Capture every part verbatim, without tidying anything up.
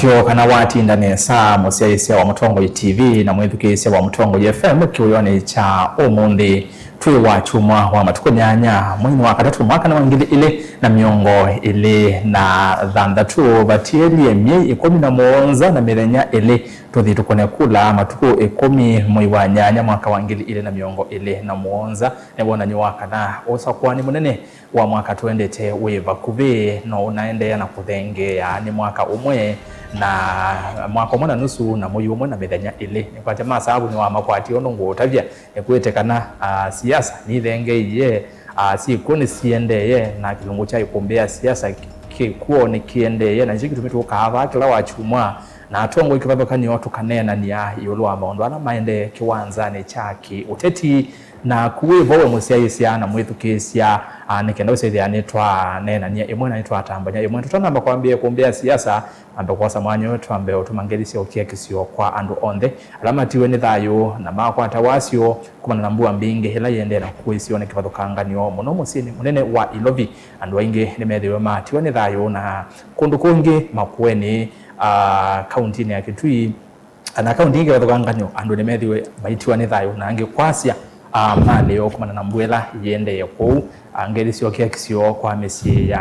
Yo kana watinda nesa, mũsyaĩĩsya wa Mũtongoi T V na mwĩthukĩĩsya wa Mũtongoi F M kĩwĩonĩ kya ũmũnthĩ. Twĩ wa kyumwa wa matukũ nyanya, mweinĩ wa katatũ, mwaka nĩ wa ngili ilĩ na mĩongo ĩlĩ na thanthatũ, vatielye myei ĩkũmi na mũonza na mĩthenya ĩlĩ tũthi tũkũne kula. Matukũ ĩkũmi mwei wa nyanya mwaka wa ngili ilĩ na mĩongo ĩlĩ na mũonza nĩ wonany'o wa kana ũsakũani mũnene wa mwaka tũendete wĩ vakuvĩ, no ũnaendeea na kũthengeea. Nĩ mwaka ũmwe na mwaka ũmwe na nusu na mwei ũmwe na mĩthenya ĩlĩ. Nĩkwatya masavu nĩwamakwatie ũndũ ngũũtavya. Nĩkwĩte kana, ah, siasa nithengeie, ah, syĩkw'o nĩsiendeeye, na kĩlungu kya ĩkũmbĩ ya siasa kĩkw'o nĩkĩendeeye, na nĩkyo kĩtumi tũkaa vaa kĩla wa kyumwa na atongoi kĩvathũkany'o tũkaneenany'a ĩũlũ wa maũndũ ala maendee kĩwanzanĩ kya kĩũteti. Naku wĩ vo we mũsyaĩĩsya na mwĩthukĩĩsya, ah, nĩ kenda ũsethĩa nĩtwaneenany'a ĩmwe na nĩtwatambany'a ĩmwe. Tũtanamba kwambĩĩa ĩkũmbĩ ya siasa, ambe kwosa mwanya ũyũ twambe ũtũma ngethi sya ũkiakisyo kwa andũ onthe ala matiwe nĩ thayũ na makwata wasyo kumana na mbua mbingĩ ĩla yĩendee na kũĩsĩwa nĩ kĩvathũkanganyo mũno mũsyĩnĩ mũnene wa Ilovi. Andũ aingĩ nĩmethĩwe matiwa nĩ thayũ na kũndũ kũngĩ Makueni, ah, kauntinĩ ya Kitui, na kaunti ingĩ kĩvathũkanganyo, andũ nĩmethiwe maitiwa nĩ thayũ na angĩ kwasya, ah, malĩ yoo kumana na mbua ĩla yĩendee kũu. Ah, ngethi syokia kisio kwa mĩsyĩ ya,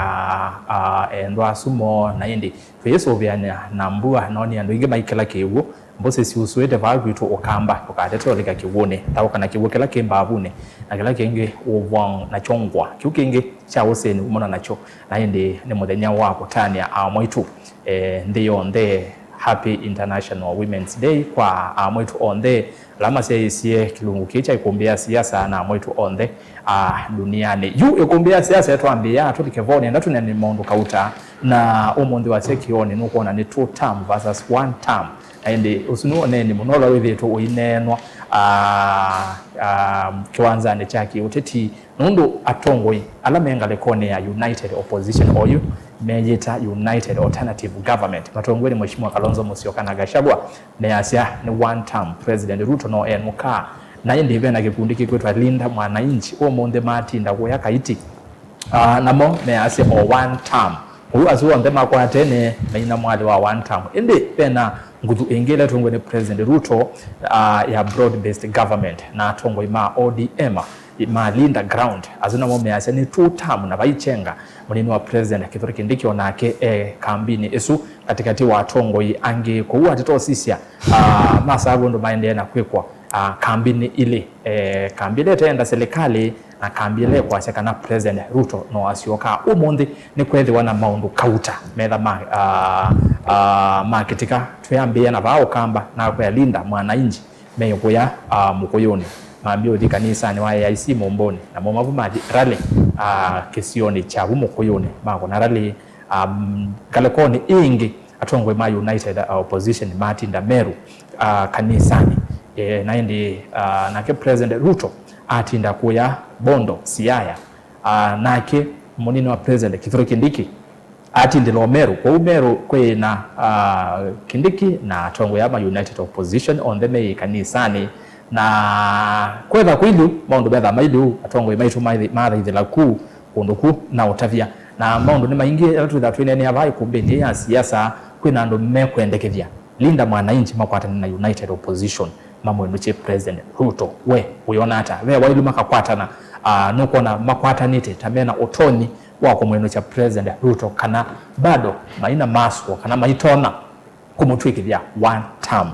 ah, endwa asu moo, na ĩndĩ twĩyĩsũvĩany'a na mbua, no nĩ andũ aingĩ maikĩla kĩw'ũ. Mbũsĩ siusũĩte vaa kwitũ Ũkamba, ndũkatete ũlika kĩw'ũnĩ, thaũka na kĩw'ũ kĩla kĩ mbavunĩ, na kĩla kĩngĩ ũvwang na kyongwa. Kĩu kĩngĩ kya ũsĩni umana nakyo, na ĩndĩ nĩ mũthenya wa kũtanĩa aa mwaitũ, eh, nthĩ yonthe. Happy International Women's Day kwa aa mwaitũ onthe ala masyaĩĩsye kĩlungu kĩĩ kya ĩkũmbĩ ya siasa na aa mwaitũ onthe, ah, duniani. Yu ĩkũmbĩ ya siasa ĩtwambĩĩa tũlike vo, nenda tũneene maũndũ kauta, na ũmũnthĩ wa kĩonĩ nũkwona nĩ two term versus one term. Na ĩndĩ ũsu nĩ ũneeni mũno ũla wĩthĩĩtwe ũineenwa, ah, ah, kĩwanzanĩ kya kĩũteti, nũndũ atongoi ala me ngalĩkonĩ ya United Opposition, oyu meyĩta United Alternative Government, matongoew'e nĩ Mheshimiwa Kalonzo Musyoka na Gachagua, measya nĩ one term. President Ruto no enũkaa, na ĩndĩ ve na kĩkundi kĩkwĩtwa Linda Mwananchi, ũmũnthĩ matinda kũya Kaiti, ah, namo measya o one term. Kwoou asu onthe makwatene maina mwalĩ wa one term. Ĩndĩ ve na nguthu ĩngĩ ĩla ĩtongoew'e nĩ President Ruto, ah, ya broad based government, na atongoi ma O D M malinda ground. Asu namo measya nĩ two term, na vaikyenga mũnini wa President Kithure Kindiki o nake e kambinĩ ĩsu katĩkatĩ wa atongoi angĩ. Kwoou atetosisya, ah, masavu ũndũ maendee na kwĩkwa, ah, kambinĩ ilĩ, eh, kambi ĩla ĩteenda silikalĩ na kambi ĩla ĩkwasya kana President Ruto no asyoka. Ũmũnthĩ nĩkwethĩwa na maũndũ kauta metha ma, ah, ah, makĩtĩka. Twĩambĩĩa na vaa Ũkamba, nakwĩa Linda Mwananchi meĩ kũya, ah, Mũkũyũnĩ, mambie ũthi kanisanĩ wa A I C Mũmbũnĩ, namo mavu mathi rally, ah, kĩsionĩ kya vu Mũkũyũnĩ, makũna rally, ah, ngalĩkonĩ ĩngĩ. Atongoi ma United, ah, Opposition matinda Meru, ah, kanisanĩ. Eh, na ĩndĩ, ah, nake President Ruto atinda kũya Bondo, Siaya. Ah, nake mũnini wa President Kithure Kindiki atindĩla o Meru. Kwoou Meru kwĩ na, ah, Kindiki na atongoi aa ma United Opposition onthe me ĩkanisanĩ. Na kwetha kwĩ lĩu, maũndũ metha mai lĩu, atongoi maitũ mathi-, mathaithĩla ku kũndũ ku na ũtavya. Na maũndũ nĩ maingĩ ala twĩthaa twĩneenea vaa ĩkũmbĩnĩ ya siasa. Kwĩ na andũ mekwendekethya Linda Mwananchi makwatane na United Opposition mamwĩnũkye President Ruto. We wĩona ata? Ve wailu makakwatana? Ah, nũkwona makwatanĩte ta mena ũtonyi wa kũmwĩnũkya President Ruto, kana bado maina masũa kana maitona kũmũtw'ĩkĩthya one term?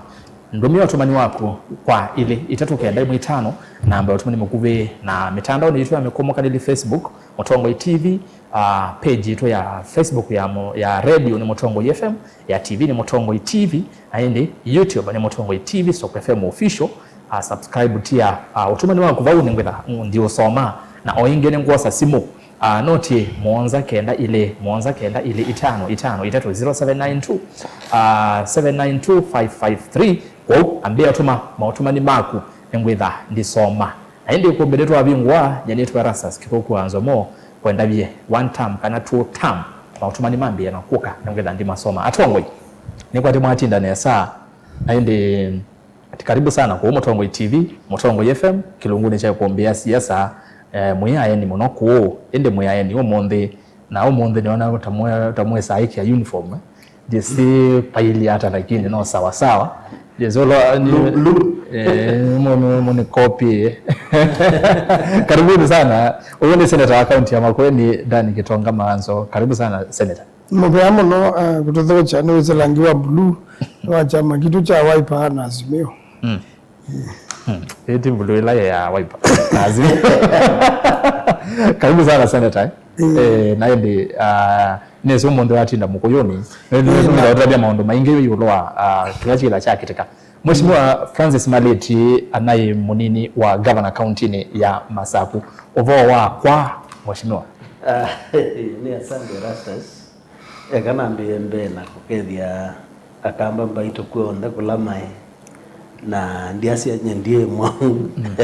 Ndũmĩa ũtũmani waku kwa ilĩ itatũ kenda ĩmwe itano, namba ya ũtũmani mũkuvĩ, na mĩtandaonĩ yitũ ya mĩkũmũkanĩli, Facebook Mũtongoi T V, ah, page yitũ ya Facebook ya mo-, ya radio nĩ Mũtongoi F M, ya T V nĩ Mũtongoi T V, na ĩndĩ YouTube nĩ Mũtongoi T V stroke F M official. Ah, subscribe tia, ah, ũtũmani waku vau nĩngwĩtha ndiũsoma, na o ĩngĩ nĩngwosa simũ. Ah, noti mũonza kenda ilĩ, mũonza kenda ilĩ itano itano itatũ, zero seven nine two, ah, seven nine two five five three. Kwoou ambĩa tũma maũtũmani maku, nĩngwĩtha ndisoma. Na ĩndĩ ĩkũmbĩ nĩtwavingũa, nyie nĩtwa Erastus Kĩthũku wa Nzomo, kwendavye one term kana two term, maũtũmani mambĩĩa na kũka, nĩngwĩtha ndimasoma. Atongoi, nĩkwatĩ mwatinda nesa, na ĩndĩ karibu sana kũu Mũtongoi T V, Mũtongoi F M, kĩlungunĩ kya ĩkũmbĩ ya siasa. Eh, mwĩ aeni mũno kũu, ĩndĩ mwĩ aeni ũmũnthĩ, na ũmũnthĩ nĩona ta mwĩ-, ta mwĩsaĩkĩa uniform, eh? Jesi paili hata lakini no sawa sawa. Jesi ulo ni blue. Eh, mo mo ni copy. Karibuni sana. Huyo ni senator wa kaunti ya Makueni, Dan Kitonga Maanzo. Karibu sana senator. Mũvea mũno, eh, kũtũthokya nĩ wĩsĩ langi wa blue wa kyama kitũ kya Wiper na Azimio. Mm. Hmm. Ĩĩ ti mbulu ĩla ya Wiper. Kazi. Karibu sana senator, eh? Mm. Eh, na ĩndĩ, ah, nĩsĩ ũmũnthĩ watinda mũkũyũnĩ. Nĩ- nĩ- nĩtũtavya maũndũ maingĩ ĩũlũ wa, ah, kĩla kĩla kyakĩtĩka. Mheshimiwa Francis Malĩti anaĩ mũnini wa governor kauntinĩ ya Masaku. Ũvoo wakwa, Mheshimiwa. Ah, nĩ asante Erastus. Eka nambĩĩe mbee na kũkethya Akamba mbaitũ kw'onthe kũla maĩ, na ndyasya nye ndiĩ mwaũ. Mm.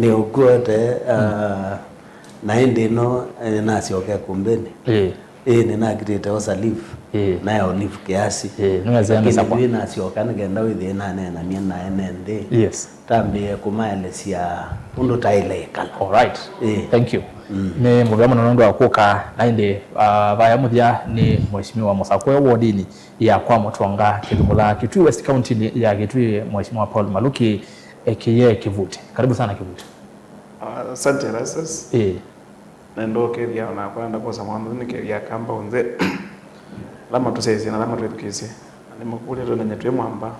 Nĩ ũkw'ote, ah, na ĩndĩ ĩno, eh, nĩnasyokea kumbĩnĩ. Ĩĩ. Ĩĩ, nĩnakitĩte osa leave. Ĩĩ. Nayo leave kiasi. Ĩĩ, nĩwesea. Lakini nĩsakwa. Yu nasyoka nĩkenda wĩthĩe naneenany'a na ene nthĩ. Yes. Tambĩĩe kũmaelesya ũndũ taĩle ĩkala. All right. Ĩĩ. Thank you. Mm. Nĩ mũvea mũno nũndũ wa kũka, na ĩndĩ, ah, vaya mũthya nĩ Mheshimiwa Mũsakwe wodinĩ ya kwa Mũtonga Kĩthumula, Kitui West County ya Kitui, Mheshimiwa Paul Maluki, aka Kĩvuti. Karibu sana Kĩvuti. Ah, asante, Erastus. Ĩĩ. Nenda ũkethya ona kwa nenda kwosa mwana nĩ kethya Akamba onthe. Ala matũsyaĩĩsye na ala matwĩthukĩĩsye. Na nĩmakũlya tũnenye twĩ mwamba.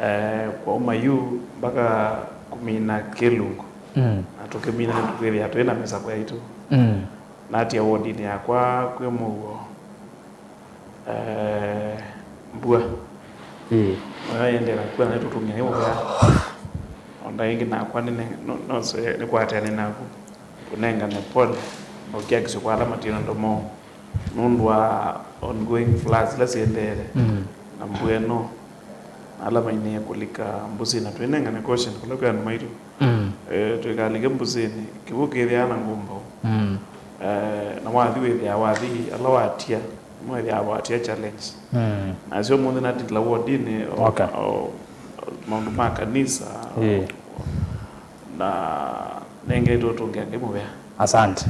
Eh, kwauma yu mpaka kũmina kĩlungu. Mm. Na tũkĩmina nĩtũkwĩthĩa twĩ na mĩsako yaitũ. Mm. Natia wodinĩ yakwa kwĩ mũuo, eh, mbua. Ĩĩ. Nayo yendee na kua na nĩtũtũngĩa nĩ mũvea. Ona ĩngĩ nakwa nĩne-, no- nose nĩkwatanĩ naku. Kũnengane pole, na ũkiakisya kwa ala matina ndomo nũndũ wa ongoing floods ila siendeele. Mm. Na mbua ĩno, na ala mainĩe kũlika mbũsĩnĩ, na twĩnengane caution kũla kwĩ andũ maitũ. Mm. Eh, tũikalike mbũsĩnĩ, kĩw'ũ kĩthĩaa na ngũmbaũ. Mm. Eh, na wathi wĩthĩaa wathi, ala watia, nĩmwĩthĩaa watia challenge. Mm. Nasyo ũmũnthĩ natindĩla wodinĩ, o- Okay. o- maũndũ ma kanisa, Ĩĩ. na nengete ũtũngĩa Ngai mũvea. Asante.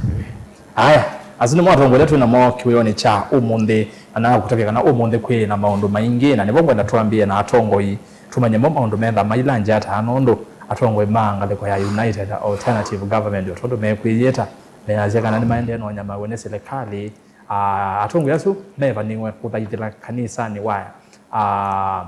Aya, asu nĩmo atongoi ala twĩ namo kĩwĩonĩ kya ũmũnthĩ, na nakũtavya kana ũmũnthĩ kwĩ na maũndũ maingĩ, na nĩvo ngwenda twambĩe na atongoi, tũmanye mo maũndũ metha mailangya ata, nũndũ atongoi ma ngalĩko ya United Alternative Government, o tondũ mekwĩyĩta, measya kana nĩmaendee na ũnyamaw'e nĩ silikalĩ. Ah, atongoi asu mevaniwe kũthaithĩla kanisanĩ wa, ah,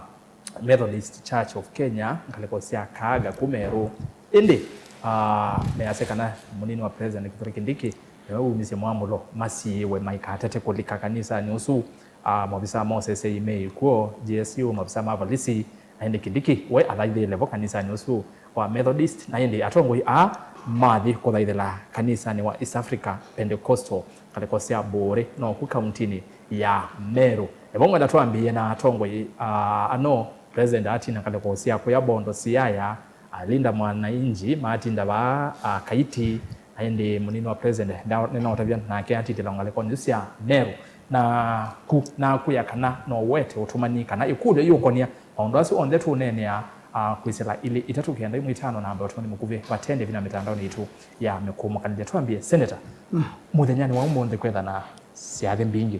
Methodist Church of Kenya, ngalĩko sya Kaaga ku Meru. Ĩndĩ, ah, measya kana mũnini wa President Kithure Kindiki nĩwe wumisye mwamũlo masiĩwe maikatate kũlika kanisanĩ ũsu. Ah, maovisaa ma ũseseĩ me ĩkw'o, G S U, maovisaa ma volisi, na ĩndĩ Kindiki we athaithĩĩle vo kanisanĩ ũsu wa Methodist, na ĩndĩ atongoi aa mathi kũthaithĩla kanisanĩ wa East Africa Pentecostal, ngalĩko sya Buuri, no ku kauntinĩ ya Meru. Evo ngwenda twambĩĩe na atongoi, ah, ano President atina ngalĩko sya kũya Bondo, Siaya, alinda mwananchi matinda vaa, ah, Kaiti, na ĩndĩ mũnini wa President nda- nĩnaũtavya nake atindĩla ngalĩkonĩ isu sya Meru. Na ku nakwĩa kana no wete ũtũmani kana ĩkũlyo iũkonia maũndũ asu onthe tũũneenea, ah, kwĩsĩla ilĩ itatũ kenda imwe itano namba ũtũmani mũkuvĩ vatende vina mĩtandaonĩ itũ ya mĩkũmũkanĩlya. Twambie, Senator, mm, mũthenyanĩ wa ũmũnthĩ kwetha na syathĩ mbingĩ.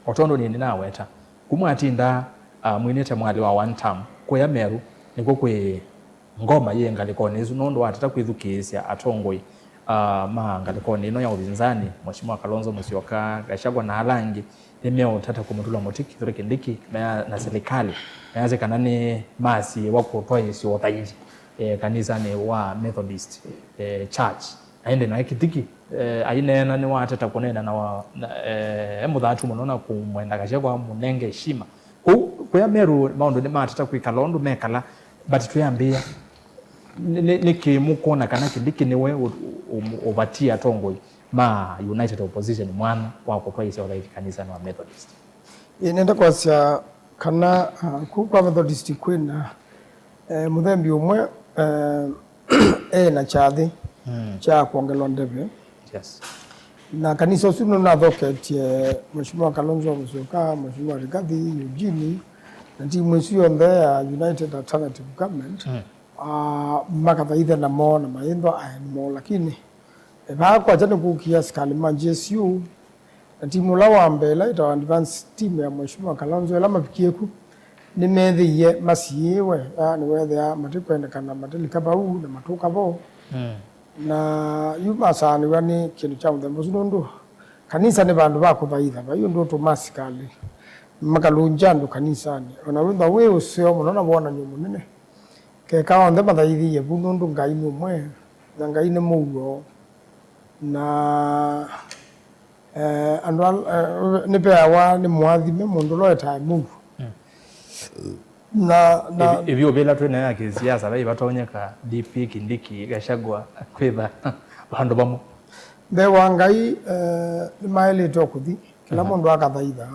O tondũ nĩ nĩnaweta, kuma atinda, ah, mwinĩte mwalĩ wa one term, kũya Meru nĩkw'o kwĩ ngoma yĩ ngalĩkonĩ ĩsu, nũndũ watata kwĩthukĩĩsya atongoi, ah, ma ngalĩkonĩ ĩno ya ũvinzani, Mheshimiwa Kalonzo Musyoka, Gachagua na ala angĩ, nĩmeũtata kũmũtũla mũtĩ Kithure Kindiki, mea- na silikalĩ, measya kana nĩ masiĩwa kũtwaĩĩsya ũthaithi, eh, kanisanĩ wa Methodist, eh, Church. Na ĩndĩ naĩ Kindiki, eh, aineena nĩwateta kũneena na wa- na, eh, e mũthatu mũno na kũmwenda Gachagua amũnenge heshima. Kũu kũya Meru maũndũ nĩmatata kwĩkala ũndũ mekala, but twĩambĩĩa, nĩ- nĩ- nĩkĩ mũkwona kana Kindiki nĩwe ũ- ũ- ũvatie atongoi ma United Opposition mwanya wa kũtwaĩĩsya ũthaithi kanisanĩ wa Methodist? Ĩĩ, nenda kwasya kana, ah, kũu kwa Methodist kwĩna, eh, mũthembi ũmwe, eh, e na kyathĩ, mm, kya kwongelwa ndeve. Yes. Na kanisa ũsu nũnathoketye Mheshimiwa Kalonzo Musyoka, Mheshimiwa Rigathi, Eugene, na timu ĩsu yonthe ya United Alternative Government, mm, ah, makathaitha namo na mayĩnthwa aeni moo, lakini, eh, vaa kwakya nĩkũkie asikalĩ ma G S U, Na timu ũla wa mbee, ĩla ĩtawa advance team ya Mheshimiwa Kalonzo, ĩla mavikie ku, nĩmeethĩie masiĩĩwe, yaani weethĩa matikwendekana, matilika vau na matũka vo. Mm. Na yu masaanĩw'a nĩ kĩndũ kya mũthemba ũsu, nũndũ kanisa nĩ vandũ va kũthaitha, vai ũndũ ũtũma asikalĩ makalũngya andũ kanisanĩ. O na wĩthwa wĩ ũseo mũno na wonany'o mũnene, keka onthe mathaithĩie vu, nũndũ Ngai nĩ ũmwe, na Ngai nĩ mũuo. Na, eh, andũ al-, eh, nĩveawa nĩ mũathime mũndũ ũla wetaa mũuo. Mm. Na, na ĩvi-, ĩvyũvĩla twĩ nayo ya kĩsiasa, vai vatonyeka D P, Kindiki, Gachagua, kwĩtha vandũ vamwe? Mbee wa Ngai, eh, nĩmaĩlĩte o kũthi, kĩla, mhm, mũndũ akathaitha,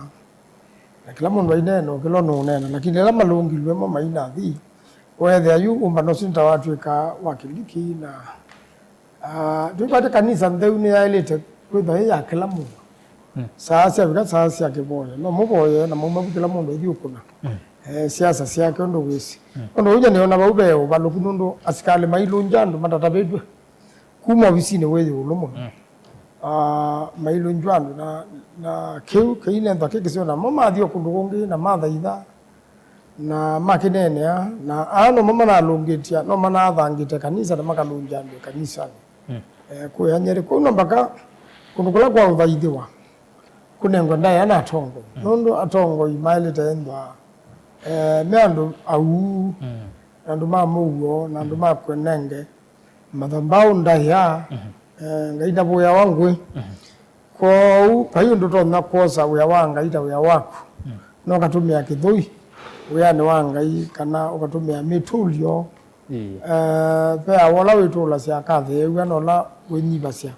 na kĩla mũndũ aineena o kĩla ũnũũneena, lakini ĩla malũngilw'e mo mainathi, weethĩa yu ũmbano ũsu nĩ ta watw'ĩka wa Kindiki na Ah, twĩkwatya kanisa ntheu nĩyaĩlĩte kwĩthwa ĩ ya kĩla mũndũ. Mm. Saa syavika, saa sya kĩvoya, no mũvoye na mauma vu kĩla mũndũ aithi ũkũna, mm, eh, siasa syake ũndũ wĩsĩ. Mm. Ũndũ ũu nĩona vau ve ũvalũku, nũndũ asikalĩ mailũngya andũ matatavĩtw'e kuma ovisinĩ wĩ ĩũlũ mũno. Mm. Ah, mailũngya andũ na, na kĩu kĩinenthwa kĩ kĩseo, namo mathi o kũndũ kũngĩ na mathaitha. Na makĩneenea, na aa nomo manalũngĩtya, no manathangĩte kanisa na makalũngya andũ kanisanĩ. Mm. Eh, kũya Nyeri kũu no mbaka kũndũ kũla kwa ũthaithĩwa kũnengwe ndaĩa na atongoi. Mm. Nũndũ atongoi maĩlĩte ĩnthwa, eh, me andũ auu, mm, na andũ ma mũuo, na andũ, mm, ma kwenenge mathambaũ ndaĩa, mhm, eh, Ngai ndavũĩawa ngũĩ. Mhm. Kwoou vai ũndũ ũtonya kwosa wĩa wa Ngai ta wĩa waku, mm, na ũkatũmĩa kĩthũi wĩanĩ wa Ngai, kana ũkatũmĩa mĩtũlyo. Ĩĩ. Eh, ve awa ũla wĩtũlasya akatheew'a, na ũla wĩnyivasya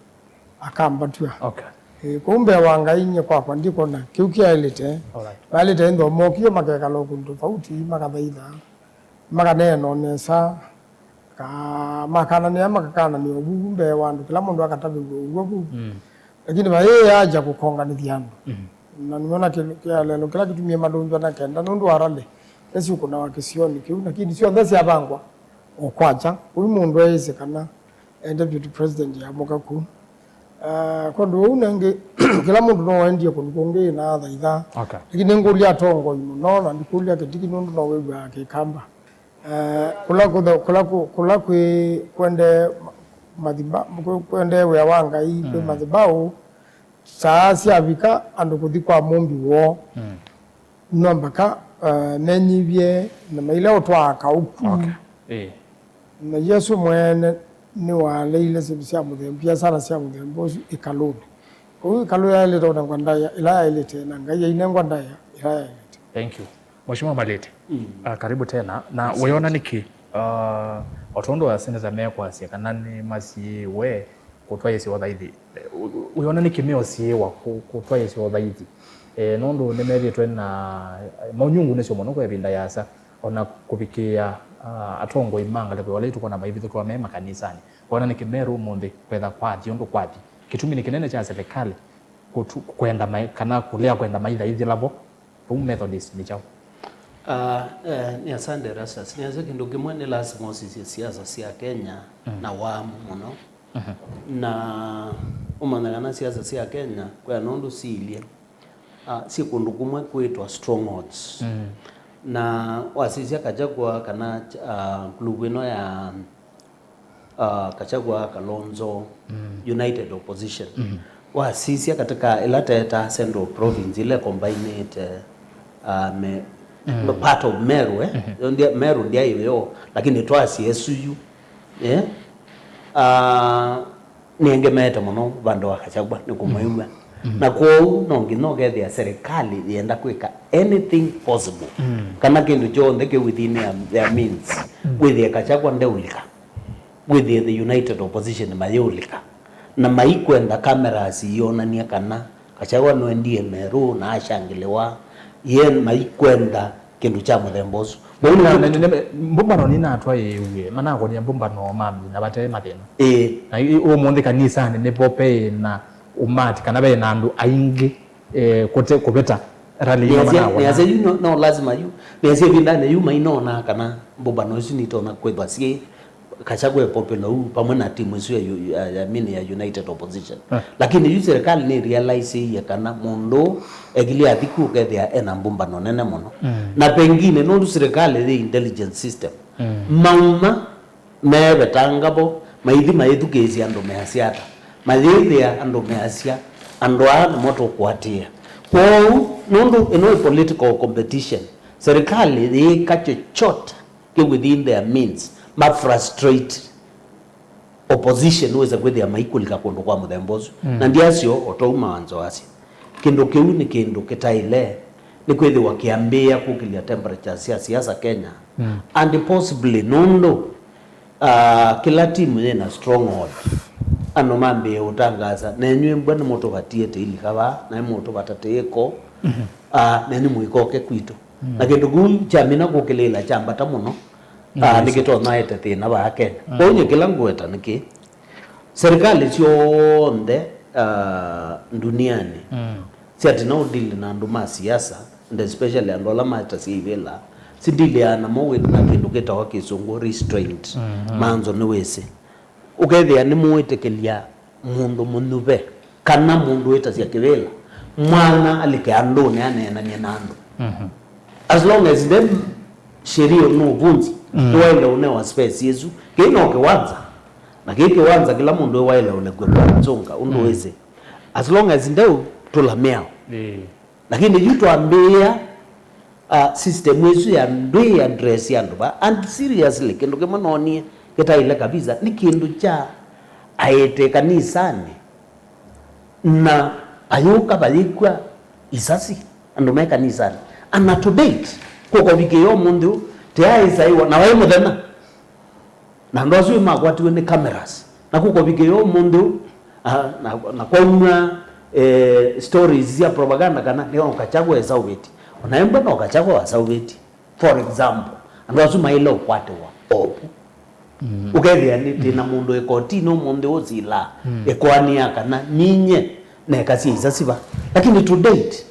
akambatw'a. Okay. Eh, kwoou mbee wa Ngai nyie kwakwa ndikwona kĩu kĩaĩlĩte. Alright. Maĩlĩte ĩnthwa mokio makekala o kũndũ tofauti makathaitha. Makaneena o nesa, ka-, makananĩa, makakananĩa ũvuvu mbee wa andũ, kĩla mũndũ akatavĩw'a ũw'o vu. Mm. Lakini vayĩ aja kũkonganĩthya andũ. Mm. Na nĩwona kĩ-, kĩeleelo kĩla kĩtumie malũngw'a na kenda, nũndũ wa rally nĩsiũkũnawa kĩsionĩ kĩu, lakini syonthe syavangwa o kwakya. Ũyu mũndũ eĩsĩ kana e deputy president ya mũka kũu. Ah, kwondũ ũu nengĩ, kĩla mũndũ no waendie kũndũ kũngĩ na athaitha. Okay. Lakini nĩngũlya atongoi mũno, na ndikũlya Kindiki nũndũ no wĩw'aa Kĩkamba. Eh, kũla kũthe-, kũla kũ-, kũla kwĩ kwende mathimba-, kwĩ kwende wĩa wa Ngai, kwĩ, mm, mathabaũ, saa syavika andũ kũthi kwa mũmbi woo. Mm. No mbaka, eh, menyivye na maile ũtwaa kaũ ku. Okay. Ĩĩ. Na Yesũ mwene nĩwaleile syĩndũ sya mũthemba, biasala sya mũthemba ũsu ĩkalũnĩ. Kwoou ĩkalũ yaĩlĩte kũnengwa ndaĩa ĩla yaĩlĩte, na Ngai ainengwa ndaĩa ĩla yaĩlĩte. Thank you. Mheshimiwa Malĩte, mm, ah, karibu tena. Na wĩona nĩkĩ, ah, o tondũ a senator mekwasya kana nĩmasiĩĩwe kũtwaĩĩsya ũthaithi. Eh, ũ-, ũ-, wĩona nĩkĩ meũsiĩĩwa kũ-, kũtwaĩĩsya ũthaithi? Eh, nũndũ nĩmethĩĩtwe na, eh, maunyungunĩsyo mũno kwa ĩvinda yasa, o na kũvikĩĩa, ah, atongoi ma ngalĩko ĩla ĩtukũ na maivithũkĩwa me makanisanĩ. Wĩona nĩkĩ Meru ũmũnthĩ kwetha kwathi ũndũ kwathi? Kĩtumi nĩ kĩnene kya silikalĩ kũtu-, kwenda mai-, kana kũlea kwenda maithaĩthĩla vo. Vau Methodist nĩ kyaũ? Ah, eh, nĩ asante Erastus. Nĩasya kĩndũ kĩmwe, nĩ lasima ũsisye siasa sya Kenya, mm, na waamu mũno. Mhm. Na ũmanya kana siasa sya Kenya kwĩ na ũndũ siilye, ah, syĩ kũndũ kũmwe kwĩtwa strongholds. Mm. Na wasisya Gachagua kana, ah, group ĩno ya uh, Gachagua, Kalonzo, mm, United Opposition. Mm. Wasisya katika ĩla teta Central Province, ĩla combinĩte, uh, me, mm, part of Meru, eh? Mm-hmm. Yo ndia-, Meru ndyaĩ yo, lakini twasye ĩsu yu, eh? Uh, nĩengemete mũno vandũ wa Gachagua, nĩ kũmwĩw'a. Mm. Mm. Na kwoou no nginya ũkethĩa serikali yenda kwĩka anything possible, mm, kana kĩndũ kyonthe kĩ within their, their means, mm, wĩthĩe Gachagua ndeũlika. Wĩthĩe the United Opposition mayĩũlika, na maikwenda cameras iyonany'a kana Gachagua nũendie Meru na ashangĩlĩwa. Ye maikwenda kĩndũ kya mũthemba ũsu. Vau nĩkyo na, na, kĩtumi na, mbũmbano nĩnatwaĩĩw'e, manakũnĩa mbũmbano mamina vate mathĩna. Ĩĩ. Na ĩ-, ũmũnthĩ kanisanĩ nĩvo ve na ũmati kana ve na andũ aingĩ, eh, kũte kũvĩta rally ĩno manakũna. Nĩasya yu no, no lazima yu. Nĩasya ĩvindanĩ yu mainona kana mbũmbano isu nitonya kwĩthwa syĩ Gachagua e popular ũu vamwe na timu ĩsu ya, ya, ya, mini ya United Opposition. Ah. Lakini yu serikali nĩ realize kana mũndũ ekilye athi ku ũkethĩa ena mbumbano nene mũno. Mm. Na pengine nũndũ serikali yĩ intelligence system. Mm. Mauma mevetanga vo, maithi mayĩthukĩĩsya andũ measya ata. Mayĩthĩa andũ measya, andũ aa nĩmo tũkũatĩĩa. Kwoou, nũndũ ĩno ĩ political competition, serikali yĩĩka chochote kĩ within their means, ma frustrate opposition wĩse kwĩthĩa maikũlika kũndũ kwa mũthemba ũsu. Mm. Na ndiasyo o tau mawanzo asya. Kĩndũ kĩu nĩ kĩndũ kĩtaĩle, nĩ kwĩthĩwa kĩambĩĩa kũkĩlya temperature sya siasa Kenya. Mm. And possibly nũndũ, ah, kĩla timu yĩna stronghold. Andũ mambĩĩe ũtangaasa, nenyu ĩmbwa nĩmũtũvatie tĩilika vaa, na nĩmũtũvata tĩĩko, mhm, ah, nenyu mũikoke kwitũ. Mm. Na kĩndũ kĩu kyamina kũkĩlĩĩla kyambata mũno, ah, nĩkĩtonya ete thĩna vaa Kenya. Mm. Kwoou nyie kĩla ngweta nĩkĩ, serikali syonthe, ah, nduniani, mm, syatina ũdili na andũ ma siasa, and especially andũ ala matasya ivĩla, sidiliaa namo wĩ na kĩndũ kĩtawa kĩsũngũ restraint. Mm-hmm. Manzo nĩwĩsĩ. Ũkethĩa nĩmũĩtĩkĩlya mũndũ mũnyuve kana mũndũ wĩtasya kĩvĩla, mwana alike andũnĩ aneenany'e na andũ. Mhm. As long as them sheria ũnũvunzi, mm, nĩwaĩle ũnewa space ĩsu. Kĩĩ no kĩwanza, na kĩĩ kĩwanza kĩla mũndũ waĩle ũlekw'a kwa nzũnga, ũndũ, mm, wĩsĩ. As long as ndeũ tũla mĩao. Ĩĩ. Lakini yu twambĩĩa, uh, system ĩsu ya ndwĩ address andũ va, and seriously, kĩndũ kĩmwe noonie kĩtaĩle kabisa nĩ kĩndũ kya aete kanisanĩ na ayũka vayĩkw'a isasi andũ me kanisanĩ. Ana to date, kũkovikĩĩa ũmũnthĩ ũũ, tĩaĩsaĩwa na waĩ mũthenya. Na andũ asu makwatiwe nĩ cameras. Na kũkovikĩĩa ũmũnthĩ ũũ, ah, na, na kwaumw'a, eh, stories sya propaganda kana nĩ o Gachagua esaũvĩtye. O na embwa no Gachagua wasaũvĩtye. For example, andũ asu maĩle ũkwatĩwa ovu. Mm. Ũkethĩa nĩ tĩ na mũndũ ĩkotinĩ ũmũnthĩ ũsila, mm, ĩkoanĩa kana ninye nekasya isasi va. Lakini to date,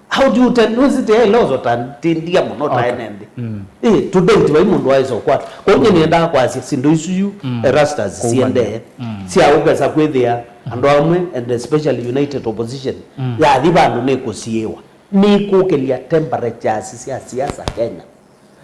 how do you tell? Nũsĩ tĩ ĩlozo ta tĩ ndia mũno ta ene nthĩ. Mm. Ĩ, to date vai mũndũ waĩsa ũkwata. Kwoou nyie nĩendaa kwasya syĩndũ isu yu, mm, Erastus, siendee. Mm. Sya ũkesa kwĩthĩa andũ amwe, and especially United Opposition, mm, yathi vandũ nĩkũsiĩwa. Nĩkũkĩlya temperatures sya siasa Kenya.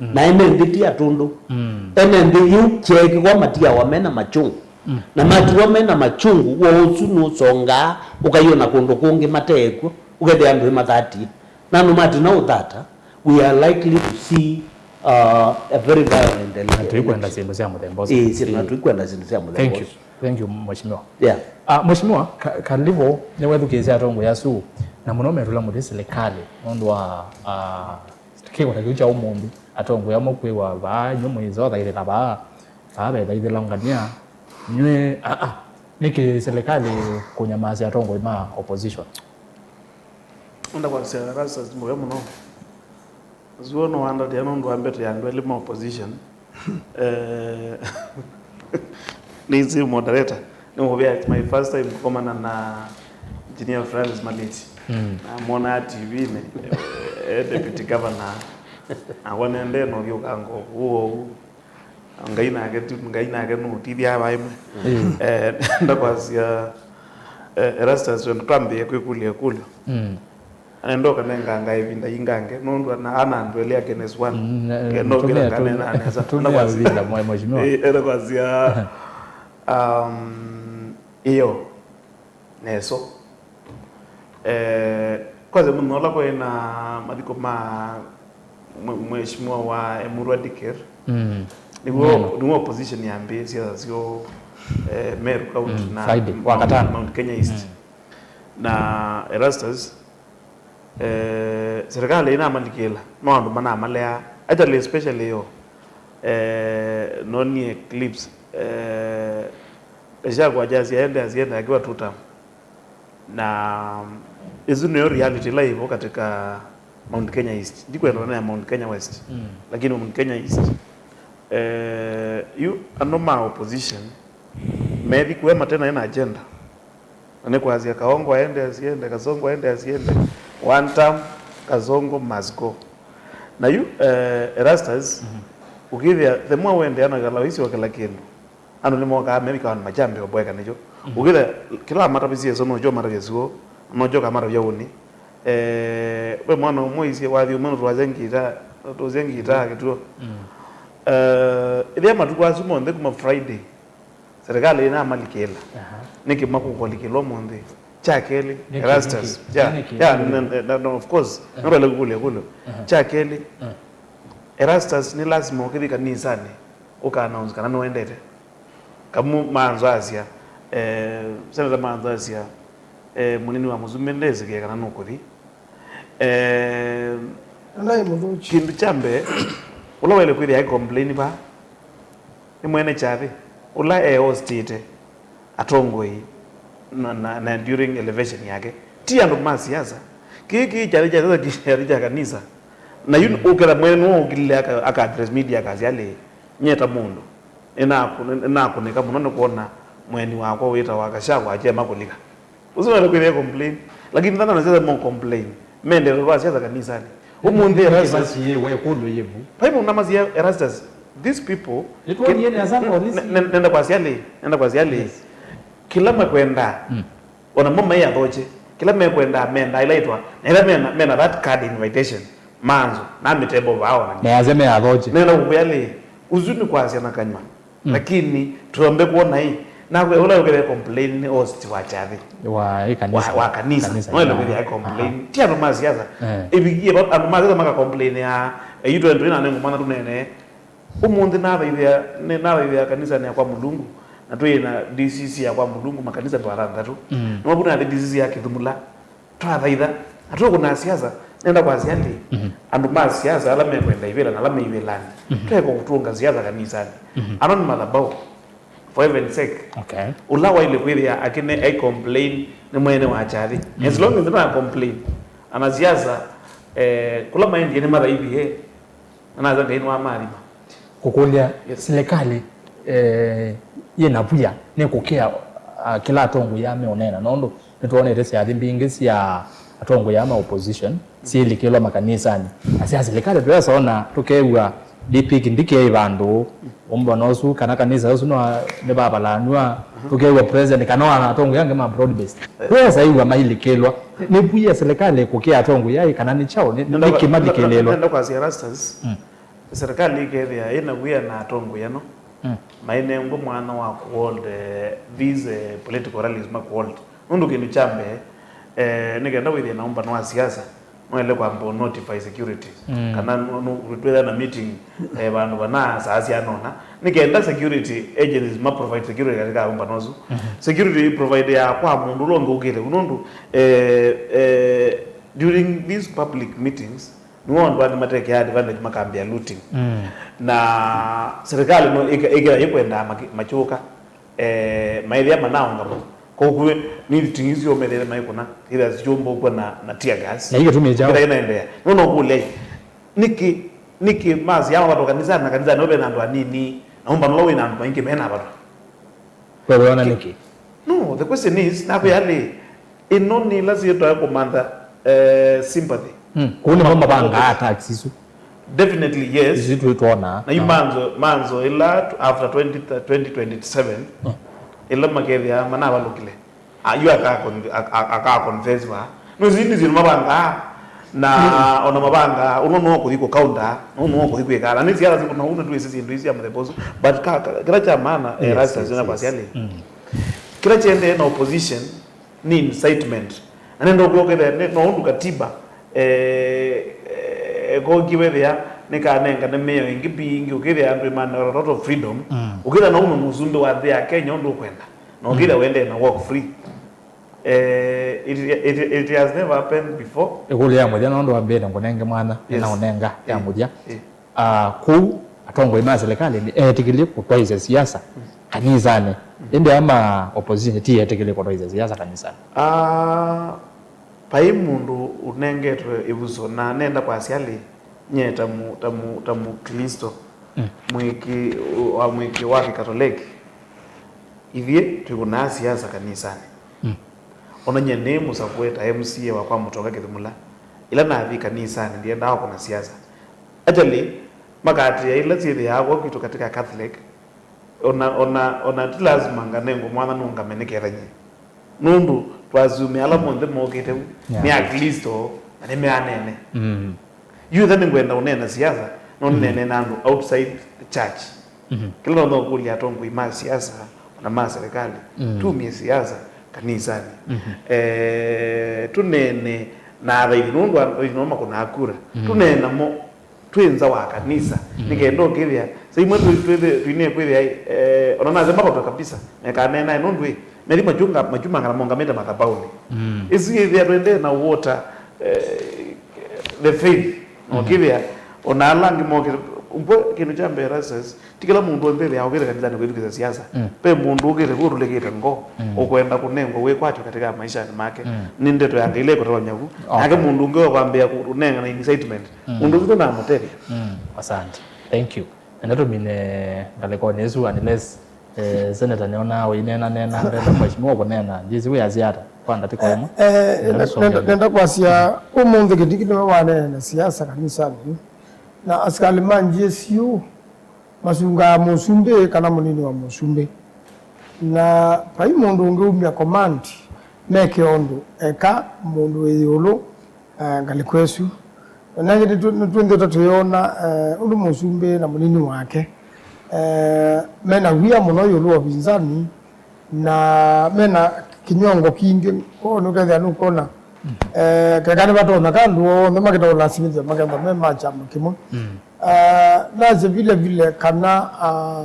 Mm. Na ene nthĩ ti atũndũ. Mm. Ene nthĩ yu kyeekĩwa matiawa mena machungu. Mm. Na matiwa mena machungu, woo ũsu nũsongaa ũkaiona kũndũ kũngĩ mateekw'o, ũkethĩa andũ ĩmathatie. Na andũ matina ũthata, we are likely to see, uh, a very violent election. Na tũikwenda syĩndũ sya mũthemba ũsu. Ĩĩ, syĩndũ, na tũikwenda syĩndũ sya mũthemba ũsu. Thank you. Thank you, Mheshimiwa. Yeah. Ah, Mheshimiwa, ka-, Kalivo nĩwethukĩĩsya atongoi asu, na mũno metũla mũthi silikalĩ, nũndũ wa, ah, kĩko ta kĩu kya ũmũnthĩ, atongoi amwe kwĩwa vaa, inyw'ĩ mũyĩsa ũthaithĩla vaa, vaa vethaithĩla ngania, inyw'ĩ, aa, nĩkĩ silikalĩ kũnyamaasya atongoi ma opposition? Nenda kwasya Erastus mũvea mũno. Zuo no wandatia nũndũ wa mbete ya andũ elĩ ma opposition. Eh, nĩsĩ moderator, nĩ mũvea, it's my first time kũkomana na Engineer Francis Maliti. Mm. Namwonaa T V-inĩ, eh, deputy governor. Nakwa nende no thiũkango ũu ũu. Ngai nake tu, Ngai nake nũtithyaa vaimwe. Mm. Eh, ndakwasya, eh, Erastus, twambĩe kwĩkũlya ĩkũlyo. Mm. Anendoka nenganga ĩvinda ingange, nũndũ ana, ana andũ elĩ against one. Mm, na, eh, ngendokĩla nganena nesa. Tumia ndakwasya, ĩvinda, mwe-, mheshimiwa. Eh, ndakwasya, um, iyo, neso. Eh, kwanza mũno ũla kwaĩ na mathiko ma mwe-, mheshimiwa wa Emurua Dikir. Mm. Nĩw'o, nĩw'o opposition yambĩĩsye syo, eh, Meru County, mm, na Friday, Mount, wakatano. Mount Kenya East. Mm. Na Erastus, eh, serikali ĩnamalikĩla, no andũ manamaleaa. Actually, especially yo, eh, nonie clips, eh, Gachagua akyasya ende asiende akiwa two term. Na ĩsu nĩyo reality ĩla ĩvo katika Mount Kenya East. Ndikwenda kũnena Mount Kenya West, mm, lakini Mount Kenya East. Eh, yu andũ ma opposition methi kũya mate na ena agenda. Na nĩ kwasya Kaongo aende asiende, Kasongo aende asiende, one term, Kasongo must go. Na yu, eh, Erastus, mhm, ũkĩthĩa the more wendea na kala waisi wa kĩla kĩndũ. Andũ nĩmokaa me vikaonĩ makyambe ũboeka nĩkyo. Ũkĩtha kĩla amatavisye ĩso nokyo matavya syũo, nokyo kamatavya ũnĩ. Eh, ve mwana ũmwe isye wathi ũmwe nũtwasya ngita, nũtwasya ngita kĩtuo. Eh, ĩthĩa matukũ asu monthe kuma Friday, serikali ĩnamalikĩla. Nĩkĩ makũkũlikĩlwa ũmũnthĩ? Kya kelĩ, Nĩkĩ, Erastus. Nĩkĩ, Yeah, nĩkĩ, yeah, nĩkĩ? Na, na, na, of course, nĩtwaile kũkũlya kũlyo. Kya kelĩ, Erastus, nĩ lasima ũkĩthi kanisanĩ ũka announce kana nĩwendete. Kamu Manzo asya, eh, Senator Manzo asya, eh, mũnini wa Mũsumbĩ ndesĩkĩe kana nũkũthi. Eh, Ndaĩ mũthũki. Kĩndũ kya mbee, ũla waĩle kwĩthĩa ai complain va nĩ mwene kyathĩ, ũla e hostĩte atongoi na, na, na during elevation yake. Ti andũ ma siasa. Kĩĩ, kĩĩ kyathĩ kya siasa, kĩĩ kyathĩ kya kanisa. Na yu ũketha mwene nĩwe ũkilile aka, aka address media akasya, "Alĩ, nyie ta mũndũ, nĩnaku-, nĩnakũnĩka mũno nĩ kwona mũeni wakwa wĩtawa Gachagua akyema kũlika." Ũsu nĩwe kwĩthĩa complain. Lakini thana na siasa mo complain. Mendete kwa siasa kanisanĩ. Ũmũnthĩ Erastus. Vaivo na masia Erastus. These people. Nĩtwonie nĩ asa polisi. Ne-, ne-, nenda kwasya lĩ, nenda kwasya lĩ. Yes. Kĩla makwendaa. Ona mo mai athoche. Kĩla mekwendaa, mendaa ila itwa. Na ila mena, mena that card invitation. Manzo, na mĩtembo vaa ona. Measya me athoche. Nenda kũkwĩa lĩ, ũsu nĩ kwasya na kanyw'a. Lakini twambe kuona hii. Na kwe ũla ũkĩte complain nĩ host wa kyathĩ. Wa, ĩ kanisa. Wa, wa kanisa. Kanisa, no ĩle yeah. Kũthĩa complain. Ti andũ ma siasa. Eh. Ĩvikie andũ ma siasa maka complain ya, eh, yu twenty twenty na nengo mwana tunene. Ũmũnthĩ nathaithĩa, nĩ nathaithĩa kanisa ya kwa Mulungu, na twĩ na D C C ya kwa Mulungu, makanisa ndo athanthatu. Nĩmavuna athi D C C ya Kĩthumula. Twathaitha, na tũkũna siasa, nenda kwasya ndĩ, andũ ma siasa ala mekwenda ivĩla na ala me ivĩlanĩ, tweka kũtũnga siasa kanisanĩ. Ano nĩ mathabau for heaven's sake. Okay. Ũla waile kwĩthĩa akĩne ai complain nĩ mwene wa kyathĩ. As long as na complain, ana siasa, eh, kũla maendie nĩ mathaithie, na nasa Ngai nĩwamathima. Kũkũlya, yes. Silikalĩ, eh, yĩna via nĩ kũkĩa, ah, kĩla atongoi aa meũneena, nũndũ nĩtwonete syathi mbingĩ sya atongoi aa ma opposition syĩlikĩlwa makanisanĩ. Na sya silikalĩ tũyasona, tũkew'a D P Kindiki e vandũ, ũmbano ũsu, kana kanisa ũsu nwa-, nĩvavalanw'a, tũkew'a president, kana ona atongoi angĩ ma broad based. Tũyasaiw'a mailikĩlwa. Nĩ via silikalĩ kũkĩa atongoi aa, kana nĩ kyaũ? Nĩ, nĩ kĩmalikĩlĩlwa. Nenda kwasya Erastus, Serikali ĩkethĩa ĩna wia na atongoi ano, mainengwe mwanya wa kũhold, eh, these, eh, political rallies makuhold. Nũndũ kĩndũ kya mbee, eh, nĩ kenda wĩthĩe na ũmbano wa siasa, no ele kwamba ũ notify security. Kana nũ-, nũ-, twĩthĩa na meeting, eh, vandũ vana saa sya nona. Nĩ kenda security agencies ma provide security katika ũmbano ũsu. Security provide ya kwa mũndũ ũla ũngĩ ũkĩte. Nũndũ, eh, eh, during these public meetings, nĩw'o andũ aa nĩmatekea advantage makambĩa looting. Na serikali no ĩka-, ĩkĩla yĩkwendaa maki-, makyũka, eh, maĩthĩa manaũngama. Kokuĩ meeting isu methĩĩte maikũna, either sikyũmbũkwa na, na tear gas. Na ikĩtumĩa kyaũ? Kĩla kĩnaendeea. No, no kũlya, nĩkĩ, nĩkĩ masi aa mavatwa kanisanĩ, na kanisanĩ nĩvo ve na andũ anini, na ũmbano ũla wĩ na andũ maingĩ mena avatwa? We wĩona nĩkĩ? No, the question is, nakwĩa lĩ, ĩno nĩ ĩla syĩtwae kũmantha, eh, sympathy. Mm. Kũu nĩmo mavangaa attacks isu. Definitely, yes. Isu twĩ twona. Na yu manzo, manzo ĩla t-, after twenty, twenty twenty-seven, ĩla makethĩa manavalũkile. Ah, yu aka con-, aka, aka confess va. No, isu nĩ syĩndũ mavangaa. Na ona mavanga, ũno no kũthi kũ counter, no no kũthi kwĩka. Na nĩ siasa siku na ũno twĩsĩ syĩndũ isu ya mũthemba ũsu. But ka, ka, kĩla kya maana, eh, Erastus na kwasya lĩ. Kĩla kyendee na opposition nĩ incitement. Na nenda ũkwĩa ũkethĩa, nĩ, no ũndũ katiba, eh, eh, koki wethĩa, nĩ kanengane mĩao ĩngĩ pi ĩngĩ, ũkethĩa andũ ĩmana a lot of freedom. Ũkethĩa na ume mũsumbĩ wa nthĩ ya Kenya ũndũ ũkwenda. Na ũkethĩa wendee na walk free. Eh, it, it, it has never happened before. Ĩkũlyo ya mũthya, nũndũ wambĩte ngũnenge mwanya, yes, nĩnaũnenga ya mũthya. Eh. Ah, kũu atongoi ma silikalĩ nĩ etĩkĩlye kũtwaĩsya siasa kanisanĩ. Ĩndĩ ama opposition ti etĩkĩlye kũtwaĩsya siasa kanisanĩ. Ah, vai mũndũ ũnengetwe ĩvuso na nenda kwasya lĩ, nye ta mu-, ta mu-, ta Mũklĩsto, mwĩkĩĩ, wa mwĩkĩĩ wa Kĩkatoleki, ithyĩ twĩkũnaa siasa kanisanĩ. Ona nyie nĩ mũsakũe ta M C A wa kwa Mũtonga Kĩthimula, ĩla nathi kanisanĩ ndiendaa kũna siasa. Actually, makaatĩĩa ila syĩthĩaa kw'o kwitũ katika Catholic, Ona, ona, ona ti lazima nganengwe mwanya nũngame nĩketha nyie. Nũndũ twasumĩa ala monthe mokĩte vu, nĩ Aklĩsto, na nĩ meanene. Mm. Yu ĩtha nĩngwenda ũneena siasa, no nĩneene na andũ outside the church. Mhm. Kĩla no kũlya atongoi ma siasa, ona ma serikali, mm, tumie siasa kanisanĩ. Mhm. Eh, tũneene na athaithi, nũndũ athaithi nĩmo makũnaa kura. Mm. Tũneene namo twĩ nza wa kanisa, mm, nĩ kenda ũkĩthĩa. Sa imwe twi-, twi-, twine kwĩthĩa, eh, ona nasema vatwe kabisa, mekaneenae nũndũ ĩ, methi machunga, machumangana mongamĩte mathabaũnĩ. Mm. Ĩsu yĩthĩa twendee na water, eh, the faith. Na, mhm, ũkĩthĩa, ona ala angĩ mokĩte, umbo kĩndũ kya mbee Erastus, ti kĩla mũndũ onthe ethĩawa ũkĩte kanisanĩ kwĩthukĩĩsya siasa. Mm. Ve mũndũ ũkĩte vu ũtũlĩkĩte ngoo, mm, ũkwenda kũnengwa wĩkwatyo katika maishanĩ make. Mm. Nĩ ndeto ya Ngai ĩla ĩkũtavany'a vu. Okay. Nake mũndũ ũngĩ ũkwambĩĩa kũnengana incitement. Mm. Mũndũ ũsu ndũnamũtethya. Mm. Asante. Thank you. Enda tũmine ngalĩkonĩ ĩsu, unless, eh, Senator nĩonaa ũineena neena mbee, mheshimiwa kũneena, ndyĩsĩ wĩasya ata kwa ndatĩka ĩmwe. Eh, eh, nenda, nenda kwasya, ũmũnthĩ kĩndũ kĩmwe waneena siasa kanisanĩ, na asikalĩ ma G S U masungaa mũsumbĩ kana mũnini wa mũsumbĩ. Na vai mũndũ ũngĩ umya command meke ũndũ eka mũndũ wĩ ĩũlũ, eh, ngalĩko ĩsu. Na nĩngĩ nĩtwĩ-, nĩtwĩthĩĩtwe tũyona, eh, ũndũ mũsumbĩ na mũnini wake, eh, mena wia mũno ĩũlũ wa ũvinzani, na mena kĩnyongo kingĩ, kwoou nũkethĩa nũkwona, eh, keka nĩvatonya ka andũ onthe makĩta ũlasimĩthya maketha me ma kyama kĩmwe. Mm. Ah, nasye vile vile kana, ah,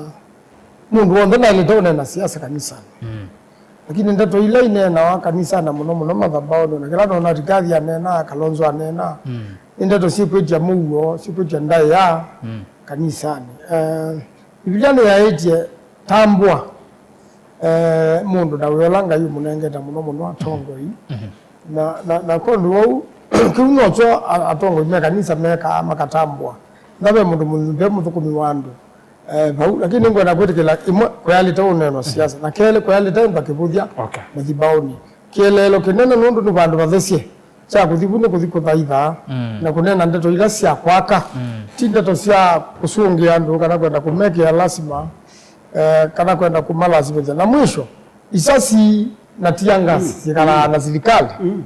mũndũ w'onthe naĩlĩte ũneena siasa kanisanĩ. Mm. Lakini ndeto ila ineenawa kanisanĩ mũno mũno mathabaũnĩ, na kĩla nona Rigathi aneenaa, Kalonzo aneenaa, mm, nĩ ndeto syĩkwĩtya mũuo, syĩkwĩtya ndaĩa, mm, kanisanĩ. Eh, Biblia nĩyaĩtye tambũa, eh, mũndũ na wĩa ũla Ngai ũmũnengete mũno mũno atongoi. Mhm. Na, na, na kwondũ wau, kĩu nokyo a-, atongoi me kanisa mekaa makatambũa. Na ve mũndũ mũnyumbe mũthũkũmi wa andũ, eh, vau. Lakini nĩngwenda kwĩtĩkĩla ĩmwe, kwĩalĩte ũneenwa siasa, na kelĩ, kwĩalĩte andũ akĩvũthya, okay, mathibaũnĩ. Kĩeleelo kĩnene nũndũ nĩ vandũ vathesye kya kũthi vu nĩ kũthi kũthaitha, mm, na kũneena ndeto ila sya kwaka, mm, ti ndeto sya kũsũngĩa andũ kana kwenda kũmekĩa lasima, eh, kana kwenda kũmalasimĩthya. Na mwisho, isasi na tear gas, mm, syĩkalaa, mm, na silikalĩ. Mm.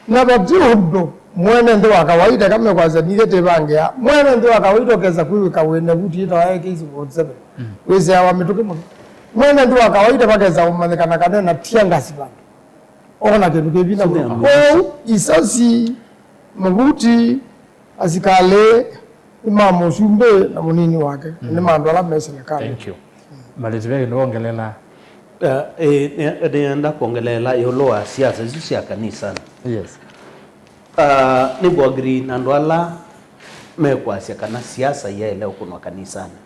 Na vati ũndũ mwene nthĩ wa kawaida, kama mekwasya nithe tĩvangĩa, mwene nthĩ wa kawaida ũkesa kwĩw'ĩka wĩnevu tiĩtawa A K forty-seven. Mm. Wĩsĩawa mĩtũkĩ mũno. Mwene nthĩ wa kawaida vakesa ũmanyĩkana kanena tear gas vandũ. Ona kĩndũ kĩvina mũno. Kwoou, isasi, mavuti, asikalĩ, nĩ ma mũsumbĩ na mũnini wake, mm, nĩ ma andũ ala me silikalĩ. Thank you. Maleti ve kĩndũ wongelela? Eh, eh, nĩ-, nĩenda kwongeleela ĩũlũ wa siasa isu sya kanisanĩ. Yes. Ah, nĩkũ agree na andũ ala mekwasya kana siasa yaĩle ũkũnwa kanisanĩ.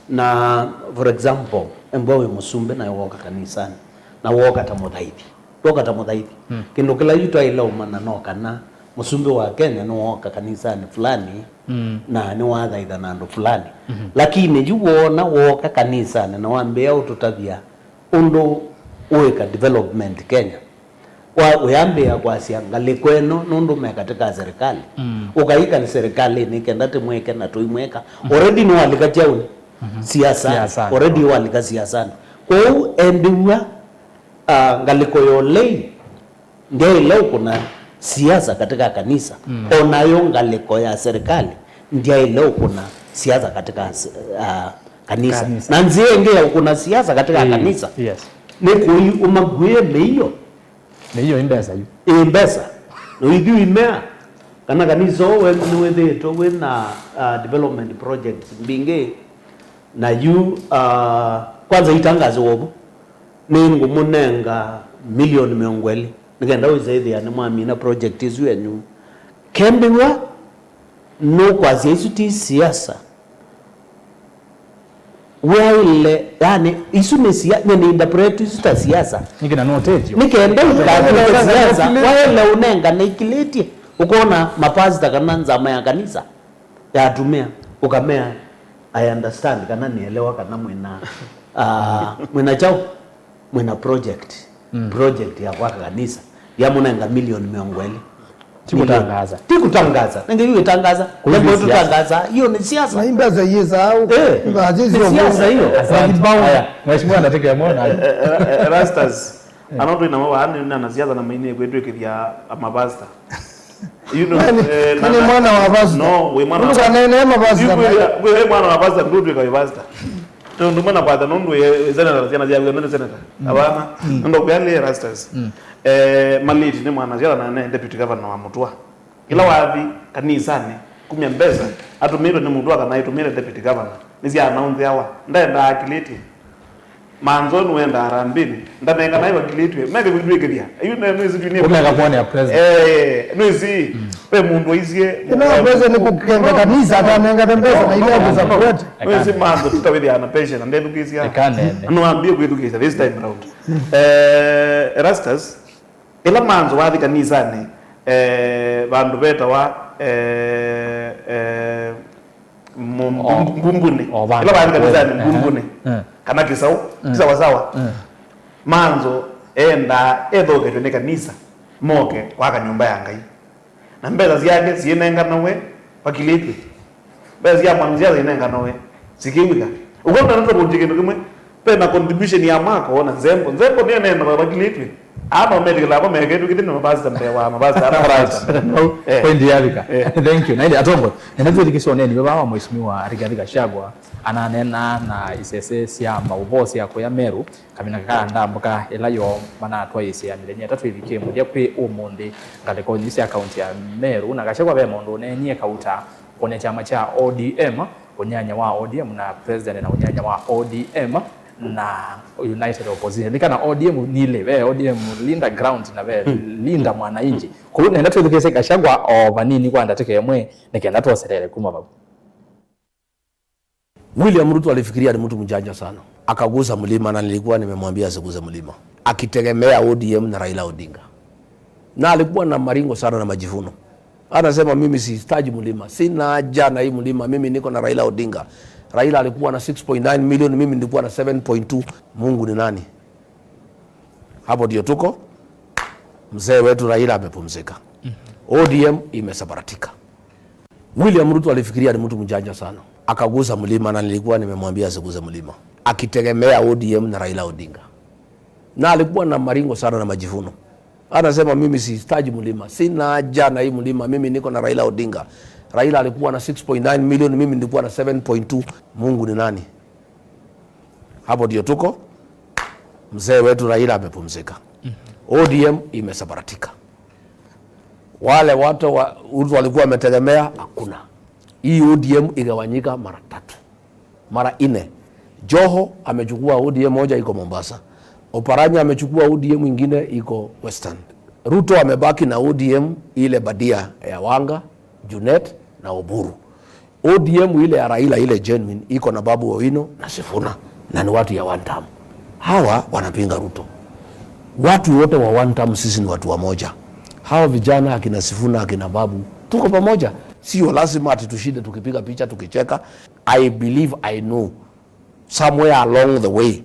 Na, for example, embwa wĩ mũsumbĩ na wooka kanisanĩ, na wooka ta mũthaithi. Ndwoka ta mũthaithi. Mm. Kĩndũ kĩla yu twaĩle ũmanya no kana mũsumbĩ wa Kenya nĩwooka kanisanĩ fulani, mm, na nĩwathaitha na andũ fulani. Mhm. Lakini yu woona wooka kanisanĩ na wambĩĩa ũtũtavya ũndũ ũĩka development Kenya, wa, ũyambĩĩa kwasya ngalĩko ĩno nũndũ me katĩ ka serikali. Mm. Ũkaika serikalĩnĩ kenda tĩmwĩke na tũimwĩka. Mhm. Already nĩwalika kyaũnĩ. Mhm. Siasa. Siasa. Already walika siasanĩ. Kwoou endĩw'a, ah, ngalĩko ya ũlei ndyaĩle ũkũna siasa katika kanisa. Mm. O nayo ngalĩko ya serikali ndyaĩle ũkũna siasa katika, ah, kanisa. Kanisa. Na nzĩa ĩngĩ ya ũkũna siasa katika, mm, kanisa, yes, nĩ kũi ũmakuĩe mĩio. Mĩio ĩ mbesa yu. Ĩ mbesa. Na ithyĩ imea kana kanisa ũũ we nĩwĩthĩĩtwe wĩ na, ah, development projects mbingĩ, na yu, ah, kwanza itangazo wovo, nĩngũmũnenga milioni mĩongo ĩlĩ nĩ kenda wĩse ĩthĩa nĩmwamina project ĩsu yenyu. Kembĩw'a nũkwasya isu ti siasa. Waĩle, yani, isu nĩ sia-, nĩ, nĩ interpret isu ta siasa. Nĩkĩ na no ũtethyo. Nĩ kenda ũkatw'ĩke siasa, waĩle ũnengane ikilĩtye, ũkona mapasita kana nzama ya kanisa ya atumĩa, ũkamea, "I understand kana nĩelewa kana mwĩna, ah, mwĩna kyaũ? Mwĩna project. Mm. Project ya kwaka kanisa. Yamũnenga milioni mĩongo ĩlĩ." Ti kũtangaza. Ti kũtangaza. Nenge yu ĩtangaza. Kũithi siasa. Nenge tũtangaza. Hiyo ni siasa. Na imbesa yĩsaa. Eh. Ni siasa hiyo. Asante. Haya, Mheshimiwa anataka mwana. Eh, eh, eh, Rastas. Ana twĩ namo vaa nĩ anasiasa na mainĩ kwĩtwĩkĩthya mapasta. You know, yani, eh, na, na, mwana wa pasta. No, wĩ mwana wa pasta. Nene mapasta. Wĩ mwana wa pasta, ndũtwĩka wĩ pasta. Nũndũ mwana kwata nũndũ wĩ senator, syana syaku nĩ senator. Abana. Nũndũ kwĩanĩ Rastas. Eh, Maliti nĩ mwana syana na nĩ deputy governor wa Mũtua. Ĩla wathi kanisanĩ, kumya mbesa, atũmĩtwe nĩ Mũtua kana aitũmĩte deputy governor. Nĩ sya announceawa. Ndaendaa akilĩtye. Manzo nũenda harambĩnĩ, ndanenganae vakilĩtw'e, meke kwĩtw'ĩkĩthya. Yu ne, nĩsĩ twi nĩ ũmeka kuonea president. Eh, nĩsĩ, ve mũndũ aisye. Ĩno ya president nĩ kũkenga kanisa, atanengane mbesa na ile kũsupport. Nĩsĩ Manzo tũtawĩthĩa na patient, na ndethukĩsya. Ĩkanene. Nũambie kwĩthukĩsya this time round. Eh, Erastus, ĩla Manzo wathi kanisanĩ, eh, vandũ vetawa, eh, eh, Mu-, o-, mbu-, Mbumbunĩ. O vandũ. Ĩla wathi kanisanĩ, ehe, Mbumbunĩ. Eh. Kana Kĩsaũ, mm, ti sawasawa. Mm. Manzo endaa ethoketwe nĩ kanisa, moke kwaka nyũmba ya Ngai. Na mbesa syake syĩnenganawe vakilĩtw'e. Mbesa sya mwanasiasa inenganawe, sikĩw'ĩka. Ũkwona nĩtũvũngy'e kĩndũ kĩmwe. Ve na contribution ya Mako na Nzembo. Nzembo nĩyo neno vakilĩtw'e. Aa no metĩkĩlaa vo meketw'ĩkĩte nĩ mapasta mbee wa mapasta. Ara mapasta. No, eh, point yavika. Eh. Thank you. Na ĩndĩ atongoi, nenda twĩthukĩĩsye ũneeni wĩ vaa wa Mheshimiwa Rigathi Gachagua, ananeena na isese sya maũvoo sya kũya Meru, kavina kaka ndambũka ĩla yo manatwaĩĩsya mĩthenya ĩtatũ ĩvikĩe mũthya kwĩ ũmũnthĩ ngalĩkonĩ sya kaunti ya Meru. Na Gachagua ve maũndũ ũneenie kauta kũnĩa kyama kya O D M, ũnyanya wa O D M na president na ũnyanya wa O D M na United Opposition. Nĩ kana O D M nilĩ, ve O D M Linda Ground na ve, mm, Linda Mwananchi. Kwoou nenda twĩthukĩĩsye Gachagua o vanini kwa ndatĩka ĩmwe nĩ kenda twoselele kuma vau. William Ruto alifikiria ni mtu mjanja sana. Akagusa mlima na nilikuwa nimemwambia asiguse mlima. Akitegemea O D M na Raila Odinga. Na alikuwa na maringo sana na majivuno. Anasema, "Mimi sihitaji mlima. Sina haja na hii mlima. Mimi niko na Raila Odinga." Raila alikuwa na six point nine million, mimi nilikuwa na seven point two. Mungu ni nani? Hapo ndio tuko. Mzee wetu Raila amepumzika. O D M imesambaratika. William Ruto alifikiria ni mtu mjanja sana. Akagusa mlima na nilikuwa nimemwambia asiguse mlima. Akitegemea O D M na Raila Odinga. Na alikuwa na maringo sana na majivuno. Anasema, "Mimi sihitaji mlima. Sina haja na hii mlima. Mimi niko na Raila Odinga." Raila alikuwa na six point nine million, mimi nilikuwa na seven point two. Mungu ni nani? Hapo ndio tuko. Mzee wetu Raila amepumzika. O D M imesambaratika. Wale watu wa, Ruto walikuwa wametegemea, hakuna. Hii O D M igawanyika mara tatu, mara nne. Joho amechukua O D M moja iko Mombasa. Oparanya amechukua O D M ingine iko Western. Ruto amebaki na O D M ile badia ya Wanga, Junet na Oburu. O D M ile ya Raila, ile genuine, iko na Babu Owino na Sifuna, na ni watu ya one term. Hawa wanapinga Ruto. Watu wote wa one term, sisi ni watu wamoja. Hawa vijana akina Sifuna, akina Babu, tuko pamoja. Sio lazima ati tushinde tukipiga picha, tukicheka. I believe, I know, somewhere along the way,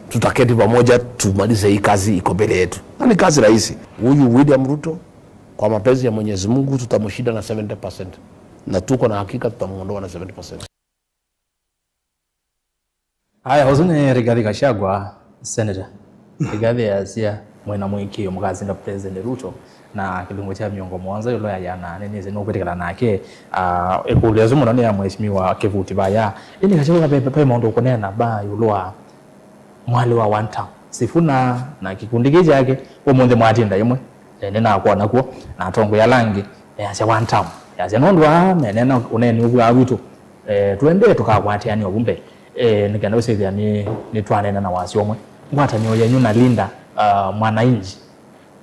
tutaketi pamoja, tumalize hii kazi iko mbele yetu. Na ni kazi rahisi. Huyu William Ruto, kwa mapenzi ya Mwenyezi Mungu, tutamshinda na seventy percent. Na tuko na hakika tutamuondoa na seventy percent. Aya, ũsu nĩ Rigathi Gachagua, Senator. Rigathi easya mwĩ na mũĩkĩĩo mũkasinda President Ruto na kĩlungu kya mĩongo mũonza ĩũlũ ya ĩana. Nĩnĩsĩ nũkwĩtĩkĩla nake. Ah, ĩkũlyo ĩsu mũno nĩ ya Mheshimiwa Kĩvuti vaya. Ĩndĩ Gachagua ve, ve maũndũ ũkũneena ba ĩũlũ wa mwalĩ wa one term, Sifuna na kĩkundi kĩĩ kyake, ũmũnthĩ mwatinda ĩmwe, eh, nĩnakwona kw'o, na atongoi ala angĩ measya one term. Yasya nũndũ aa meneena ũneeni ũvu aa witũ, eh, tũendee tũkakwatĩanĩa ũvu mbee, eh, nĩ kenda ũsyĩthĩa nĩ, nĩtwaneena na wasya ũmwe. Ngwatanĩo yenyu na Linda, ah, Mwananchi,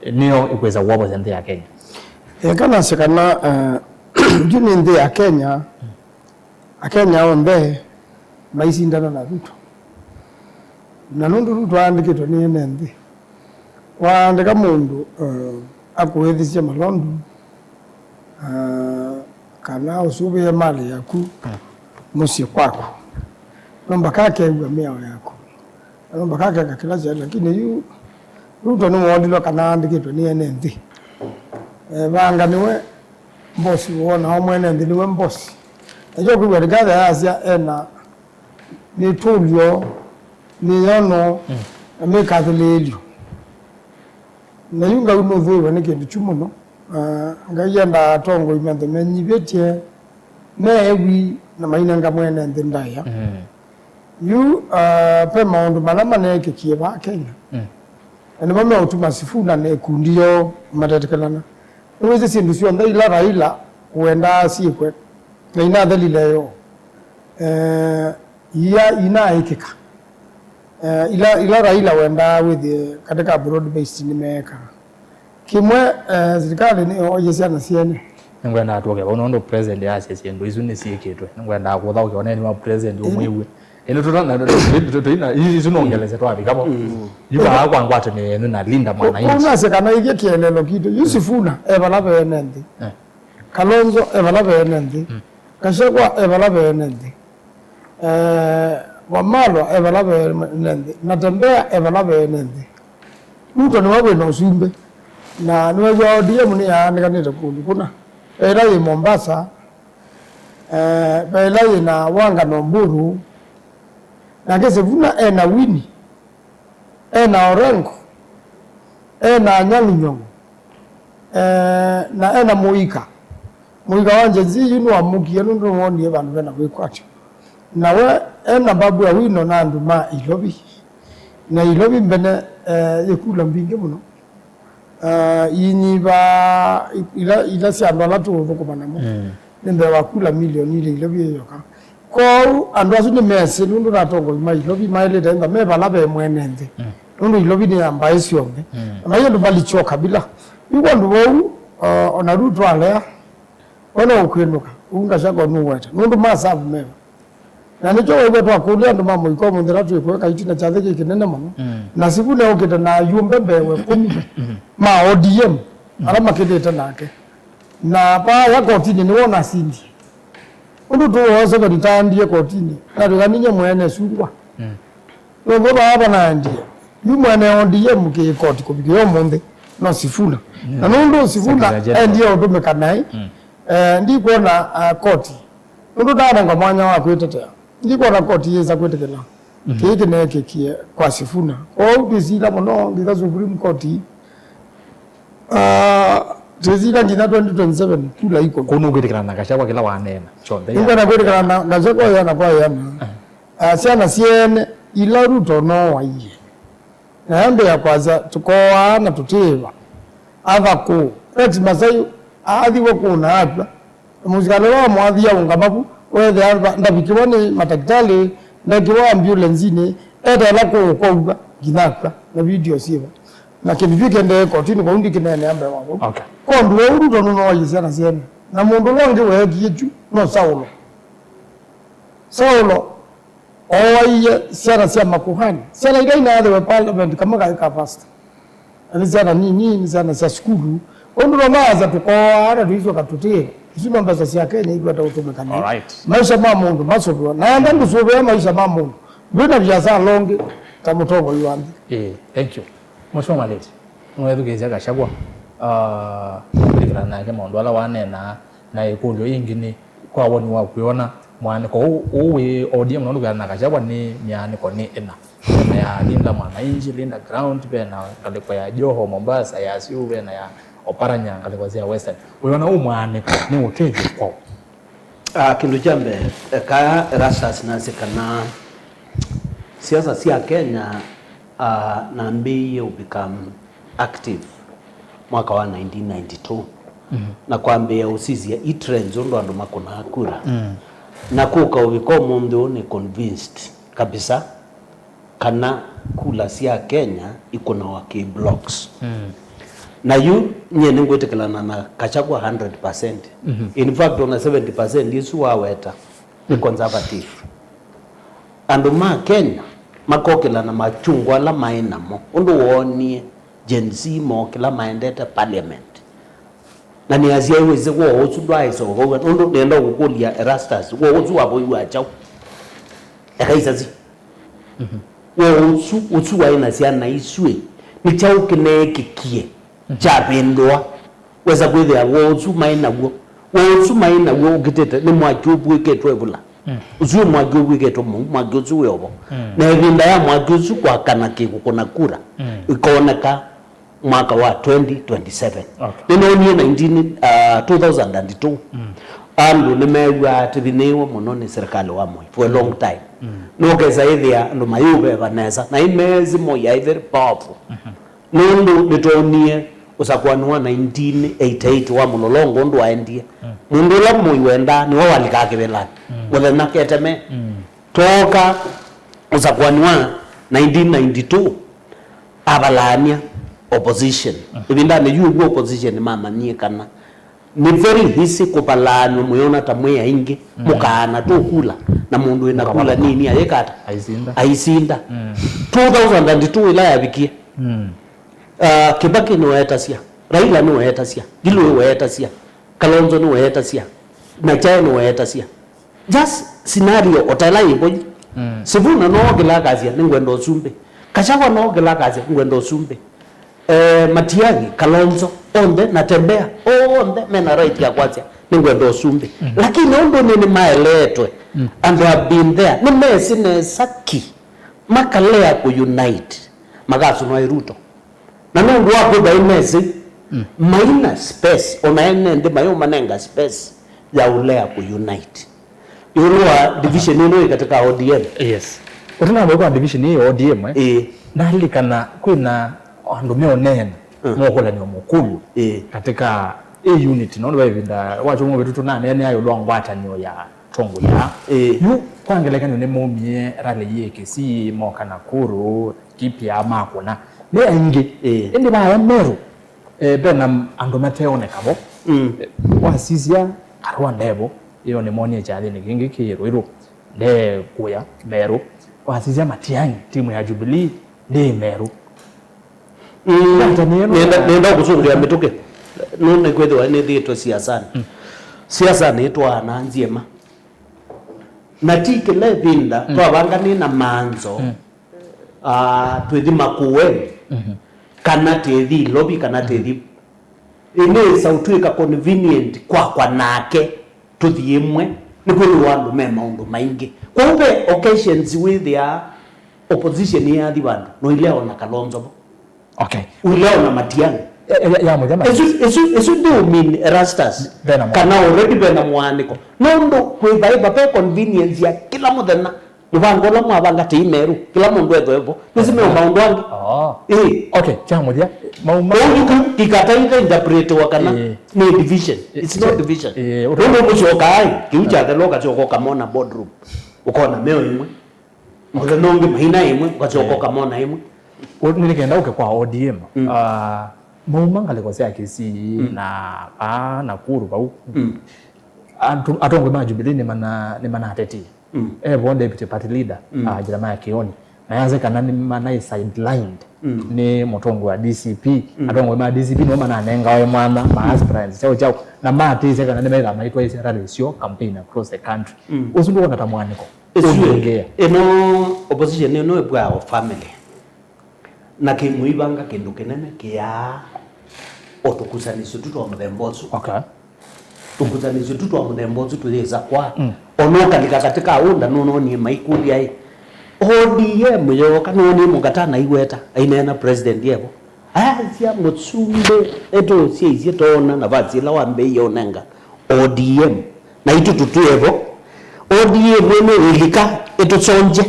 nĩyo ĩkwĩsa kũovosya nthĩ ya Kenya? Eka nasye kana, eh, yu nĩ nthĩ ya Kenya. Akenya onthe maisindana na Ruto. Na nũndũ Ruto aandĩkĩtwe nĩ ene nthĩ, waandĩka mũndũ, eh, akũĩthĩsye malondu, eh, kana ũsũvĩe malĩ yaku mũsyĩ kwaku, no mbaka akew'a mĩao yaku. Vala mbaka akeka kĩla kyaĩ, lakini yu Ruto nĩwoonilwe kana aandĩkĩtwe nĩ ene nthĩ. Eh, Vanga nĩwe mbosi, wonao mwene nthĩ nĩwe mbosi. Nakyo kwĩw'a Rigathi ayasya ena mĩtũlyo mĩyono na mĩkathĩlĩĩlyo. Na yu Ngai nũthũĩwe nĩ kĩndũ kyu mũno. Ah, Ngai endaa atongoi manthe menyivĩtye, me ewi na mainenga mwene nthĩ ndaĩa. Yu, ah, ve maũndũ mala maneekĩkie vaa Kenya. Na nĩmo meũtuma Sifuna na ĩkundi yoo matetĩkĩlana. Nĩwĩsĩ syĩndũ syonthe ila Raila wendaa syĩkwe na inathelile yoo, eh, ia inaĩkĩka. Eh, ila, ila Raila wendaa wĩthĩe katika broad based nĩmeekaa. Kĩmwe, eh, silikalĩ nĩyoie syana syene. Nĩngwendaa tũke vau nũndũ president asya syĩndũ isu nĩsyĩkĩtwe. Nĩngwendaa kũthaũkĩa ũneeni wa president ũmwĩw'e. Ĩndĩ tũtana, tũina, isu nongelesya twavika vo. Yu vaa kwa ngwatanĩo yenyu na Linda Mwananchi. Unasya kana ithye kĩeleelo kitũ. Yu Sifuna e vala ve ene nthĩ. Kalonzo e vala ve ene nthĩ. Gachagua e vala ve ene nthĩ. Eh, Wamalwa e vala ve ene nthĩ. Natembeya e vala ve ene nthĩ. Ruto nĩwe wĩ na ũsumbĩ. Na nĩwew'a O D M nĩyaanĩkanĩte kũndũ kũna. Ve ĩla yĩ Mombasa, eh, ve ĩla yĩ na Wanga na Oburu. Nake Sifuna e na Winnie. E na Orengo, e na Anyang' Nyong'o, eh, na e na Mũika. Mũika wa Gen Z yu nĩwamũkie nũndũ nĩwonie vandũ vena wĩkwatyo. Na we e na Babu Owino na andũ ma Ilovi. Na Ilovi mbene, eh, yĩ kula mbingĩ mũno. Ah, inyiva ila, ila sya andũ ala tũũthũkũma namo. Nĩ mbee wa kula milioni ilĩ Ilovi ĩyoka. Kwoou andũ asu nĩmesĩ nũndũ na atongoi ma Ilovi maĩlĩte enda me vala ve mwene nthĩ. Nũndũ Ilovi nĩ ya mbaĩ syonthe. Na mai andũ malichoka bila. Yu kwa andũ vau, o, ona Ruto alea, we no ũkwĩnũka, ũu Gachagua nũweta. Nũndũ masavu meva. Na nĩkyo wĩw'a twakũlya andũ ma mũiko ũmũnthĩ ĩla twĩkũeka itina kyathĩ kĩ kĩnene mũno. Na Sifuna eũkĩte na ayumbe mbee wa ĩkũmi ma O D M ala makĩlĩte nake. Na vaaya kotinĩ nĩwe ũnasindie. Ũndũ tũwoo Seveni taendie kotinĩ, natwĩka ninyie mwene sungwa. Nũndũ vaa vanaendie. Yu mwene O D M kĩ koti kũvikĩa ũmũnthĩ, no Sifuna. Na nũndũ Sifuna endie ũtũmĩka naĩ, eh, ndikwona, ah, koti. Nũndũ ndaanengwa mwanya wa kwĩtetea. Ndikwona koti yĩsa kwĩtĩkĩla kĩĩ kĩneekĩkie kwa Sifuna. Kwoou twĩsila mũno nginya Supreme Court, ah, twĩsila nginya twenty twenty-seven kula iko. Kũu nũkwĩtĩkĩlana na Gachagua kĩla waneena kyonthe? Nĩngwenda kwĩtĩkĩlana na Gachagua ĩana kwa ĩana. Ah, syana syeene ila Ruto nooaie. Na ambĩa kwasya, tũkoaa na tũtĩĩva. Atha kũũ. Eti Masai aathiwe kũũ na akw'a. Na mũsikalĩ ũla wamwathie aũngama vu, weethĩa ndavikĩwa nĩ matakĩtalĩ, ndekĩwa ambulenzinĩ, eteela kũũ kwauka, nginya akw'a. Na video syĩvo. Na kĩndũ kyu kĩendee kotinĩ, kwou ndikĩneenea mbee wa vau. Okay. Kwa ũndũ ũũ Ruto nũnooie syana syene. Na mũndũ ũla ũngĩ weekie kyu no Saulo. Saulo ooaie syana sya makuhani, syana ila inaathĩwe parliament kamwe kaĩ ka pastor. Na nĩ syana nini, nĩ syana sya sukulu. Ũndũ no maasa tũkooaa na tũisyoka tũtĩe. Isu no mbesa sya Kenya ikwenda ũtũmĩka nĩ. Alright. Maisha ma mũndũ masũvĩwa. Na enda ndũsũvĩa maisha ma mũndũ. Ndwĩ na viasala ũngĩ ta mũtongoi wa nthĩ. Eh, thank you. Mheshimiwa Maleti, nĩwethukĩĩsya Gachagua, ah, kũlikana nake maũndũ ala waneenaa, na ĩkũlyo yĩngĩ nĩ, kwa woni waku, wĩona mwaanĩko ũũ, ũũ wĩ O D M nũndũ kwĩana na Gachagua nĩ mĩaanĩko nĩ ĩna? Vena ya Linda Mwananchi, Linda Ground, vena ngalĩko ya Joho, Mombasa, ya Siu, vena ya Oparanya, ngalĩko sya Western. Wĩona ũũ mwaanĩko nĩ ũtethyo kwaũ? Ah, kĩndũ kya mbee, eka Erastus nasye kana siasa sya Kenya, ah, nambĩĩie ũ become active mwaka wa nineteen ninety-two, na kwambĩĩa ũsisya i trends ũndũ andũ makũnaa kura. Na kũka ũvika ũmũnthĩ ũũ nĩ convinced kabisa kana kula sya Kenya ikũnawa kĩ blocks. Na yu nyie nĩngwĩtĩkĩlana na Gachagua hundred percent. In fact, ona seventy percent ĩsu waweta nĩ conservative. Andũ ma Kenya makokĩla na machungu ala maĩ namo ũndũ woonie Gen Z mokĩla maendete parliament. Na nĩasya wĩsĩ woo ũsu ndwaĩsa ũvauwa, nũndũ nĩenda kũkũlya Erastus, woo ũsu wavũiwa kyaũ? Eka isasi. Woo ũsu, ũsu waĩ na syana isu ĩ, nĩ kyaũ kĩneekĩkie kyavĩndũa? Wesa kwĩthĩa woo ũsu maĩ naw'o, woo ũsu maĩ naw'o ũkitĩte nĩ mwaki ũvw'ĩkĩtwe ĩvula. Ũsu wĩ mwaki ũvw'ĩkĩtwe mũu, mwaki ũsu wĩ ovo. Na ĩvinda ya mwaki ũsu kwakana kĩkũkũna kura, ĩkooneka mwaka wa twenty twenty-seven. Okay. Nĩnoonie nineteen, uh, two thousand and two. Andũ nĩmeew'aa atĩthĩnĩĩwe mũno nĩ serikali wa Moi for a long time. Nũkesa ĩthĩa andũ mayĩũveva nesa, na ĩmeesĩ Moi aĩ very powerful. Nũndũ nĩtwonie ũsakũani wa nineteen eighty-eight wa mũlolongo ũndũ waendie. Mũndũ ũla Moi wendaa nĩwe walikaa kĩvĩlanĩ. Mũthenya keteme. Twooka ũsakũani wa nineteen ninety-two, avalaany'a opposition. Ĩvindanĩ yu ũguo opposition mamanyie kana nĩ very easy kũvalaany'a, mũyona ta mwĩ aingĩ, mũkaana tũkula, na mũndũ wĩna kula nini ayĩka ata? Aisinda. Aisinda. Two thousand and two ĩla yavikie, uh, Kibaki nĩweetasya, Raila nĩweetasya, Ngilu nĩweetasya, Kalonzo nĩweetasya, na Chae nĩweetasya. Just scenario o ta ĩla yĩ vo yu. Sifuna no okĩla akasya, "Nĩngwenda ũsumbĩ." Gachagua no okĩla akasya, "Nĩngwenda ũsumbĩ." Eh, Matiang'i, Kalonzo, onthe, Natembeya, onthe mena right ya kwasya, "Nĩngwenda ũsumbĩ." Lakini ũndũ nĩ nĩmaeleetwe, and they have been there, nĩmesĩ nesa ki, makalea kũ unite, makasunwa ĩ Ruto. Na nũndũ wa kwĩthwa ĩmesĩ, maina space, ona ene nthĩ mayũmanenga space ya ũlea kũ unite. Ĩũlũ wa division ĩno ĩ katĩ ka O D M. Yes. Ũtanamba kwa division ĩĩ ya O D M, eh? Ĩĩ. Nalilikana kwĩna andũ meũneena, mokũlanĩo mũkũlyo katĩ ka ĩ unit, nũndũ ve ĩvinda wacho mũvĩtu tũnaneenea ĩũlũ wa ngwatanĩo ya tongo ya. Ĩĩ. Yu, kwa ngelekany'o, nĩmaumie rally yĩ Kisii, moka Nakuru, Laikipia makũna. Nĩ aingĩ. Ĩĩ. Ĩndĩ vaya Meru, eh, ve na andũ mateoneka vo. Eh, wasisya Karua ndevo, ĩyo nĩmonie kyathĩnĩ kĩngĩ kĩ Ruiru, ndekũya Meru. Wasisya Matiang'i, timu ya Jubilee, ndĩ Meru. Nenda, nenda kũsũngĩa mĩtũkĩ. Nũndũ nĩkwĩthĩwa nĩthĩĩtwe siasanĩ. Siasa nĩtwaana nzyĩma. Na ti kĩla ĩvinda twavanganĩe na manzo, ah, twĩthi Makueni, kana tĩthi Ilovi, kana tĩthi. Ĩnĩsa ũtw'ĩka convenient kwakwa nake tũthi ĩmwe, nĩkwĩthĩwa andũ me maũndũ maingĩ. Kwoou ve occasions wĩthĩaa opposition yĩathi vandũ, noilea ona Kalonzo vo. Okay. Ũilea ona Matiang'i. Ya, ya, ya mũthya ma- Ĩsu, ĩsu, ĩsu ndĩũmin Erastus. Vena mwa- Kana already vena mũaanĩko. Nũndũ kwĩvaĩva ve convenience ya kĩla mũthenya. Mũvango ũla mwavanga tei Meru, kĩla mũndũ ethwe vo. Nĩsĩ me maũndũ angĩ. Oh. Ĩĩ. Okay, kya mũthya. Mau, mau. Ũu yu kĩkataitha interpretiwa kana nĩ division. It's not division. Ĩĩ, ũtũ- Nũndũ ũmũsyokaa ĩ, kĩu kyathelwa ũkasyoka ũkamona boardroom. Ũkona meo ĩmwe. Mũthenya ũngĩ maina ĩmwe, ũkasyoka ũkamona ĩmwe. Ũ-, nĩnĩkenda ũke kwa O D M. Ah, mauma ngalĩko sya Kisii na vaa Nakuru vau. Andũ, atongoi ma Jubilee nĩmana-, nĩmanatetie. Evo deputy party leader, ah, Jeremiah Kioni. Na yase kana nĩmanaĩ sidelined nĩ mũtongoi wa D C P. Atongoi ma D C P nĩmo mananengawe mwanya, ma aspirants, chao chao. Na matĩsya kana nĩmetha maitwaĩsya rally syo campaign across the country. Ũsu ndũona ta mwanĩko? Ĩsu ũngĩ. Ĩno opposition ĩno ĩvwaa o family. Na kĩmũivanga kĩndũ kĩnene kĩyaa o tũkusanĩsyo tu twa mũthemba ũsu. Okay. Tũkusanĩsyo tu twa mũthemba ũsu tũyĩsa kwa. Mm. Ona ũkalika katĩ ka ũnda nũnonie maikũlya ĩ. O D M yooka nũnie mũkatana aiweta, aineena president evo. Asya mũsumbĩ, ĩtũsyaisye toona navasi ĩla wambĩĩie ũnenga O D M. Naitũ tũtwĩe vo. O D M ĩno ĩlika ĩtũsongye.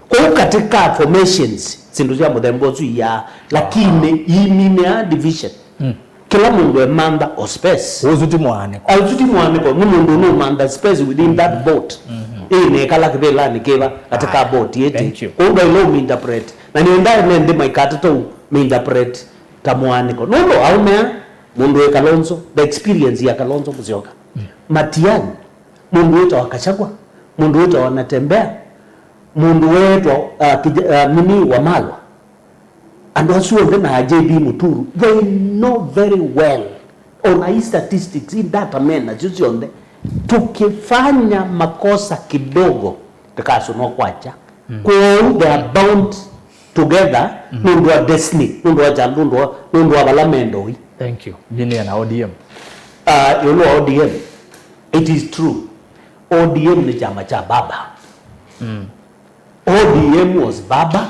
Kwoou katĩ ka formations, syĩndũ sya mũthemba ũsu iyaa, lakini iiminĩaa division. Mm. Kĩla mũndũ emantha o space. Ũsu ti mwanĩko. Ũsu ti mwanĩko, nĩ mũndũ ũnũmantha space within that boat. Mm-hmm. Ĩĩ, nekala kĩvĩlanĩ kĩva katĩ ka boat ĩtĩ. Thank you. Kwoou ndwaĩle ũminterpret. Na nĩenda ene nthĩ maikatata ũminterpret ta mwanĩko. Nũndũ aũme aa, mũndũ wĩ Kalonzo, the experience ya Kalonzo Musyoka. Mm. Matiang'i, mũndũ wĩtawa Gachagua, mũndũ wĩtawa Natembeya, mũndũ weetwa, uh, kija-, uh, nini Wamalwa. Andũ asu onthe na J B Muturi, they know very well. Ona i statistics, i data me nasyo syonthe. Tukifanya makosa kidogo, tũkasunwa kwakya. Mm. Kwoou they are bound together, mm, nũndũ wa destiny, nũndũ wa kyalo, nũndũ wa, nũndũ wa vala menda ũi. Thank you. Junior na O D M. Uh, ĩũlũ wa O D M, it is true. O D M nĩ kyama kya baba. Mm. O D M was baba,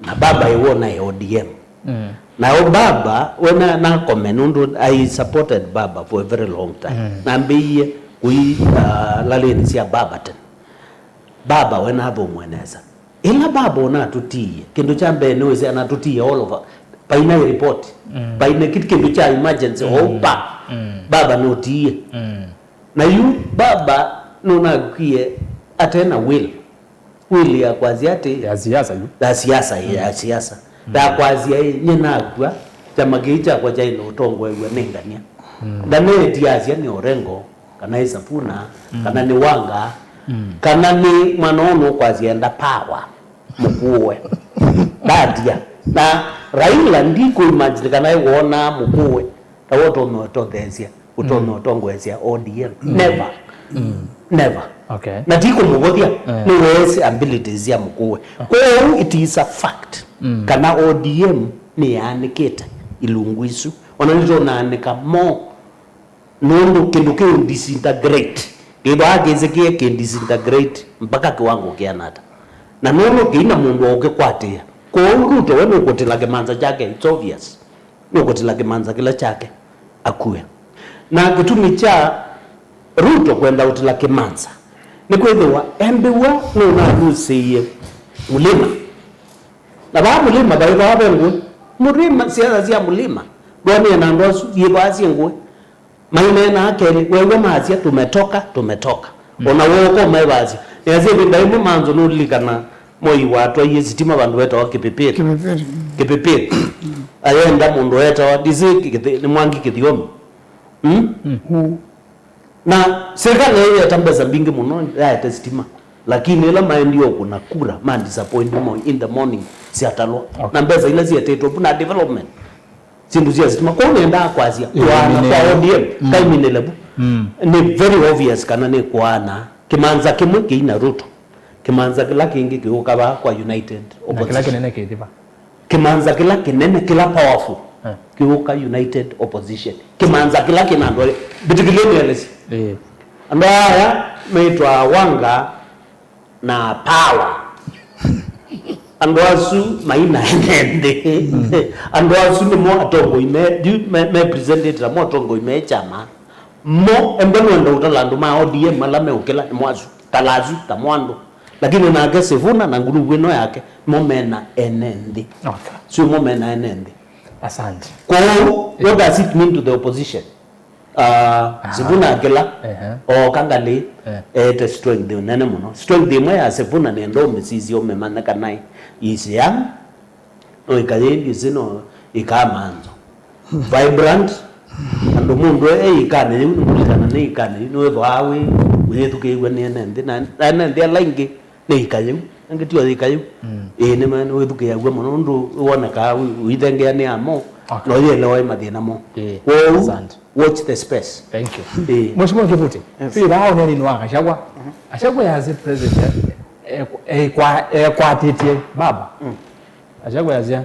na baba ĩwona ĩ O D M. Mm. Nao baba, we na, nakome, nũndũ I supported baba for a very long time. Mm. Nambĩie kũi, uh, lalĩnĩ sya baba tene. Baba we nathũmwe nesa. Ĩla baba ũnatũtiie, kĩndũ kya mbee nĩwĩsĩ anatũtiie all over. Paina report. Mm. Paina kĩtu kĩndũ kya emergency, mm, opa. Mm. Baba nũtiie. Mm. Na yu baba nũnakwie ate na will. Will ya kwasya atĩ ya siasa yu. Ya siasa, mm, ya siasa. Mm. Ya kwasya ĩ, nye nakua, kyama kĩĩ kyakwa kyaĩ na ũtongoew'a nĩ ngania. Mm. Ndaneetiasya nĩ Orengo, kana ĩ Sifuna, mm, kana nĩ Wanga, mm, kana nĩ mwana ũũ nũkwasya enda power, mũkũwe. Ndatia. Na Raila ndikũimagine kana ĩwonaa mũkũwe ta ũtonya ũtotheesya, ũtonya, mm, ũtongoesya O D M. Mm. Never. Mm. Never. Okay. Na ti kũmũvũthya, eh, nĩweesĩ abilities sya mũkũwe. Okay. Kwoou it is a fact, mm, kana O D M nĩyaanĩkĩte ilungu isu. Ona nĩtũnaanĩka mo. Nũndũ kĩndũ kĩu disintegrate. Kĩthwaa kĩsĩkĩe kĩ disintegrate mpaka kĩwango kĩana ata. Na nũndũ kĩina mũndũ wa ũkĩkwatĩĩa. Kwoou Ruto we nũkũtĩla kĩmanza kyake, it's obvious. Nũkũtĩla kĩmanza kĩla kyake akue. Na kĩtumi kya Ruto kwenda ũtĩla kĩmanza nĩ kwĩthĩwa embĩw'a nũnalũsĩie Mulima. Na vaa Mulima vaĩvaa ve ngũĩ. Mulima, siasa sya Mulima. Ndwonee na andũ asu yĩvaa syĩ ngũĩ. Maineenaa kelĩ, weew'a maasya, "Tumetoka, tumetoka." Mm. Ona wooka ũmaĩvasya. Nĩasya ĩvinda yĩmwe manzo nũlilikana Moi watwaie sitima vandũ vetawa Kĩpĩpĩrĩ. Kĩpĩpĩrĩ, mm. Kĩpĩpĩrĩ. Ayenda mũndũ wetawa, ndisĩ Kĩthi-, nĩ Mwangi Kĩthiomi. Mm? Mm. Na serikali ĩyeta mbesa mbingĩ mũno yaete sitima. Lakini ĩla maendie ũkũna kura, ma disappoint Moi in the morning syatalwa. Okay. Na mbesa ila sietetwe vu na development. Syĩndũ sya sitima. Kwoou nĩendaa kwasya, ĩĩ, kũaana kwa O D M, mm, kaiminĩle vu. Mm. Nĩ very obvious kana nĩ kũaana. Kĩmanza kĩmwe kĩina Ruto. Kĩmanza kĩla kĩngĩ kĩũka vaa kwa United Opposition. Na kĩla kĩnene kĩthi va? Kĩmanza kĩla kĩnene, kĩla powerful, eh, kĩũka United Opposition. Kĩmanza kĩla kĩna andũ aĩ, mbĩtĩkĩlye nĩelesye. Ĩĩ. Andũ aya metwa Wanga na power. Andũ asu maina ene nthĩ. Mm. Andũ asu nĩmo atongoi me, yu me, me presented namo atongoi me kyama. Mo, embe nũenda ũtala andũ ma O D M ala meũkĩla, nĩmo asu. Tala asu, tamo andũ. Lakini nake Sifuna na nguluvu ĩno yake, mo mena ene nthĩ. Okay. Sio mo mena ene nthĩ. Asante. Kwoou, eh, what does it mean to the opposition? Uh, aha. Sifuna akĩla, ehe, ooka ngalĩ, eh, eete strength nene mũno. Strength ĩmwe ya Sifuna nĩenda ũmĩsisye ũmĩmanye kana is young, no ĩkayĩ ndĩsĩ no ĩkaa manzo. Vibrant, andũ mũndũ e ĩkanĩ yĩu, nĩkũlikana nĩ ĩkanĩ yĩu, nĩwĩthwaa wĩ, ũyĩthukĩĩw'a nĩ ene nthĩ, na, na ene nthĩ ala ingĩ, nĩ ĩka yĩu. Angĩ tio ĩka yĩu. Mm. Ĩĩ, nĩ ma-, nĩwĩthukĩĩaw'a mũno, nũndũ wonekaa wĩ-, ũithengeanĩa mo, okay, na ũyĩelewa ĩ mathĩna mo. Ĩĩ, kwoou, asante, watch the space. Thank you. Ĩĩ. Mheshimiwa Kĩvuti, yes, twĩ vaa ũneeninĩ wa Gachagua. Mhm. Gachagua yasya president e-, e-, ekwa-, ekwatĩtye baba. Mm. Gachagua yasya,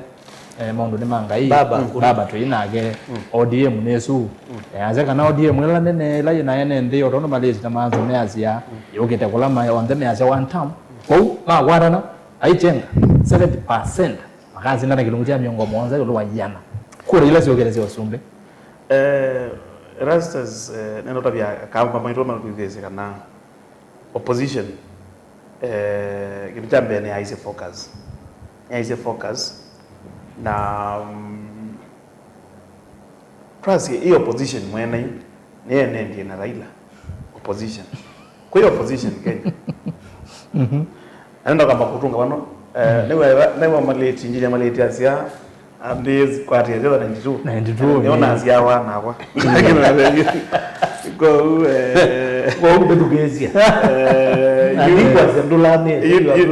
eh, maũndũ nĩ ma Ngai. Baba, mm, kũna. Baba twĩ nake, mm, O D M nĩ ĩsu. Mm. Eh, asya kana O D M ĩla nene, ĩla yĩ na ene nthĩ, o tondũ malĩsi na manzo measya, mm, yũkĩte kũla ma-, onthe measya one term. Kwoou, makwatana, aichenga, seventy percent makasindana kĩlungu kya mĩongo mũonza ĩũlũ wa ĩana. Kura ila syũkĩte sya ũsumbĩ. Eh, Erastus, eh, nenda ũtavya kamba maitũ matũĩthĩsye kana opposition, eh, kĩndũ kya mbee nĩ aisye focus. Nĩ aisye focus. Na, mm, twasye ĩ opposition mwene yu, nĩ enendie na Raila. Opposition. Kwĩ opposition Kenya. Mhm. Enda kamba kũtunga vano. Eh, mm, nĩwe, nĩwe malĩti, njĩnya malĩti asya, ambĩĩe kwatĩa thĩtha ninety-two. Ninety-two, nĩo ĩĩ, nasyawa nakwa. Kwoou, eh, kwoou ndĩthukĩĩsya. Eh, na yu-, ndikwasya ndũlanĩe, yu-, yu-, yu-,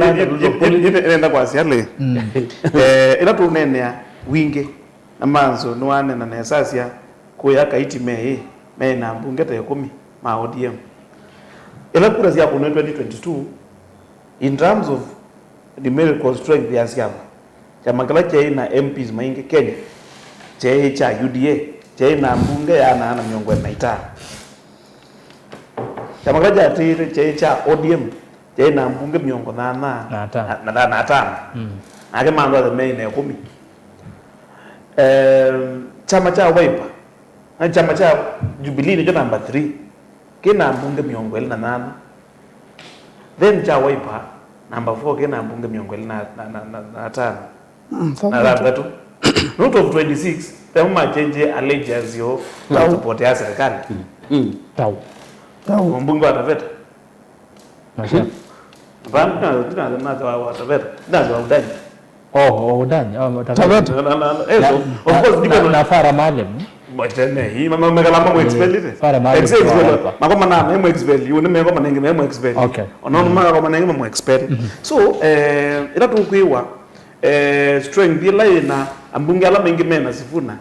yu-, yu-, yu-, nenda kwasya lĩ. Mm. Eh, ĩla tũneenea wingĩ, na Manzo nĩwaneena nesa asya, kũya Kaiti meĩ, meĩ na ambunge ta ĩkũmi ma O D M. Ĩla kura syakũnwe twenty twenty-two, in terms of numerical strength ya syama, kyama kĩla kyaĩ na M Ps maingĩ Kenya, kyaĩ kya U D A, kyaĩ na mbunge ya ana ana mĩongo ĩlĩ na itano. Kyama kĩla kyaatĩĩte kyaĩ kya O D M, kyaĩ na mbunge mĩongo nyanya na atano. Na, na, na atano. Mm. Nake Manthwathe meĩ na ĩkũmi. Em, kyama kya Wiper, na kyama kya Jubilee nĩkyo namba three, kĩ na mbunge mĩongo ĩlĩ na nyanya. Then kya Wiper, namba four, kĩ na mbunge mĩongo ĩlĩ na, na, na, na, na atano. Mm, na thanthatũ. Out of twenty-six, vemo makyenjie allegiance yoo na support ya serikali. Mm. Tau. Tau. Mbunge wa Taveta. Masha. Hapana, ndina, ndina, ndina wa, wa Taveta. Ndina wa Udani. Oh, oh, Udani. Oh, Taveta. Taveta. Na, na, na, na, eh, so, of course, na, ndiko na, na Farah Maalim. Mwetene, hii, ma, ma, mekala mamwe expellite. Farah Maalim. Ex-, ex-, Wiper. Makoma na, memo expel. Yu, ni mekoma nengi, memo expel. Okay. Ona, ona, makoma nengi, memo expel. So, eh, ila tukwiwa, eh, strength ila ina, ambunge ala mengi mena Sifuna.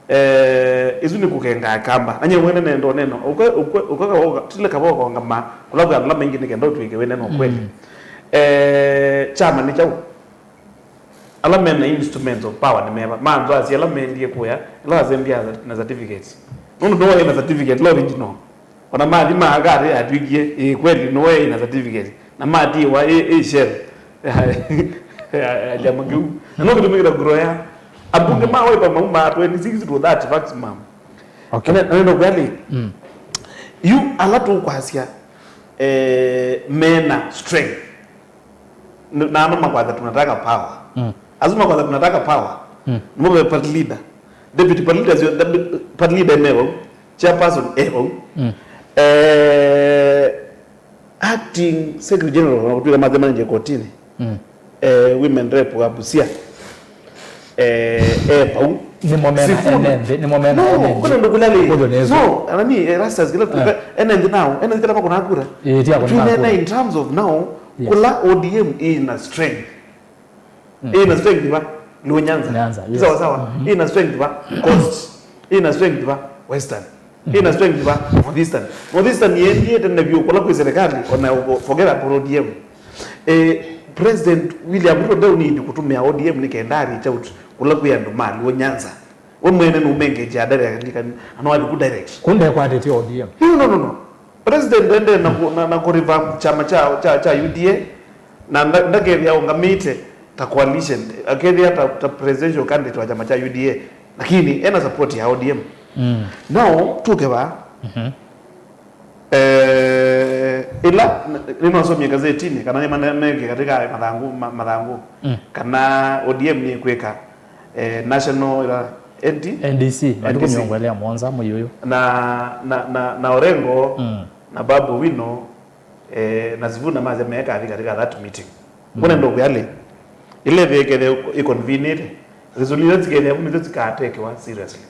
Eh, isu nĩ kũkenga kamba. Na nyie mwene nenda ũnena. Ũka, ũka, ũka, ũka, tile kavoko ngama, kũla kwa ala maingĩ nĩ kenda ũtwĩke wĩnena ũkweli. Mm. Eh, kyama nĩ kyaũ? Ala mena instruments of power nĩ meva? Manzwasi ala mendie kũya, ala wasembia na certificates. Nũndũ no wĩ na certificate, la original. Ona mathi maaka atĩ atwĩkie, ĩ kweli, nĩwe ĩ na certificate. Na matiwa ĩ, ĩ shell ya, ya, ya kyama kĩu. Na no kĩtumi kĩla grow ya. Ambunge ma Wiper maumaa twenty-six to thirty maximum. Okay. Na, na ndio kweli. Mm. Yu ala tũkwasya, eh, mena strength. N-, na ano makwatha tunataka power. Mm. Asu makwatha tunataka power. Mm. Nimo be party leader. Deputy party leader, sio, party leader ene vau. Chairperson e vau. Mm. Eh, Acting Secretary General, ona kũtwĩka mathemana nje kotini. Mm. Eh, women rep wa Busia. Eh, eh, pau. Nĩmo mena Sifuna. Ene nthĩ, nĩmo mena ene nthĩ. No, kuna ndo kulale. Kũlyo nĩ ĩsu. No, anani, eh, Erastus, kila tuka, ene nthĩ nao, ene nthĩ kila makona kura. Eh, tia kũnina kura. Tunena in terms of now, yes, kula O D M ina strength. Mm. Ina strength va Luo Nyanza. Nyanza, yes. Sawa sawa. Mm-hmm. Ina strength va Coast. Ina strength va Western. Mm-hmm. Ina strength va Northeastern. Northeastern yendie tene vyũ kula kwĩ serikali, ona forget about O D M. Eh, President William Ruto ndeu need kutumia O D M ni kenda reach out kula kwĩ andũ ma Luo Nyanza. We mwene nũmengekya direct, kana no athi ku direct. Kunde kwatĩtye O D M. No, no, no, no. President ende na ku-, na, na ku revamp kyama kya, kya, kya U D A, na nda-, ndakethĩa aũngamĩte ta coalition, akethĩa ta, ta presidential candidate wa kyama kya U D A, lakini ena support ya O D M. Mm. Now, tuke va. Mhm. Eh, ĩla n-, nĩnosomie ngazetinĩ, kana nĩmane-, meke katika mathangũ, ma-, mathangũ, mm, kana O D M nĩkwĩka, eh, national, ĩla, N D C? N D C, matukũ N D C. Mĩongo ĩlĩ na mũonza mwei ũyũ. Na, na, na, na Orengo, mm, na Babu Owino, eh, na Sifuna masya mekathi katika that meeting. Mm. Kũnenda ũkwĩalĩ, ĩla ĩvekethe ĩconvenĩte, resolutions sikethĩa vu nĩsyo sikatekewa seriously.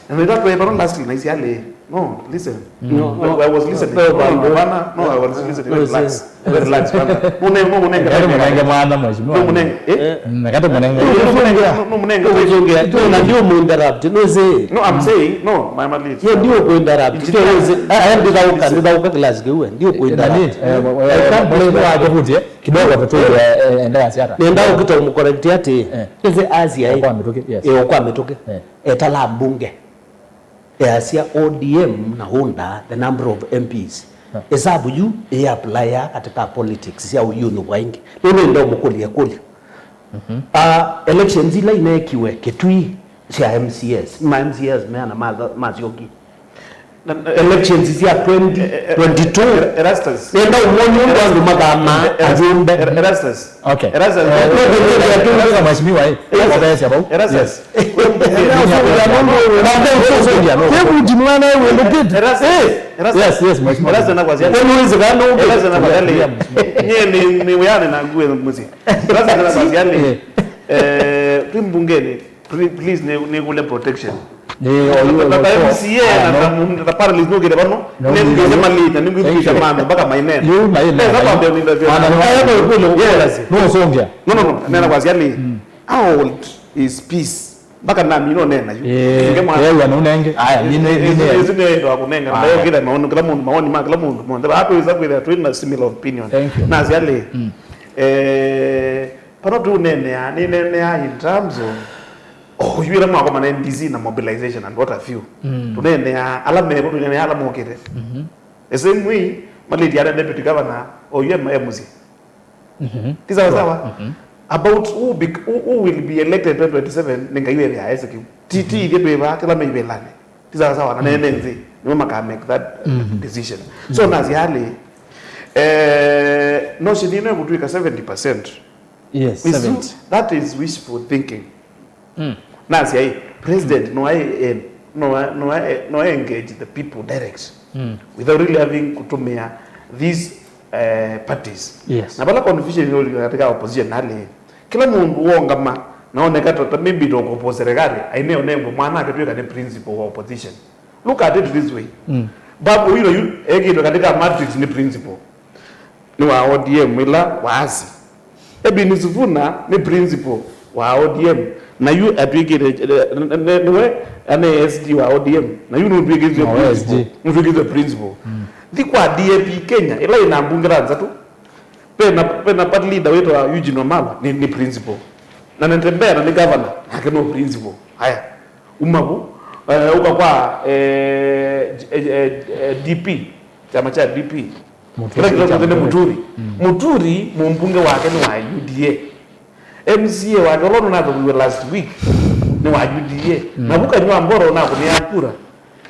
Na nĩtatwae vano lastly na isialĩ. No, listen. No, no, I was listening. No, no, no, hapana. No, I was listening. No, relax. Relax, bana. Nũne-, nũnenge. Nũnenge mwana, mheshimiwa. Nũnenge, eh? Mm, nũnenge. Nũnenge. Na ndio mu interrupt. No, say. No, I'm saying, no, my, my lead. Yeah, ndio ku interrupt. Ndio say. Ah, ndithauka, ndithauka class kiwe. Ndio ku interrupt. Nani? Eh, eh, eh, mheshimiwa akivutie kidogo tu, eh, eh, endelea siata. Nenda ukita umucorrect ati. Eh. Ese asia, eh. Kwa mituki, yes. Eh, kwa mituki. Eh. Etala mbunge. Easya O D M na UDA, the number of M Ps. Huh. Ĩsavu yu ĩaplaya katika politics sya ũyũnũ wa ĩngĩ. Nũndũ nĩndaũmũkũlya ĩkũlyo. Mhm. Ah, elections ila ineekiwe Kitui sya M C As, ma M C As meana matha-, masyokie. Na, na, elections sya twenty twenty-two. Eh, eh, eh, Erastus. Nĩndaũmwony'a ũndũ andũ mathamaa, eh, eh, ajumbe. Eh, Erastus. Okay. Erastus. Eh, no, no, no, no, no, no, mheshimiwa, eh. Erastus. Erastus. Yes. Erastus. Kevuti mwana wĩndũkĩte. Erastus. Eh. Erastus. Yes, yes, mheshimiwa. Erastus, nakwasya. Wewe unaweza kana. Erastus, nakwasya. Nyie nĩ, nĩ wĩanĩ na nguo mũsyĩ. Erastus, nakwasya. Eh. Eh, twĩ mbungeni. Pre-, please, nĩ, nĩkũle protection. Nĩ, o, yu, na, na, na M C A, ah, na, no, na, na panelists nũkĩte vano, no, nĩngĩte malita, nĩngĩte mandu mpaka mainene. Yu, mainene. Esa kwambia nĩ ndavyo. Ana, no, yes, no, no, no, nena kwa siali. Mm. How old is peace? Mpaka nami no nena yu. Eh, nge mwana. Yewa no nenge. Aya, ni, ni, ni, ni. Ezi nĩ ndo kunenga. Aya. Ndayo kila maoni, kila mundu, maoni ma kila mundu, mundu. Watu weza kwenda tu na similar opinion. Thank you. Na siali. Mm. Eh, Pano tunenea, nĩnenea in terms of Oyu ĩla mwakomana N D C na mobilization and what have you. Tũneenea ala mevo, tũneenea ala mokĩte. The same way, malĩti ala deputy governor, oyu e, e mũsyĩ. Ti sawa sawa? About who, bec- who, who will be elected twenty twenty-seven, nĩ Ngai wĩthĩaa ese kĩu. Ti, ti ithyĩ twĩ vaa, kĩla me ivĩlanĩ. Ti sawa sawa, na nene nthĩ, nĩmo maka make that decision. So, nasya alĩ, eh, no shithino ĩkũtw'ĩka seventy percent. Yes, seventy. That is wishful thinking. Nasya ĩ, president no aĩ, eh, no a- no a- no a engage the people direct without really having kũtũmĩa these, eh, parties. Yes. Na vala confusion ĩlika katika opposition alĩ, kĩla mũndũ wongama na oneka ta, ta maybe tũkũpo serikali, aine onengwe mwana akĩtw'ĩka nĩ principal wa opposition. Look at it this way. Babu huyo yu ekĩtwe katika matrix nĩ principal. Nĩ wa O D M ĩla waasi. Ebini Sifuna nĩ principal wa O D M. Na yu atw'ĩkĩte, eh, n- n- nĩwe ane S G wa O D M. Na yu nũtw'ĩkĩte principal. Nũtw'ĩkĩte principal. Thi kwa D A P Kenya, ĩla ĩna mbunge thanthatũ. Pena, pena party leader wĩtwa Eugene Wamalwa, nĩ, nĩ principal. Na Natembeya na nĩ governor, nake no principal. Haya, uma vu, eh, ũka kwa, eh, eh, eh, eh, D P, kyama kya D P. Kĩla kĩtongozwe nĩ Muturi. Muturi, mũmbunge wake nĩ wa U D A. M C A wake, ũla ũnathukiwe last week, nĩ wa U D A. Na vu Kanyua Mboro ũnakũnĩa kura,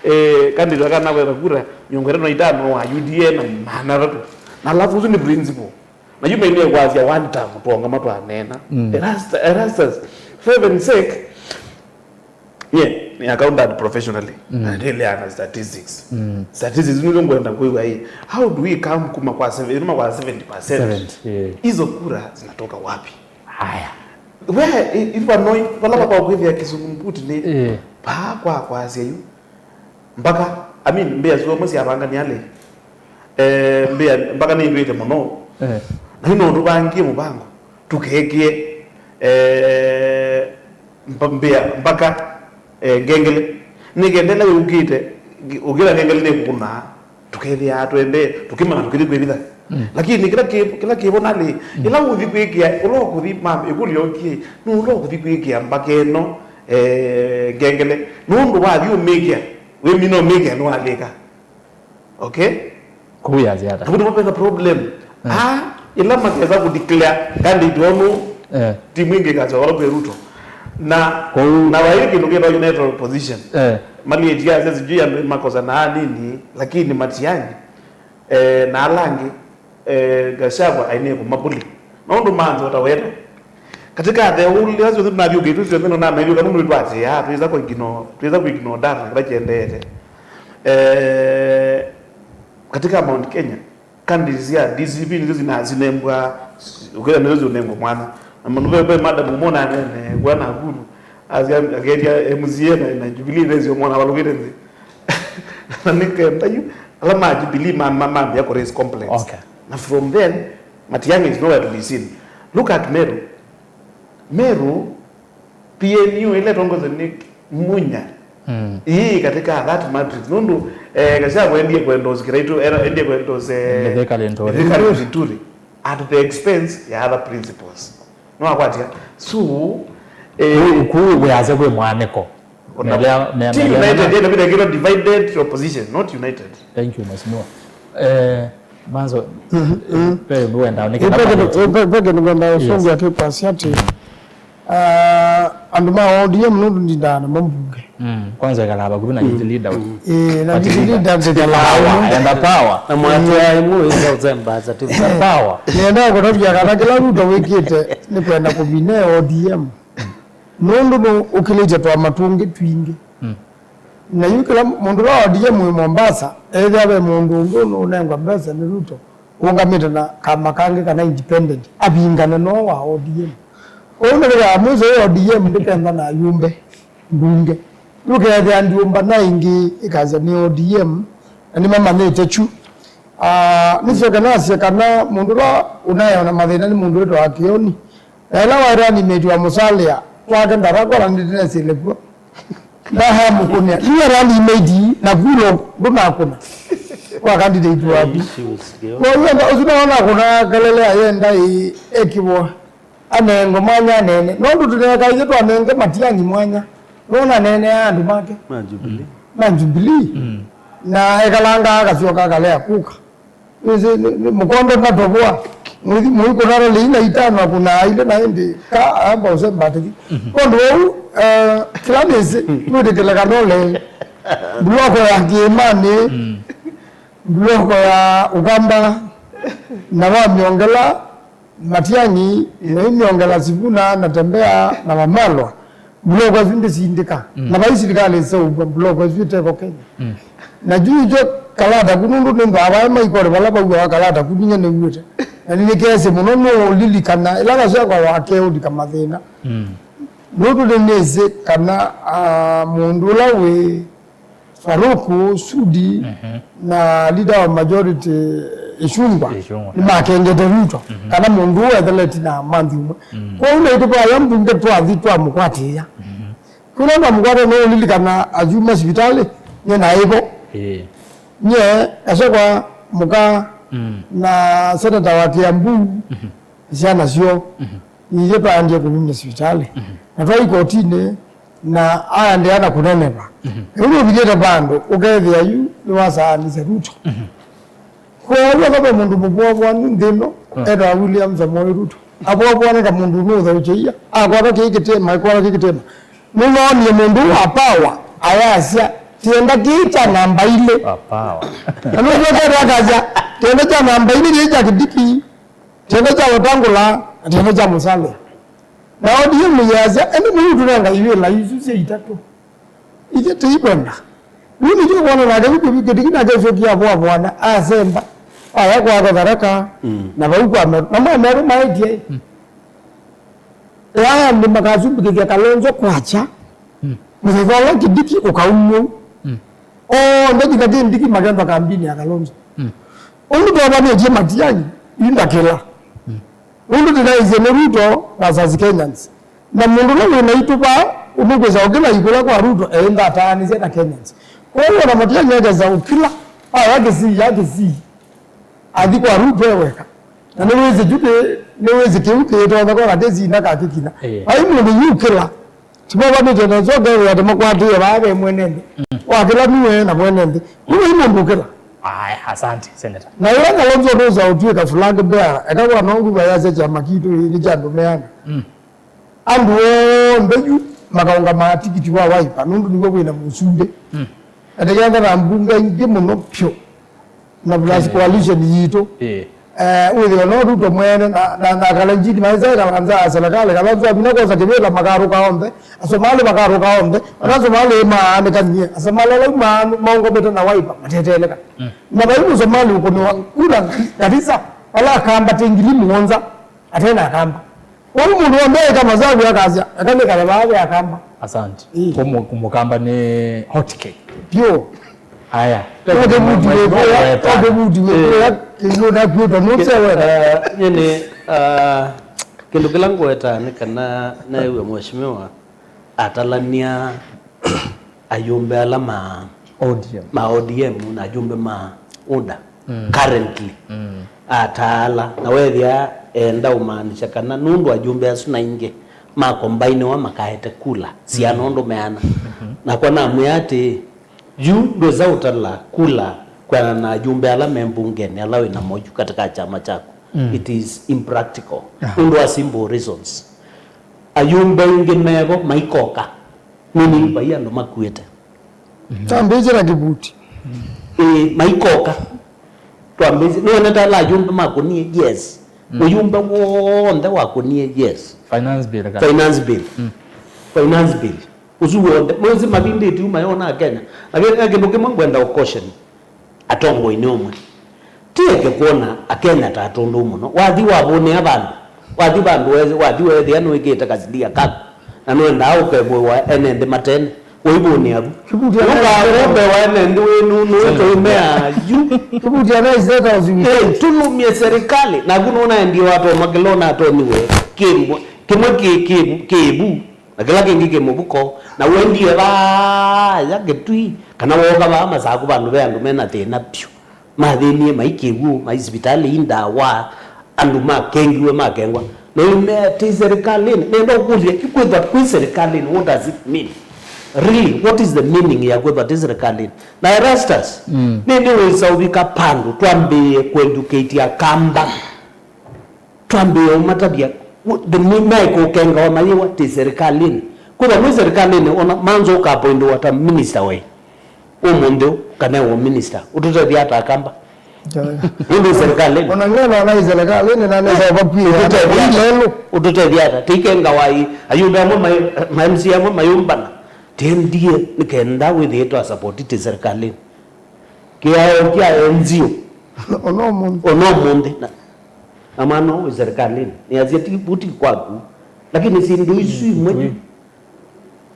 eh, candidate wake anawetha kura mĩongo ĩtatũ na itano wa U D A na maana atatũ. Na alafu ũsu nĩ principal. Na yu mainie kwasya one term, twongama twaneena. Erastus, Erastus, for heaven's sake, nye, nĩ accountant professionally. Na ndĩleana statistics. Statistics nĩzo ngwenda kwĩw'a ĩ. How do we come kuma kwa seven, kuma kwa seventy percent? Seventy, yeah. Hizo kura zinatoka wapi? Haya. We, i- ivanoi, vala vakwa kwĩthĩa kizungumkuti nĩ, eh, paa kwa kwasya yu. Mbaka, I mean, mbĩa syũmwe syavangania lĩ. Eh, mbĩa, mbaka nĩndwĩte mũno. Eh. Na yu no tũvangie mũvango. Tũkekie, eh, mba- mbĩa, mbaka, eh, ngengele. Nĩ ngengele yũkĩte, ngi- ũkĩla ngengele nĩkũkũnaa. Tũkethĩaa twendee, tũkĩmana tũkĩthi kwĩvitha. Lakini kĩla kĩ- kĩla kĩvo nalĩ, ĩla ũthi kwĩkĩa, ũla ũkũthi ma ĩkũlyo ũkie, nĩ ũla ũkũthi kwĩkĩa mbaka ĩno, eh, ngengele. Nũndũ wathi ũmĩkĩa, wĩmina ũmĩkĩa nĩwalĩka. Okay? Kũu yasya ata? Nakuti mapena problem. Ah, ĩla makesa kũ declare candidate wao nũ, eh, timu ingĩ ĩkasya vala kwĩ Ruto. Na, kũu na waĩ kĩndũ kĩtwa united opposition. Eh. Maliĩtie asya sijui andũ makosanaa nini, lakini Matiang'i, eh, na ala angĩ, eh, Gachagua aine kũmabuli. Maũndũ manzota weta. Katika the whole, ila syonthe nathi ũkĩtu syonthe no namethi kana nũndũ twatĩa, twĩza kũ ignore, twĩza kũ ignore data kĩla kĩendeete. Eh, katika Mount Kenya, candidates ya D C P nĩsyo sina- sinembwa, ũkĩla nĩsyo sinengwa mwana. Na mũndũ ve, ve madam ũmwe na nene, kwa Nakuru, asya, aketia M C A na, na Jubilee nĩsyo mwana walũkĩte nthĩ. Na nĩ kenda yu, ala ma Jubilee ma- ma- mambia kũ raise complaints. Okay. Na from then, Matiang'i is nowhere to be seen. Look at Meru. Meru, P N U ĩla ĩtongozwe nĩ Munya. Ii katika that matrix. Nũndũ, eh, Gachagua endie kũ endorse Kiraitu, era- endie kũ endorse, eh, Mithika Linturi. Mithika Linturi at the expense ya other principals. Nĩwakwatia? So, eh, kũu, kũu wĩasya kwĩ mwanĩko. Ona melea- me- ti melea- united, yenda vile kĩtwa divided opposition, not united. Thank you, Mheshimiwa. Eh, Manzo, eh, pe nduenda nĩ kĩla peke pale. Peke nduenda usongo yake kwa siati. Ah, andũ ma O D M nũndũ ndindaa namo mbunge. Mm, kwanza ĩkalaa vakuvĩ na youth leader. Eh, na youth leader ndikala. Power, enda power. Na mwatwa imwe iza uzemba za tu. Power. Nenda kũtavya kana kĩla Ruto wĩkĩte nĩ kwenda kũmina O D M. Nũndũ nũ ũkĩlĩte twama tũngĩ twingĩ. Na yu kĩla mũndũ ũla wa O D M wĩ Mombasa, ethĩa ve mũndũ ũngĩ ũnũnengwa mbesa nĩ Ruto, ũngamĩte na kama kangĩ kana independent, avingane no wa O D M. Ũu nĩ wĩkaa mwĩsĩ wĩ O D M ndĩkenda na ayumbe mbunge. Ndũkethĩa ndiũmba na ĩngĩ ĩkasya nĩ O D M, na nĩmamanyĩte kyu. Ah, nĩsyoke nasye kana mũndũ ũla ũnaewa na mathĩna nĩ mũndũ wĩtawa Kĩoni. Na ĩla waĩtwa animate wa Mũsalĩa, wake ndarakola nĩtĩnesĩle kw'o. Ndahamũkũnĩa. Yu aranimate na kulo ndũnakũna. Kwa candidate waku. Kwa hiyo nda- ũsu naona kuna kelele ayenda ĩ- ekiwa. anengo mwanya anene. Nũndũ tũneeka ithyĩ twanenge Matiang'i mwanya. Nũndũ aneenea andũ make. Ma Jubilee. Ma Jubilee. Mm. Na ekalanga akasyoka akalea kũka. Nĩsĩ, nĩ, nĩ mũkondo natoboa. Mũithi, mũikũnana lĩi na itano akũnaa ile na ĩndĩ ka amba ũsemba atĩki. Mhm. Kwondũ ũu, eh, kĩla nĩsĩ, mwĩtĩkĩle kana ũlee. Mbuloko ya Kĩĩmanĩ, mm, mbuloko ya Ũkamba, na wamyongela, Matiang'i, na imyongela Sifuna, na Tembea, na Wamalwa. Mbuloko isu ndisindika. Mm. Na vai silikalĩ iseũvw'a mbuloko isu iteko Kenya. Mm. Na juu ikyo kalata ku nũndũ nĩ mbaavae maikole vala vauawa kalata ku ninya nĩw'ĩte. Na nĩnĩkesĩ mũno nũũlilikana ĩla kasyakwa wakeũlika mathĩna. Mm. Nũndũ nĩnĩsĩ kana, ah, mũndũ ũla wĩ Faruku, Sudi, mhm, na leader wa majority, Ichung'wah, Ichung'wah, nĩmakengete Ruto, mhm, kana mũndũ ũũ ethele ĩtina wa month ũmwe. Mm. Kwoou naitũ vaya mbunge twathi twamũkwatĩĩa. Mhm. Kũla twamũkwata no ũlilikana asyuma sivitalĩ, nye naĩvo. Ĩĩ. Nye, Gachagua, mũka, mm, na senator wa Kiambu, mhm, syana syoo. Mhm. Ithyĩ twaendie kũmumya sivitalĩ. Mhm. Na twaĩ kotinĩ, na aendeea na kũneneva. Mhm. Rĩu nũvikĩte vandũ, ũkethĩa yu nĩwasaanisye Ruto. Mhm. Kwoou aka ve mũndũ mũvoavoanu nthĩ ĩno, mm, etawa William Samoei Ruto. Avoavoane ta mũndũ ũnũũthaũkya ia, akwata kĩĩ kĩtema, akwata kĩĩ kĩtema. Nĩnoonie mũndũ wa power, ayasya, "Tienda kĩĩ kya namba ilĩ." Wa power. Na nũndũ ũkethĩa akasya, "Tienda kya namba ilĩ kĩĩ kya Kĩdiki." Tienda kya Wetangula, na tienda kya Musalia. Na O D M yasya, "Ĩndĩ mũyũtũnenga iwĩla isu syĩ itatũ. Ithyĩ tũikwenda." Rĩu nĩkyo kwona nake Kĩdiki nake asyokie avoavoana, asemba, aya kwaka Tharaka, mm, na vau kwa Meru. Na ma Meru maĩtye, mm, aya nĩmakasumbĩkĩthya Kalonzo kwakya, mm, mũthenya ũla Kĩdiki ũkaumw'au. Mm. Onthe nginya Kĩdiki makenda kambini ya Kalonzo. Mm. Ũndũ twovanĩtye Matiang'i, yu ndakĩla. Mm. Ũndũ tũnaisye nĩ Ruto versus Kenyans. Na mũndũ ũla wĩ naitũ vaa, ũnũkwĩsa ũkĩla ikũla kwa Ruto, eĩntha ataanĩsye na Kenyans. Kwoou ona Matiang'i akesa ũkĩla, aya Kisii, ya Kisii, athi kwa Ruto e weka. Na nĩwĩsĩ kyu kĩ, nĩwĩsĩ kĩu kĩtonya kona kĩsina kakĩkina. Ĩĩ. Vai mũndũ yu ũkĩla, Ti movanĩtye na nzoka ĩthĩa tũmakwatĩe vaa ve mwene nthĩ. Mm. Wakĩla nue na mwene nthĩ. Nue mũndũ ũkĩla. Aya, asante, Senator. Na ĩla Kalonzo nũsa ũtw'ĩka flag bearer, eka kwa no nguva yasya kyama kitũ nĩ kya ndũmeana. Mm. Andũ onthe yu makaũngamaa tikiti wa Wiper, nũndũ nĩw'o wĩna mũsumbĩ. Mm. Ateketha na mbunge ingĩ mũno pyũ. Na plus coalition yitũ. Ĩĩ. Eh, wĩthĩwa no Ruto mwene na, na, na Kalenjini maĩsa ĩkala nza ya serikali, kana nza mina kosa kĩvĩla makarũka onthe, Asomali makarũka onthe, na Asomali maanĩkanie, Asomali ala ma-, maũngomete na Wiper mateteeleka. Mm. Na vai Mũsomali ũkũnĩwa kura Garissa, ala akamba te ngili mũonza, atena akamba. Kwoou mũndũ wonthe eka masavu akasya, "Eka nĩkale vaa ve akamba." Asante. Ĩĩ. Kwa mũ-, mũkamba nĩ hot cake. Vyũ. Aya. Oke muti wĩkũya, oke muti wĩkũya, kĩndũ nakwĩtwa nũseweta. Eh, nyene, ah, kĩndũ kĩla ngweta nĩ kana naĩw'a mheshimiwa atalania ayũmbe ala ma O D M. Ma O D M na ayũmbe ma UDA. Mm. Currently. Mm. Ataala, na wethĩa enda ũmaanisha kana nũndũ ayũmbe asu na ingĩ makombainĩwa makaete kula siana ũndũ meana. Mhm. Nakwa namwĩa atĩĩ, yu ndwĩsa ũtala kula kwĩana na ayũmbe ala me mbungenĩ ala wĩ namo yu katika kyama kyaku. Mm. It is impractical. Aha. Nũndũ wa simple reasons. Ayũmbe aingĩ mevo maikoka. Nĩnĩ vai andũ makuĩte. Mhm. Twambĩĩsye na kĩvuti. Ĩĩ, maikoka. Twambĩĩsye. Nĩwonete ala ayũmbe makũnie? Yes. Mm. Mũyũmbe w'onthe wakũnie? Yes. Finance bill kana? Finance bill. Mm. Finance bill. Ũsu w'onthe. Mwĩsĩ mavindĩtye uma yona Kenya. Lakini kĩndũ kĩmwe ngwenda ũkosheni. Atongoi nĩ ũmwe. Tieke kwona Akenya ta atũndũ mũno. Wathi wavũnĩa vandũ. Wathi vandũ wethĩ-, wathi weethĩa nĩwĩkĩte kasilia kaku. Na nwendaa ũkevũĩwa ene nthĩ matene. Ũivũnĩa vu. Kĩvutia nũkaũmbewa ene nthĩ wĩ nũnũ ũtũmea yu. Kĩvutia na iseta ũsiwĩ. Ĩ, tũlũmie serikali. Naku nũnaendie watoma kĩla ũnatonyiwe. Kĩmwe, kĩmwe kĩ, kĩ, kĩvu. Na kĩla kĩngĩ kĩ mũvuko, na ũendie vaya Kĩtui, kana wooka vaa Masaku vandũ ve andũ mena thĩna vyũ, mathĩnie, mai kĩw'ũ, mai sivitalĩ, i ndawa, andũ makengiwe, makengwa. Na ũimea ti serikalini. Nenda ũkũlye, yu kwĩthwa kwĩ serikalini, what does it mean? Really, what is the meaning ya kwĩthwa ti serikalini? Na Erastus, mm, nĩ, nĩ wĩsa ũvika pandũ twambĩĩe kũeducate Akamba. Twambĩĩe ũmatavya, the mi-, mekũkengawa mayĩwa ti serikalini. Kwĩthwa mwĩ serikalini, ona manzo ũkapoindiwa ta minister we. Ũmũnthĩ ũkanewa minister. Ũtũtethya ata Akamba? Nũndũ serikalini. Ona ng'eno na serikalini na nesa vakuĩ. Ũtũtethya ata? Lelo. Ũtũtethya ata? Tĩikengawa ĩ, ayumbe amwe mai-, ma M C A amwe mayũmbana. Tendie nĩ kenda wĩthĩe twa support ti serikalini. Kĩao kya N G O. Ona ũmũnthĩ. Ona ũmũnthĩ. Na, na mwana ũyũ wĩ serikalini. Nĩasya ti, ti kwaku. Lakini syĩndũ isu imwe. Mm.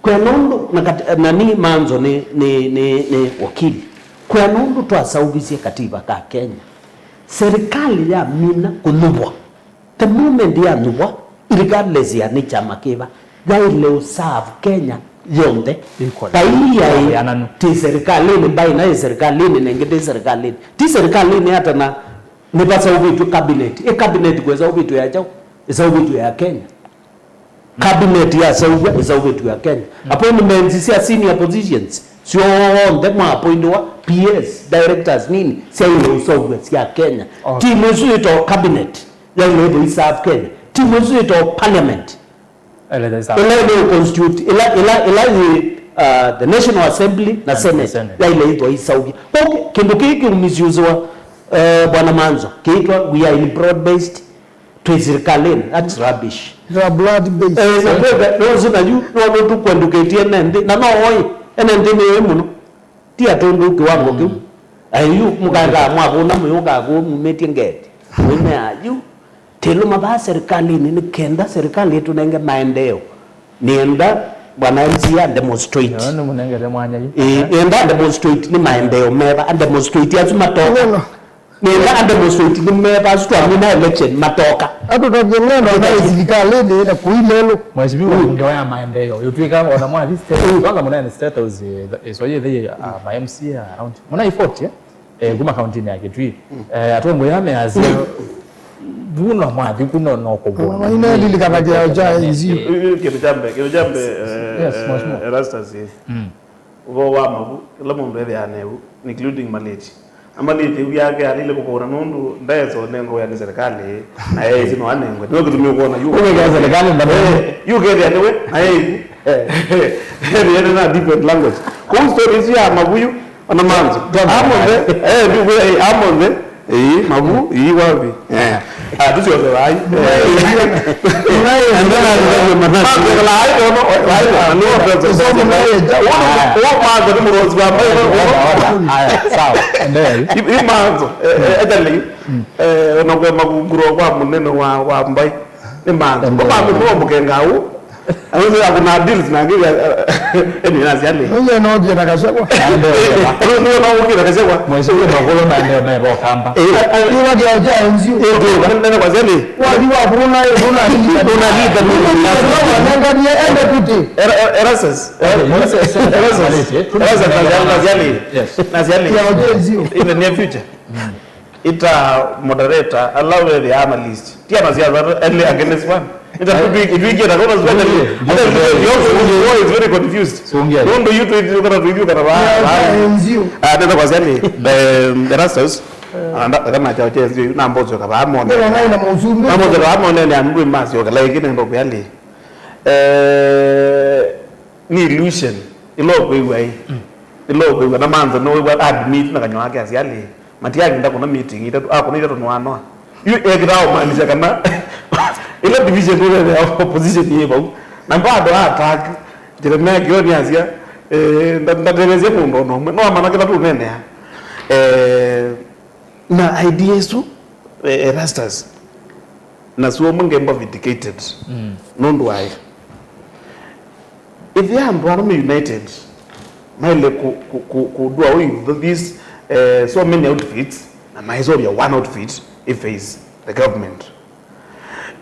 Kwena ũndũ, na kat-, nani manzo nĩ, nĩ, nĩ, nĩ wakili. Kwena ũndũ twasauvisye katiba ka Kenya. Serikali yamina kũnyuvwa. The moment yanyuvwa, regardless ya nĩ kyama kĩva, yaĩle ũserve Kenya yonthe. Equally. Vai yaĩ. Wĩananu. Ti serikalini, mbaĩ na ĩ serikalini, na ĩngĩ ti serikalini. Ti serikalini ata na nĩvasauvĩtw'e cabinet. Ĩ cabinet kwĩsauvĩtw'e ya kyaũ? Ĩsauvĩtw'e ya Kenya. Cabinet yaseũvw'a ĩseũvĩtw'e ya Kenya. Mm. Appointments sya senior positions syonthe mwaappointiwa, P As, directors, nini, syaĩle ũseũvw'a sya Kenya. Okay. Timu ĩsu yĩtawa cabinet yaĩle ĩthwa ĩserve Kenya. Timu ĩsu yĩtawa parliament. Ĩla ĩthwa ĩserve. Ĩla ĩthwa constitute, ĩla, ĩla, ĩla yĩ, uh, the National Assembly na Senate, Senate, yaĩle ĩthwa ĩseũvya. Okay, kĩndũ kĩĩ kĩumisye ũsĩ wa, uh, Bwana Manzo, kĩitwa we are in broad based Twĩ sirikalini, that's rubbish. It's a blood based. Eh, na tweka, no, sina yu, no, no, tũkwendũkĩtie ene nthĩ, na no oi, ene nthĩ nĩ oi mũno. Ti atũndũ kiwango kĩu. Ai, yu, mũkangaa mwavũna mũyũkaa kũu mumĩtie ngeti. Mwĩmea, yu, tĩlũma vaa serikalini nĩ kenda serikali ĩtũnenge maendeeo. Nĩenda bwana M C A a demonstrate. Nĩwe nĩmũnengete mwanya yu. Eh, nĩenda a demonstrate nĩ maendeeo meva, a demonstrate asu matoka. Nĩenda a demonstrate nĩ meva asu twamina election matoka. Atũtavye ng'endo na silikalini na kũi lelũ. Mheshimiwa, mm, ngewa ya maendeleo yũtwĩka ona mwathi state, mm, kwanza mũnene state house, eh, so yethe, ah, ma M C A around. Mũna forty, eh? Eh, kuma kaunti-inĩ ya Kitui. Mm. Eh, atongoi ame asia, mm, vuno mwathi kuno no kũvuna. Maina ndilikana kĩao kya N G O. Kĩndũ kya mbee, kĩndũ kya mbee, eh, yes, eh, Mheshimiwa. Erastus, eh. Mm. Ũvoo wa mavu, kĩla mũndũ ethĩaa na ĩvu, including malĩti. Na malĩti ĩu yake alĩle kũkũna nũndũ ndaesa ũnengwa wĩa nĩ serikali, na eĩsĩ no anengwe. Nĩwe kĩtumi ũkwona yu. Ũkekĩa serikali ndamũ. Eh, yu kethĩa nĩwe, na eĩvu. Eh. Ethĩa na different language. Kũu story isu ya mavu yu, ona manzo. Amonthe, eh, ndio, eh, amonthe. Ĩĩ, mavu, ĩĩ, wapi? Eh. Ah, tũsyoke vai. Aya, sawa, endelea. Ĩ manzo, eh, eh, etale. Eh, ona kwe makunguro kwa mũnene wa, wa mbai. Nĩ manzo. Endelea. Kwa mũkenga u. Awezi akuna deals na nginya, eni na ziani. Uye no je na Gachagua. Ndio, ndio, no uye na Gachagua. Mheshimiwa Makolo na ndio na Rokamba. Eh, iwa dia ja N G O. Eh, ndio, ndio kwa ziani. Wa di wa kuna, kuna ni. Kuna ni, kuna ni. Nanga ni ende kuti. Era, era, Erastus. Erastus. Erastus na ziani. Yes. Na ziani. Ya N G O. In the near future. Ita moderator, ala wethĩa analyst. Ti ana sia zwa, ele against one. Ita tupi, tuingie na kona zwa. Ata tupi, yo, yo is very confused. Nũndũ yu tuithiũka na tuithiũka na vaa. Ah, nenda kwa ziani. Eh, Erastus. Anda kana chao cha N G O na mbozo kaba amone. Ndio ngai na muzungu. Na mbozo kaba amone ni andu masi okala ikine ndo kuyali. Eh, Nĩ illusion ĩla ũkwĩw'a ĩ. Mm. Ĩla ũkwĩw'a na manzo nĩwĩw'a admit na kanyw'a wake asya alĩ. Matiangĩ ndakũna meeting itatũ, akũna itatũ nĩwanoa. Yu ekĩtaa ũmaanisya kana ĩla division ũnene ya opposition yĩ vau. Na bado attack Jeremiah Kioni asya, eh, nda-, ndatetheesya mũndũ ona ũmwe. No amana kĩla tũnenea. Eh, Na idea ĩsu, eh, Erastus, na suo ngemba vindicated. Mm. Nũndũ waĩ. Ĩthĩa andũ ala me united, maĩle ku, ku, ku, kũdua ũyu, these, eh, so many outfits, na maisovya one outfit, if is the government.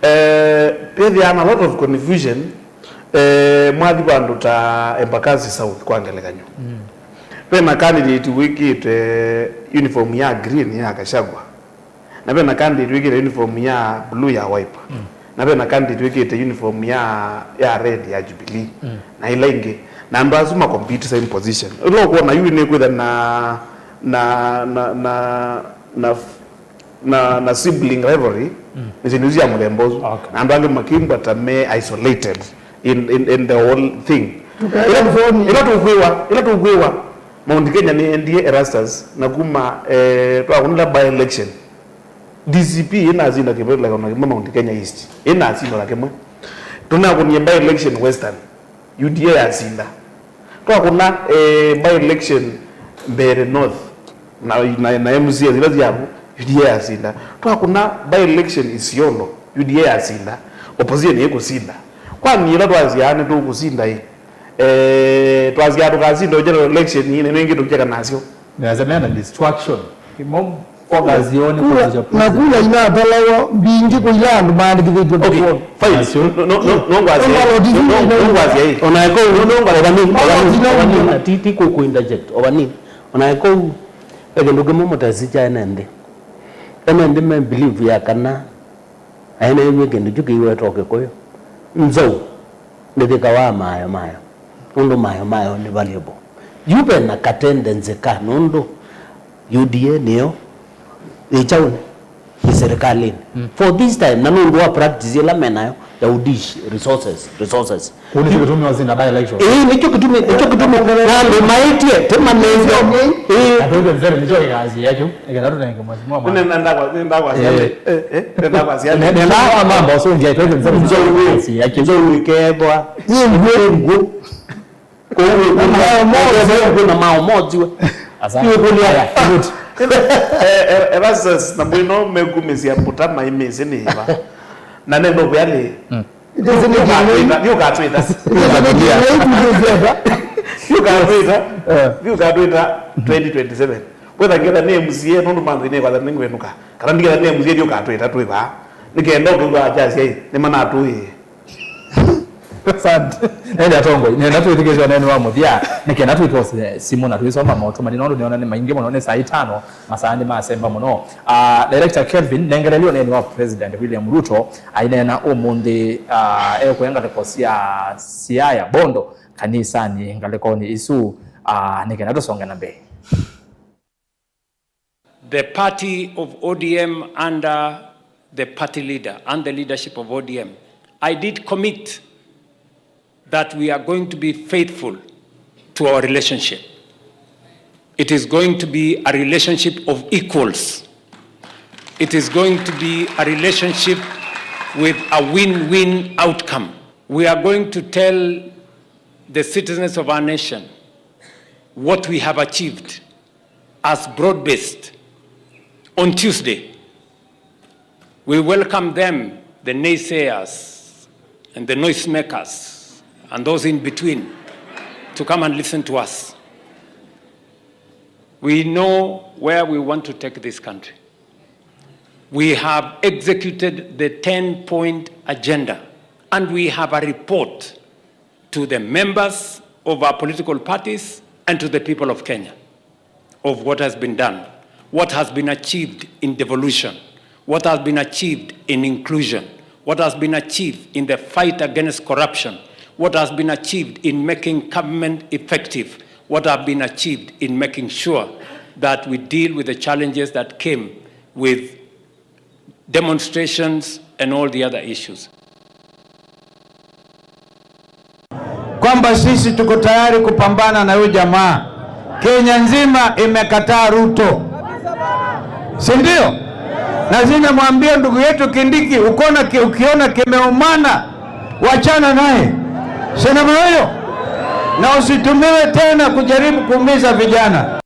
Eh, vethĩaa na lot of confusion, eh, mwathi vandũ ta Embakasi South kwa ngelekany'o. Mm. Ve na candidate wĩkĩte uniform ya green ya Gachagua. Na ve na candidate wĩkĩte uniform ya blue ya Wiper. Mm. Na ve na candidate wĩkĩte uniform ya, ya red ya Jubilee, mm, na ila ingĩ. Na andũ asu ma compete same position. Ĩla ũkwona yu nĩ kwĩtha na, na, na, na, na, na, na sibling rivalry, mm, nĩ syĩndũ isu sya mũthemba ũsu. Okay. Na andũ angĩ makimbwa ta me isolated in, in, in the whole thing. Ĩla, ĩla tũkwĩwa, ĩla tũkwĩwa, Mount Kenya nĩ endie Erastus na kuma, eh, twakũnĩla by election. D C P ĩnasinda kĩvĩla ona kĩmwe Mount Kenya East. Ĩnasinda ona kĩmwe. Tũnakũnie by election Western. U D A yasinda. Twakũna, eh, by election Mbeere North na, na, na M C A ila syaku, U D A yasinda. Twakũna by election Isiolo, U D A yasinda. Opposition ĩkũsinda. Kwani ĩla twasyaa nĩtũkũsinda ĩ? Eh, twasyaa tũkasinda general election ĩ, nĩ ĩngĩ tũkyeka nasyo. Nĩwasya mena distraction. Imo focus yao nĩ kura, kũthũkya na president. Kura inatalawa mbingĩ kũila andũ maandĩkĩthĩtw'e. Okay, vote. Fine. Nasyo. No, no, no, no, ngwasya. Ona lotisi no, no, no, ngwasya ĩ. Ona ĩkau, ona ĩkau, ona ĩkau, ona ĩkau, ona ĩkau, ti, ti kũ, kũ interject, ona ĩkau. Ona ĩkau, ve kĩndũ kĩmwe mũtasi kya ene nthĩ. Ene nthĩ me believe ya kana, aene ĩw'e kĩndũ kyu kĩiwetwa Kĩkũyũ. Nzou, ndĩthĩkawa mayo mayo. Nũndũ mayo mayo nĩ valuable. Yu ve na ka tendency ka nũndũ U D A nĩyo ĩ kyaũnĩ, ĩ serikalĩnĩ. Mm. For this time, na nũndũ wa practice ĩla menayo ya udish resources, resources. Kũu nĩkyo kĩtumi wasinda by election. Ĩĩ, nĩkyo kĩtumi, nĩkyo kĩtumi. Na andũ maĩtye, tĩ manenze. Ĩĩ. Na twenty twenty-seven nĩkyo kĩkazi yakyo. Ĩkenda tũnenge mheshimiwa mwana. Nenda kwa, nenda kwa siale. Eh, eh, nenda kwa siale. Ne, nenda kwa mambo so nje twenty twenty-seven nĩkyo kĩkazi yakyo. Nzou ikethwa. Yĩ ngũ. Kũu kwĩ na maomozi, kwĩ na maomozi we. Asante. Aya, good. Eh, eh, Erastus, na mwĩno mekumĩsya mbuta maimĩsĩ nĩ ĩva. Na nendo kwĩalĩ. Mm. Nĩũkatwĩta, nĩũkatwĩta. Nĩũkatwĩta, nĩũkatwĩta twenty twenty-seven. Wetha ngetha nĩ M C A, nũndũ manthĩ nĩ kwatha nĩngwenũka. Kana ndiketha nĩ M C A, nĩũkatwĩta twĩ vaa. Nĩkenda ũkĩw'a akyasya ĩ, nĩmanatũĩe. Asante. Nende atongoi, nenda twĩthukĩĩsye ũneeni wa mũthya, nĩkenda twĩtwose simũ na twĩsoma maũtũmani, nũndũ nĩona nĩ maingĩ mũno, nĩ saa itano, masaa nĩ masemba mũno. Ah, Director Kelvin, nengelelyo ũneeni wa President William Ruto, aineena ũmũnthĩ, ah, ekũya ngalĩko sya Siaya Bondo kanisanĩ ngalĩkonĩ isu, ah, nĩkenda tũsonge na mbee. The party of O D M under the party leader and the leadership of O D M, I did commit that we are going to be faithful to our relationship. It is going to be a relationship of equals. It is going to be a relationship with a win-win outcome. We are going to tell the citizens of our nation what we have achieved as broad-based on Tuesday. We welcome them, the naysayers and the noisemakers and those in between, to come and listen to us. We know where we want to take this country. We have executed the ten-point agenda, and we have a report to the members of our political parties and to the people of Kenya of what has been done, what has been achieved in devolution, what has been achieved in inclusion, what has been achieved in the fight against corruption, what has been achieved in making government effective, what have been achieved in making sure that we deal with the challenges that came with demonstrations and all the other issues. Kwamba sisi tuko tayari kupambana na huyu jamaa. Kenya nzima imekataa Ruto, si ndio? Na zinamwambia ndugu yetu Kindiki, ukiona ki-, ukiona kimeumana, wachana naye, si namna hiyo? Na usitumiwe tena kujaribu kuumiza vijana.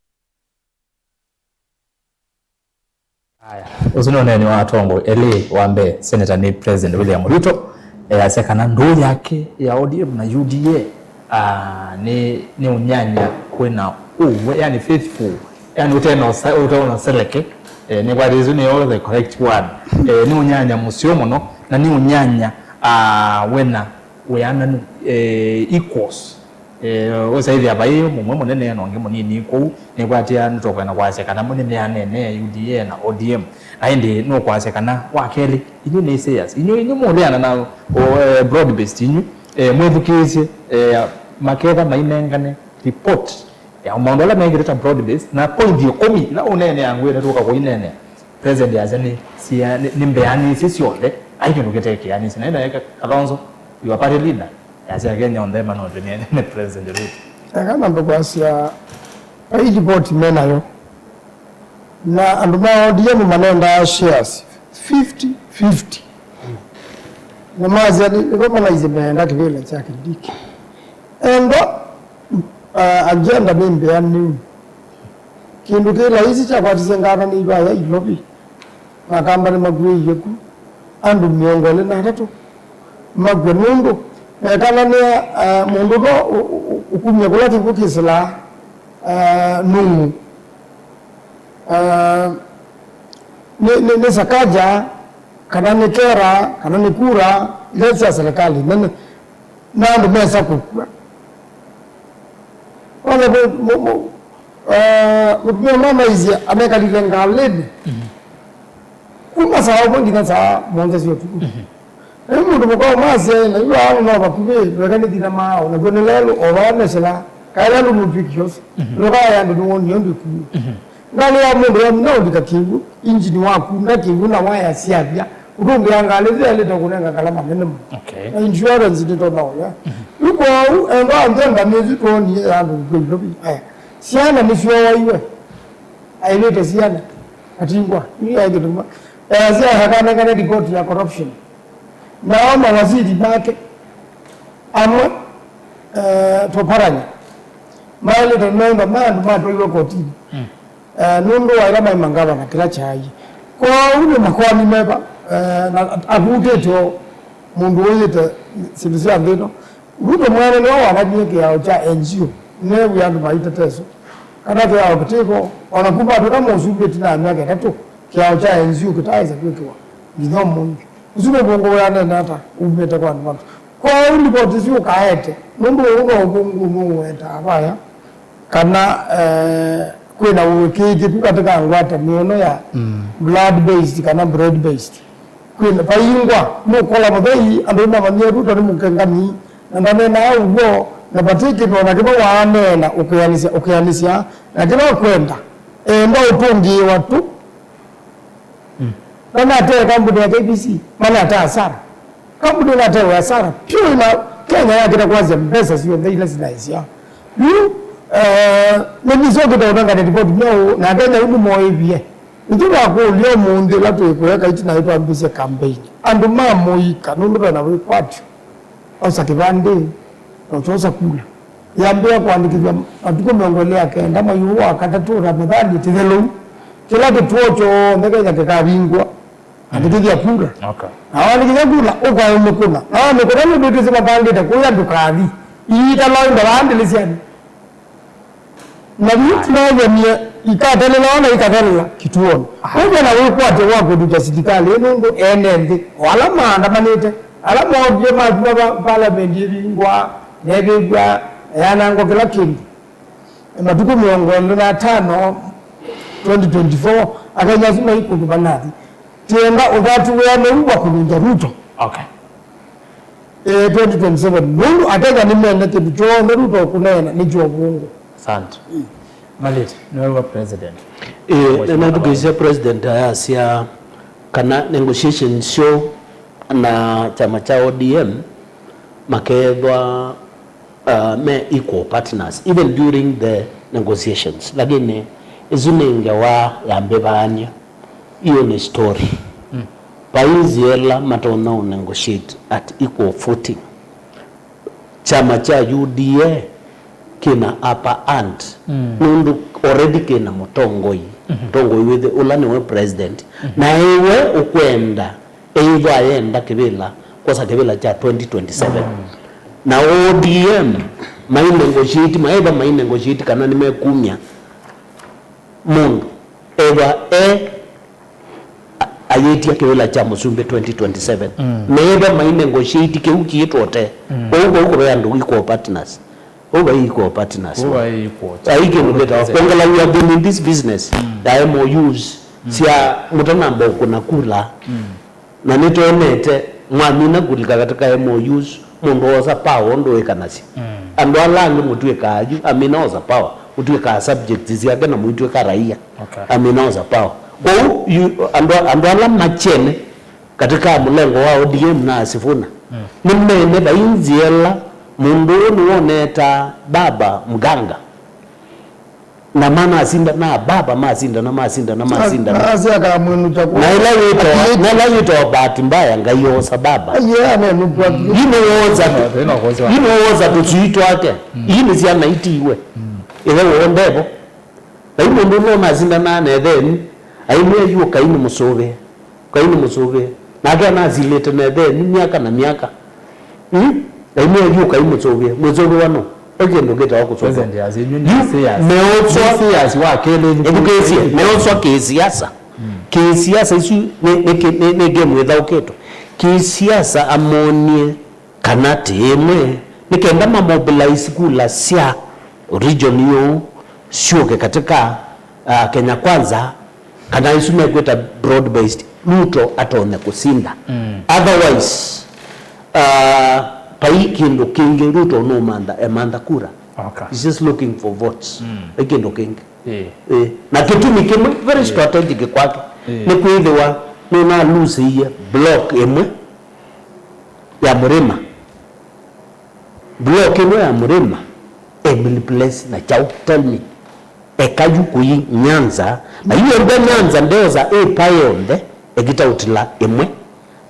Aya, ũsu nĩ ũneeni wa atongoi elĩ. Wa mbee, Senator nĩ President William Ruto, easya kana ndũũ yake ya O D M na U D A, ah, nĩ, nĩ ũnyanya kwĩna ũwe, yani faithful, yani ũtena ũsa-, ũtena ũseleke, eh, nĩ kwati ĩsu nĩyo the correct word. Eh, nĩ ũnyanya mũseo mũno, na nĩ ũnyanya, ah, wĩna wĩananu, eh, equals. Eh, ũsaĩthĩa vai mũmwe mũnene na ũngĩ mũnini kũu, nĩkwatĩa nĩtũkwenda kwasya kana mo nĩmeanene ya U D A na O D M. Na ĩndĩ nũkwasya kana wa kelĩ, inyuĩ nĩ sayers. Inyuĩ, inyuĩ mũleana na, o, eh, broad based inyuĩ, eh, mwĩthukĩĩsye, eh, maketha mainengane report ya maũndũ ala mekĩte ta broad based, na point ĩkũmi ila ũneenea ngwĩte tũka kũineenea. President yasya nĩ sia-, nĩ, nĩ mbeanĩsye syonthe, ai kĩndũ kĩtekĩanĩsye. Na ĩno yeka Kalonzo, you are party leader. Yasya Kenya onthe manote nĩ, nĩ President Ruto. Eka nambe kwasya, vai ripoti me nayo. Na andũ ma O D M manendaa shares fifty fifty. Na masya nĩ, nĩko malaisye meenda kĩvĩla kya Kindiki. Enda, uh, agenda nĩ mbeanĩu. Kĩndũ kĩ laisi kyakwatisye ngatanĩi vaya Ilovi, Makamba nĩmakuĩie ku andũ mĩongo ĩlĩ na atatũ makw'a nũndũ mekananĩa, eh, mũndũ no ũ-, ũ-, ũ-, ũkumya kũla kĩkw'ũ kĩsĩlaa, eh, nũng'u, eh, nĩ, nĩ, nĩ Sakaja, kana nĩ Kera, kana nĩ kura ila sya serikali nene, na andũ mesa kũkw'a. Ona mũ-, mũ-, mũ-, eh, mũtumĩa mamaisye amekalile ngalĩnĩ kuma saa ũmwe nginya saa mũonza sya ũtukũ. Na yu mũndũ mũka ũmasya, na yu aano no vakuvĩ, ndweka nĩ thina mao, nakw'o nĩ lelũ, o vaa mesela, kaĩla andũ mũtwĩki ũsu, ndũkaya andũ nĩwonie ũndũ ĩkuu. Ngalĩ ya mũndũ wa mũna ũlika kĩw'ũ, injini wakunda kĩw'ũ na waya syavya, ũtũngĩa ngalĩ ĩla yaĩlĩte kũnenga kala manene mũno. Okay. Na insurance ndĩtonya ũya. Yu kwoou, enda onthe ngamĩthi twonie ya andũ kwĩ Nairobi. Aya. Syana nĩsyooaiwe. Aĩlĩte syana. Atingwa. Yu yaĩ kĩndũ kĩmwe. Eh, syana kanengane report ya corruption. Nao mawaziri make amwe, eh, Toparanya, maĩlĩte nĩmethĩwa me andũ matwaiwe kotini, eh, nũndũ wa ĩla maĩ mangavana kĩla kyaĩ. Kwoou nĩ makoani meva, eh, na avutĩte o mũndũ ũyĩte syĩndũ sya nthĩ ĩno. Ruto mwene nĩwe wananie kĩao kya N G O, nĩw'ie andũ maitete ĩsu. Kana kĩao kĩtĩvo, ona kuma atwĩka mũsumbĩ ĩtina ya myaka ĩtatũ, kĩao kya N G O kĩtaaĩsa kwĩkĩwa nginya ũmũnthĩ. Ũsu nĩ ũvũngũ wĩanene ata umĩte kwa andũ matu? Kwoou livoti isu ũkaete, nũndũ ũũ no ũvũngũ nũũwetaa vaya, kana, eh, kwĩna ũĩkĩĩkĩku katĩ ka ngwatanĩo ĩno ya blood based kana bread based. Kwĩna vaingwa, nũkola mũthei andũ mamanyie Ruto nĩ mũkengani, na ndaneenaa ũw'o, na vati kĩndũ ona kĩmwe waaneena ũkwĩanĩsya, ũkwĩanĩsya na kĩla ũkwenda, enda ũtũngĩĩwa tu. Na nate kambuni ya K B C, manate asara. Kambuni natewe asara. Pyu ina Kenya yakĩta kwasya mbesa syonthe ila sinaisya. Yu, eh, nĩnisokĩte ũnengane ripoti myaũ, na Kenya yu nĩmoĩvie. Nĩkyo wakũlya ũmũnthĩ ĩla twĩkũeka ĩtina ĩtwambĩsye campaign. Andũ ma mũika, nũndũ vena wĩkwatyo. Osa kĩvandĩ, na ũkyosa kula. Yambĩĩa kũandĩkĩthw'a matukũ mĩongo ĩlĩ ya kenda, mwei ũũ wa katatũ, Ramadhani, tĩthelu, kĩla kĩtuo kyonthe Kenya kĩkavingũa, andĩkĩthya kura. Okay. Na waandĩkĩthya kura, ũkaũmĩkũna. Na wamĩkũna nũndũ twĩsĩ mavangĩte kũya ndũkathi. Iita loinda vaandĩlĩsyani. Na yu tũnathemie ikatelelawa na ikathelelwa kĩtuonĩ. Ũu vena wĩkwatyo wa kũtutya silikalĩ ĩ nũndũ ene nthĩ, o ala maandamanĩte, ala moovie matuma va-, Parliament ĩvingwa, nevĩvw'a, yanangwa kĩla kĩndũ. Matukũ mĩongo ĩlĩ na atano, twenty twenty-four, Akenya asu mai kũndũ manathi. Tienda ũthatu wĩanĩu wa kũlũngya Ruto. Okay. Eh, twenty twenty-seven. Nũndũ Akenya nĩmene kĩndũ kyonthe Ruto ũkũneena nĩ kya ũvũngũ. Asante. Malĩte, nĩwe wa president. Eh, nĩnathukĩĩsya president ayasya kana negotiations syo na kyama kya O D M makethwa, uh, me equal partners even during the negotiations. Lakini ĩsu nĩ ngewa ya mbĩvaany'a. Hiyo ni story. Vai nzĩa ĩla matonya ũ negotiate at equal footing. Kyama kya U D A kĩna upper hand nũndũ already kĩna mũtongoi, mũtongoi wĩthĩ ũla nĩwe president, na ĩwe ũkwenda, ĩithwa ayenda kĩvĩla, kwosa kĩvĩla kya twenty twenty-seven. Na O D M mai negotiate, maĩva mai negotiate kana nĩmekumya mũndũ ethwa e a-, ayĩtya kĩvĩla kya mũsumbĩ twenty twenty-seven. Meĩva mai negotiate kĩu kĩitwote. Kwoou, kwoou kũve andũ equal partners. Ũu vai equal partners. Ũu vai equal. Vai kĩndũ kĩtawa kwongela, we have been in this business ya M O Us sya mũtanamba ũkũna kula. Na nĩtwonete mwamina kũlika katika M O Us, mũndũ oosa power ũndũ wĩkanasya. Andũ ala angĩ mũtw'ĩkaa yu, amina osa power, mũtw'ĩkaa subjects syake na mũitw'ĩka raia. Okay. Amina osa power. Kwoou, yu, andũ, andũ ala makyene katika mũlengo wa O D M na Sifuna, nĩmene vai nzĩa ĩla mũndũ ũũ nĩwonetaa baba mganga. Na manasinda na baba masindana, masindana, masindana. Na asi akamwĩnũkya kwa na ĩla yĩtawa, na ĩla yĩtawa bahati mbaya, Ngai oosa baba. Aiye anenũkwa. Yu nĩwoosa, yu nĩwoosa tũsui twake. Ii nĩ syana itiwe. Ĩthe woo ndevo. Na yu mũndũ ũla ũnasindanaa na ĩtheni, aimwĩa yu Kaini mũsũvĩe. Kaini mũsũvĩe. Nake anasilĩte na ĩtheni myaka na myaka. Hmm? Aimwĩa yu Kaini mũsũvĩe. Mũsũvĩwa no. Ve kĩndũ kĩtawa kũsũvĩwa. President has a new Yu, serious. Meoswa. Serious wa kelĩ. Ethukĩĩsye, meoswa kĩsiasa. Kĩsiasa isu nĩ, nĩ, nĩ, nĩ game ĩthaũkĩtwe. Kĩsiasa amonie kana ti ĩmwe, nĩ kenda mamobilize kula sya region yũũ syũke katika, uh, Kenya Kwanza, kana isu mekwĩta broad based, Ruto atonye kũsinda. Otherwise, uh, vai kĩndũ kĩngĩ Ruto nũmantha, emantha kura. Okay. He's just looking for votes. Vai kĩndũ kĩngĩ. Ĩĩ. Ĩĩ. Na kĩtumi kĩmwe very strategic kwake nĩ kwĩthĩwa nũnalusĩie block ĩmwe ya mũrĩma. Block ĩno ya mũrĩma, Emily Place na kyaũ, tell me. Eka yu kũi Nyanza, na yu ende Nyanza ndeosa ĩpa yonthe, ekita ũtila ĩmwe,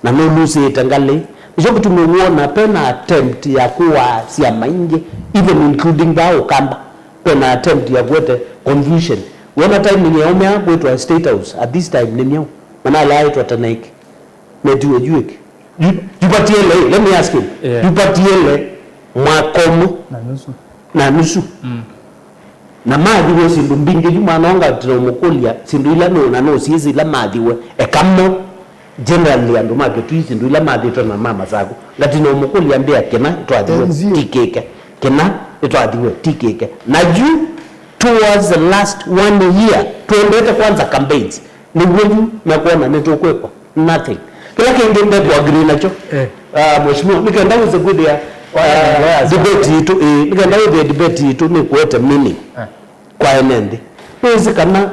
na nũlusĩĩte ngalĩ. Nĩkyo kĩtumi wona pena attempt ya kũaa syama ingĩ, even including vaa Ũkamba. Pena attempt ya kũete confusion. Wona timing ya ũmea kwĩtwa State House, at this time nĩ myaũ. Manalea aitwa tene ĩkĩ. Metiwe yu ĩkĩ. Yu, yu vatiele, let me ask him. Yeah. Yu vatiele mwaka ũmwe na nusu. Na nusu. Na mathiwe syĩndũ mbingĩ, yu mwana wanga tinaũmũkũlya syĩndũ ila nũ, na nũsiĩsĩ ila mathiwe. Ekamo, generally andũ ma Kĩtui syĩndũ ila mathĩtwe na ma Masaku. Ngatinaũmũkũlya mbĩa kĩna twathiwe tikĩke. Kĩna nĩtwathiwe tikĩke. Na yu towards the last one year, twendete kwanza campaigns. Nĩw'o yu mekwona nĩtũkwĩkwa nothing. Kĩla kĩngĩ ndekũagree nakyo, eh, ah, mheshimiwa, nĩkenda wĩse kwĩthĩa, ah, debate yitũ, eh, nĩkenda wĩthĩa debate yitũ nĩkũete meaning kwa ene nthĩ. Nĩwĩsĩ kana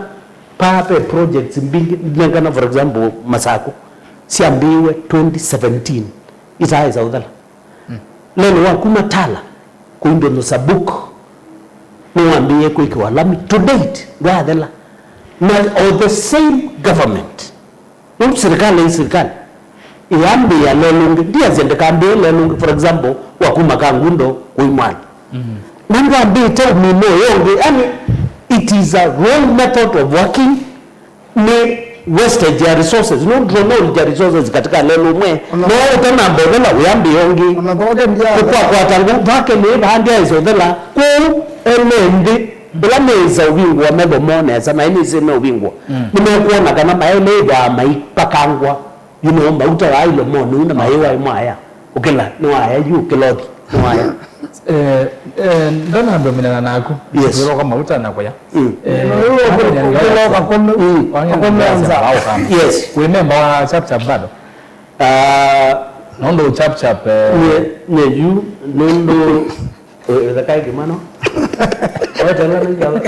paa ve projects mbingĩ, nengana, for example, Masakũ, syambĩĩwe twenty seventeen, itaaĩsa ũthela. Lelũ wa kuma Tala kũindonyosa book nĩwambĩĩe kwĩkĩwa lami. To date, ndwaathela. Na o the same government. Nũndũ serikali ĩ serikali. Ĩyambĩĩa lelũ ũngĩ. Ndiasya ndĩkambĩĩe lelũ ũngĩ, for example, wa kuma Kangundo kũi Mwali. Na ndwambĩĩte ũmina ũyũ ũngĩ. Yani, it is a wrong method of working. Nĩ wastage ya resources, nũndũ tũnaũlikya resources katika lelũ ũmwe. Ona no ũtanamba ũthela wĩambĩĩa ũngĩ. Ona kwake ndia- kũkwakwata ngũ vake nĩ vaa ndyaĩsa ũthela. Kwoou ene nthĩ, ĩla meĩsa ũvingũa metho moo nesa, na ĩnĩsĩ meũvingũa, nĩmekwona kana maeleĩthwaa maipakangwa, you know, mauta waaile monĩ na mayĩwa ĩmwaya. Ũkĩla nĩwaya yu, ũkĩla ũthi nĩwaya. Eh, eh, ndona andũ minana naku. Yes. Twĩloka mauta na kũya. Mm. Eh, ũkĩloka kome. Mm. Wang'e akome nza. Yes. Wĩ memba wa Chap Chap bado? Ah, nũndũ Chap Chap, eh, nye, nye yu, nũndũ, eh, eh, thakae kĩmano. Wetela nĩ kala.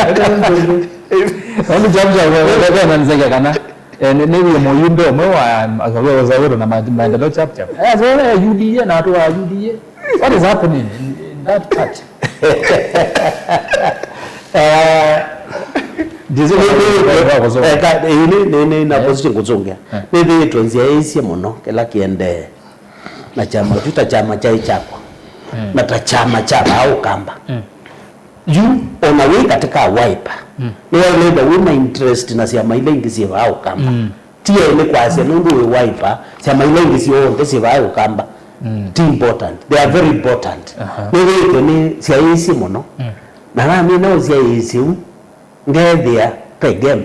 Wetela nĩ kala. Nũndũ Chap Chap, eh, eh, eh, na nzeke kana. Eh, nĩ, nĩ wĩ mũyumbe ũmwe wa, wa, wa Zawĩro na ma-, maendeleo Chap Chap. Eh, so, eh, U D A na watu wa U D A. What is happening in, in that party? Eh, nĩ, nĩ, na position kũzũngĩa. Eh. Nĩthĩĩtwe nzyaĩĩsye mũno kĩla kĩendee na kyama kyu ta kyama kyaĩ kyakwa. Mm. Na ta kyama kya vaa Ũkamba. Mm. Yu, ona wĩ katika Wiper, nĩwaĩlĩte wĩ na interest na syama ila ingĩ syĩ vaa Ũkamba. Mm. Ti aĩ nĩ kwasya nũndũ wĩ Wiper, syama ila ingĩ syonthe syĩ vaa Ũkamba. Mm. Ti important. They are very important. Aha. Nĩwĩtwe nĩ syaĩĩsye mũno. Mm. Na namina ũsyaĩĩsye u, ngeethĩa ve game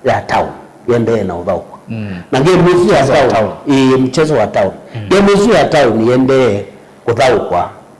ya town yendee na ũthaũkwa. Mm. Na game ĩsu ya town, ĩĩ, mchezo wa town. Mm. Game ĩsu ya town yendee kũthaũkwa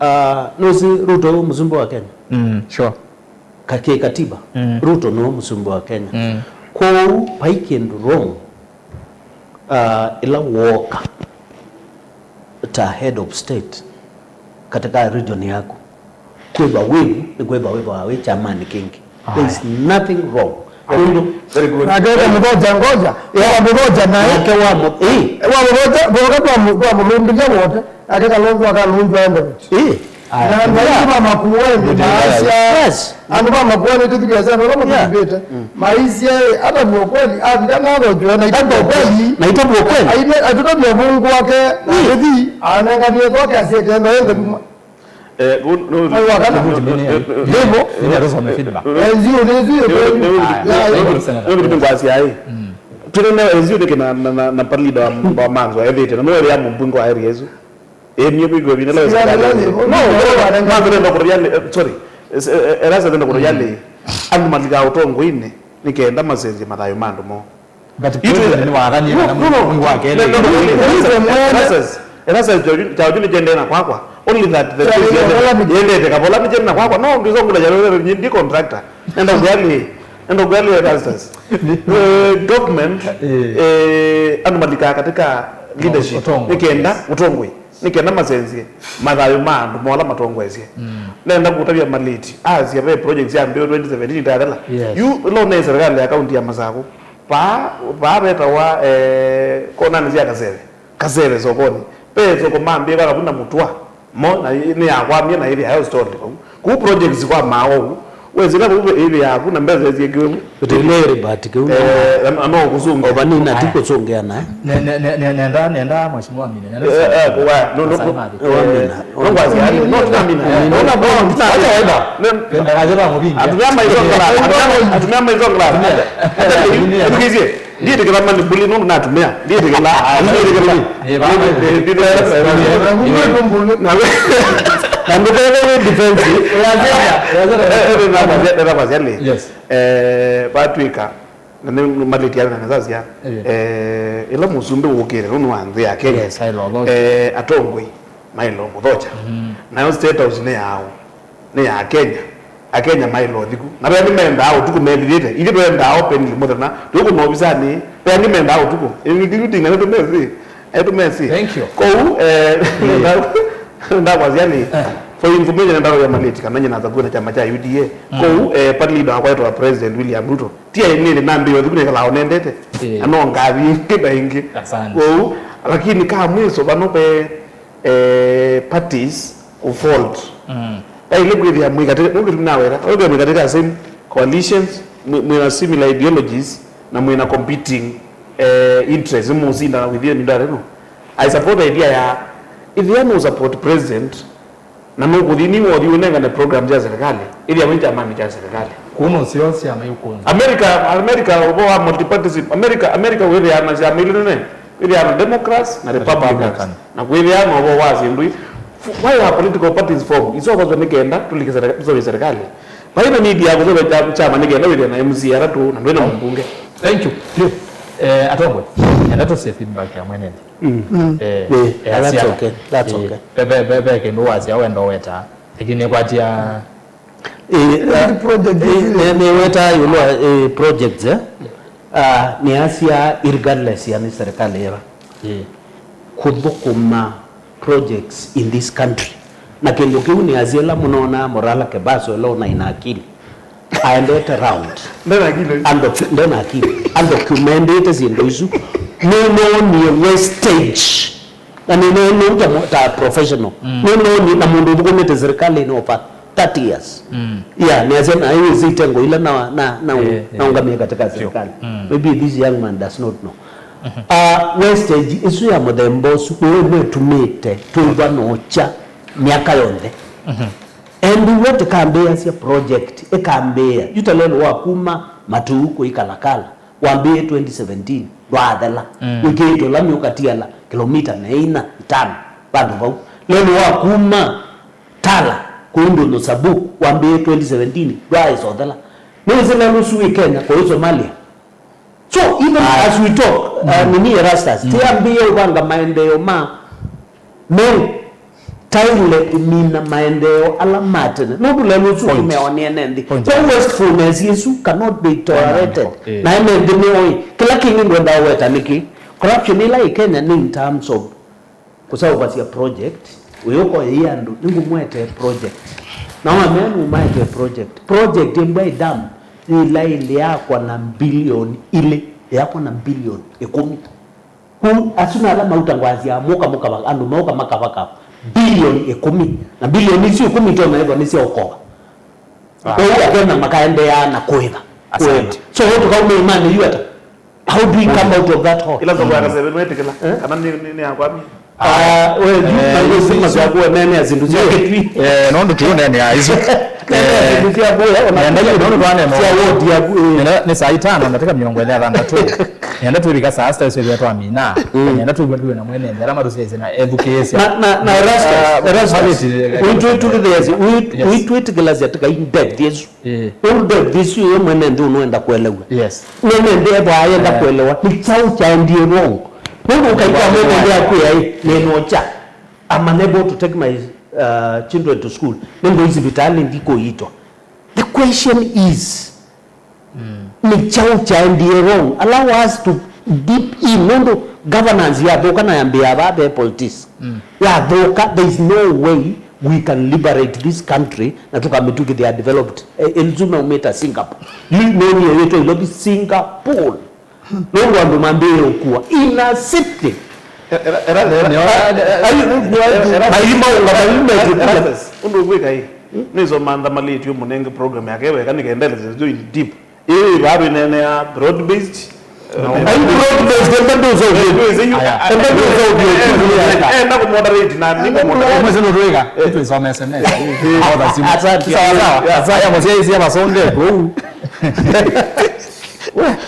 uh, nũsĩ Ruto mũsumbĩ wa Kenya? Mm, sure. Ka-, kĩ katiba, mm, Ruto nĩwe mũsumbĩ wa Kenya. Mm. Kwoou vai kĩndũ wrong, uh, ĩla wooka ta head of state katika region yaku. Kwĩva wĩvu nĩ kwĩva wĩva wĩ kyamanĩ kĩngĩ. There is nothing wrong. Nũndũ very good. Nake ũkamũthokya ngoja, yeah, ũkamũthokya naĩ. Nake wa mũ-, ĩ. Wamũthokya, voka twamũ-, twamũlũmbĩlya wote, nake Kalonzo akalũmbwa Eldoret. Ĩ. Na andũ aingĩ ma Makueni maasya, yes, andũ ma Makueni tũthikĩĩsya andũ ala, yeah, matũthukĩte. Mm. Maisye, "Ata nĩ ũkweli, avika nathokya na itambwa ũkweli." Na itambwa ũkweli. Aine, atũtavya vungu wake, na, mm, atũthi, anenganie thoke asyete ndo yenthe kuma. Eh, gu-, no, no, Mwai wa kana. Ndĩvo. Nĩnatũsome feedback. Enzio, enzio, enzio. Aya. Nĩngwasya ĩ. Mm. Twĩna enzio nĩkĩ na, na, na, na party leader wa, wa Manzo ethĩte. Na nĩwe ya mũmbunge wa area ĩsu. Ĩĩ, niĩ kwĩkĩwa vina leo. Sio, sio, sio. No, no, no, no, no, no, no, no, no, no, sorry. Es-, eh, eh, Erastus nenda kũtũya lĩ, andũ malikaa ũtongoinĩ nĩ kenda masenzye mathayũ ma andũ moo. But president nĩ wathanie kana mwĩ wa kelĩ. Erastus, Erastus, kyaũ kyu nĩkyendee na kwakwa. Only that the president yendete kavola nĩkyendee na kwakwa. No, ndisongula ya ndi contractor. Nenda kũya lĩ, nenda kũya lĩ Erastus. Eh, government, eh, andũ malikaa katika leadership. Ũtongoi, nĩ kenda, yes, ũtongoi. Nĩ kenda masenzye mathayũ ma andũ mola matongoesye. Nenda kũtavya malĩti asya ve projects ya mbeo twenty seventeen itathela. Yes. Yu ĩla ũnee serikali ya kaunti ya Masakũ, paa, paa vetawa, eh, konanĩ sya Kaseve. Kaseve sokoni. Ve soko mambĩe vaka vuna mũtwa. Mo, na nĩ yakwamie na ĩthĩa yo stall vau. Kũu projects kwa maawa ũu. Wesĩla vau ĩthĩa yaku na mbesa syĩkĩwe vu. Tũtĩlĩĩrĩ bahati kĩu. Eh, na no kũsũngĩa. Ovanina ti kũsũngĩa nae. Ne- ne- ne- ne- nenda nenda mheshimiwa Amina, nenda. Eh, eh, kwa no no. Amina. No kwa si ali no tuna mina. No no no. Acha waenda. Nenda kaje ba mubingi. Atumia maisongla. Atumia maisongla. Atumia. Ndiĩtĩkĩla mani bully nũndũ natumĩa. Ndiĩtĩkĩla. Ndiĩtĩkĩla. Na ndũkethĩwe defense. Ndĩnavasya lĩ. Yes. Eh, vatw'ĩka, na nĩ malĩti ya na nasasya. Eh, ĩla mũsumbĩ wũkĩte nũndũ wa nthĩ ya Kenya. Yes, I love that. Eh, atongoi maĩlo mũthocha. Nayo State House nĩ yaũ? Nĩ ya Kenya. Akenya maĩle ũthiku. Na vea nĩmendaa ũtukũ melilĩte. Ithyĩ twendaa openly mũthenya. Twĩkũna ovisanĩ. Vea nĩmendaa ũtukũ. Including na nĩtũmesĩ. Nĩtũmesĩ. Thank you. Kwoou, eh, ndakwasya nĩ, for information, ndakwasya malĩti kana nyina Zabu na kyama kya U D A. Kwoou, eh, party leader wakwa etwa President William Ruto. Ti aĩ nĩndĩ nambĩĩa ũthiku nĩkalaa ũnendete. Eh. Na no ngathi ĩngĩ na ĩngĩ. Asante. Kwoou, lakini ka mwiso vano ve eh, parties kũ fault. Vailĩ kwĩthĩa mwĩ katĩ, nũndũ nawera, vailĩ kwĩthĩa mwĩ katĩ ka same coalitions, mwĩ, mwĩ na similar ideologies, na mwĩ na competing, eh, interests, nĩmũsindana within mindo ĩno. I support the idea ya, ĩthĩa nũ support president, na nũkũthi nĩ wothi ũnengane program sya serikali, ĩthĩa wĩ kyamani kya serikali. Kuno sio syama ikunza. America, America, ũvoo wa multipartism, America, America wĩthĩaa na syama ilĩ nene, wĩthĩaa na Democrats na Republicans. Republican. Na kwĩthĩaa na ũvoo wa syĩndũ i-, f-, why are political parties formed? Iseũvasw'a nĩ kenda tũlike serika-, tũseũvye serikali. Vai na need ya kũseũvya kya-, kyama nĩ kenda wĩthĩe na M C A atatũ na ndwĩ na mũmbunge. Thank you. Yu. Eh, atongwe. Enda tũse feedback ya mwene nthĩ. Mm. Eh, eh, that's okay. That's okay. Ve, ve, ve, ve kĩndũ wasya wenda ũweta. Lakini nĩkwatia Ĩ, nĩwetaa ĩũlũ wa, ĩ, projects, eh? Ah, nĩasya regardless ya nĩ serikali ĩva. Ĩ. Kũthũkũma projects in this country. Na kĩndũ kĩu nĩasya ĩla mũnonaa Morala Kebaso ĩla ũnaĩ na akili. Aendete round. Ndena akili. Undocu-, ndena akili. Undocumented syĩndũ isu. Nĩnoonie wastage. Na nĩnoonie ta, ta professional. Nĩnoonie na mũndũ ũthũkũmĩte serikali no pa thirty years. Yeah, nĩasya na hiyo itengo ila na, na, na, eh, naungamie katika serikali. Maybe this young man does not know. Ah, wastage ĩsu ya mũthemba ũsu nĩyo ĩmwe ĩtumĩte twĩthwa nokya myaka yonthe. And what ĩkambĩĩasya project, ĩkambĩĩa yu ta lelo wa kuma Matuu kũi Kalakala. Wambĩĩe twenty seventeen, ndwaathela. Wĩkĩĩte ũla myũka tiala, kilomita na ina, itano, vandũ vau. Lelo wa kuma Tala, kũu Ndũnyũ Sabu, wambĩĩe twenty seventeen, ndwaaĩsa ũthela. Nĩwĩsĩ lelo ũsu wĩ Kenya, kũu Somalia. So, even as we talk, uh, nini Erastus, tiambĩĩe ũvanga maendeeo ma meũ. Taile kũmina maendeeo ala ma tene. Nũndũ lelo ũsu tũmeonea ene nthĩ. Point. Kwa wastefulness ĩsu cannot be tolerated. Eh. Na ene nthĩ nĩoĩ. Kĩla kĩngĩ ngwenda ũweta nĩkĩ? Corruption ĩla ĩ Kenya nĩ in terms of kũseũvasya project. Wĩũka ũyĩ andũ, nĩngũmwetee project. Na wamea nũmaetee project. Project ĩmbwa ĩ dam, yĩla ĩlĩ yakwa na mbilioni ilĩ, yakwa na mbilioni ĩkũmi. Kũu asu na ala mauta ngwasya, mũka mũkava, andũ mauka makavaka bilioni ĩkũmi. Na bilioni isu ĩkũmi itonya ĩthwa nĩ sya ũkova. Kwoou akena makaendeea na kũĩva. Asante. Kũĩva. So, tũkauma ĩmanĩ yu ata? How do we come out of that hole? Ila soko ya Kaseve nĩwĩtĩkĩla, eh? Kana nĩ, nĩ, nĩ yakwamie? Ah, we, yu, eh, na yu isu sima syaku, nene ya sindu sya kitwi. Eh, nondu tu nene ya isu. Nene ya sindu syaku, eh, ona nenda yu, nondu twanena. Sya ward yaku, eh. Nenda, ni saa itano na ndakika mĩongo ĩlĩ na thanthatũ. Nenda twivika saa sita isu ĩvĩa twamina. Mm. Nenda twivika twĩ na mwene nthera matusiaise na ethukĩĩsya. Na, na, na Erastus, ah, Erastus. Witwĩtũkĩthĩasya, wit-, yes, witwĩtĩkĩlasya tĩkai death yesu. Eh. Ũndũ this yo mwene nthĩ ũnũenda kũelewa. Yes. Mwene nthĩ ethwa ayenda, eh, kũelewa nĩ kyaũ kyaendie wrong. Nũndũ ũkaitwa mwene nthĩ akwĩa, "Ĩ, nĩnokya. I'm unable to take my, uh, children to school. Nĩngũi sivitalĩ ndi kũitwa." The question is, mm, nĩ kyaũ kyaendie wrong? Allow us to dip in. Nũndũ governance yathũka na yambĩĩa vaa ve politics. Mm. Yathũka, there is no way we can liberate this country na tũkamĩtw'ĩkĩthĩa developed. Eh, ĩsu maumĩte Singapore. Yu nĩnĩo yĩtwa Nairobi, Singapore. Nũndũ andũ mambĩĩe ũkua in a city. Era, era, era, nĩo, era, era, era, maima ũnga, maima. Era, ũndũ ũkwĩka ĩ, nĩsomantha malĩtio mũnenge program yake weka nĩkendeleze jo in deep. Ĩĩ, vaa twĩneenea broad based. Ai, broad based, embe ndũsũvie. Aya. Embe ndũsũvie. Enda kũmoderate na nĩkũmoderate. Mwezi nũtwĩka, nĩtwĩsoma S M S. Aotha simu. Asante. Sawa, sawa. Aya, mũsyaĩĩsya masonge kũu.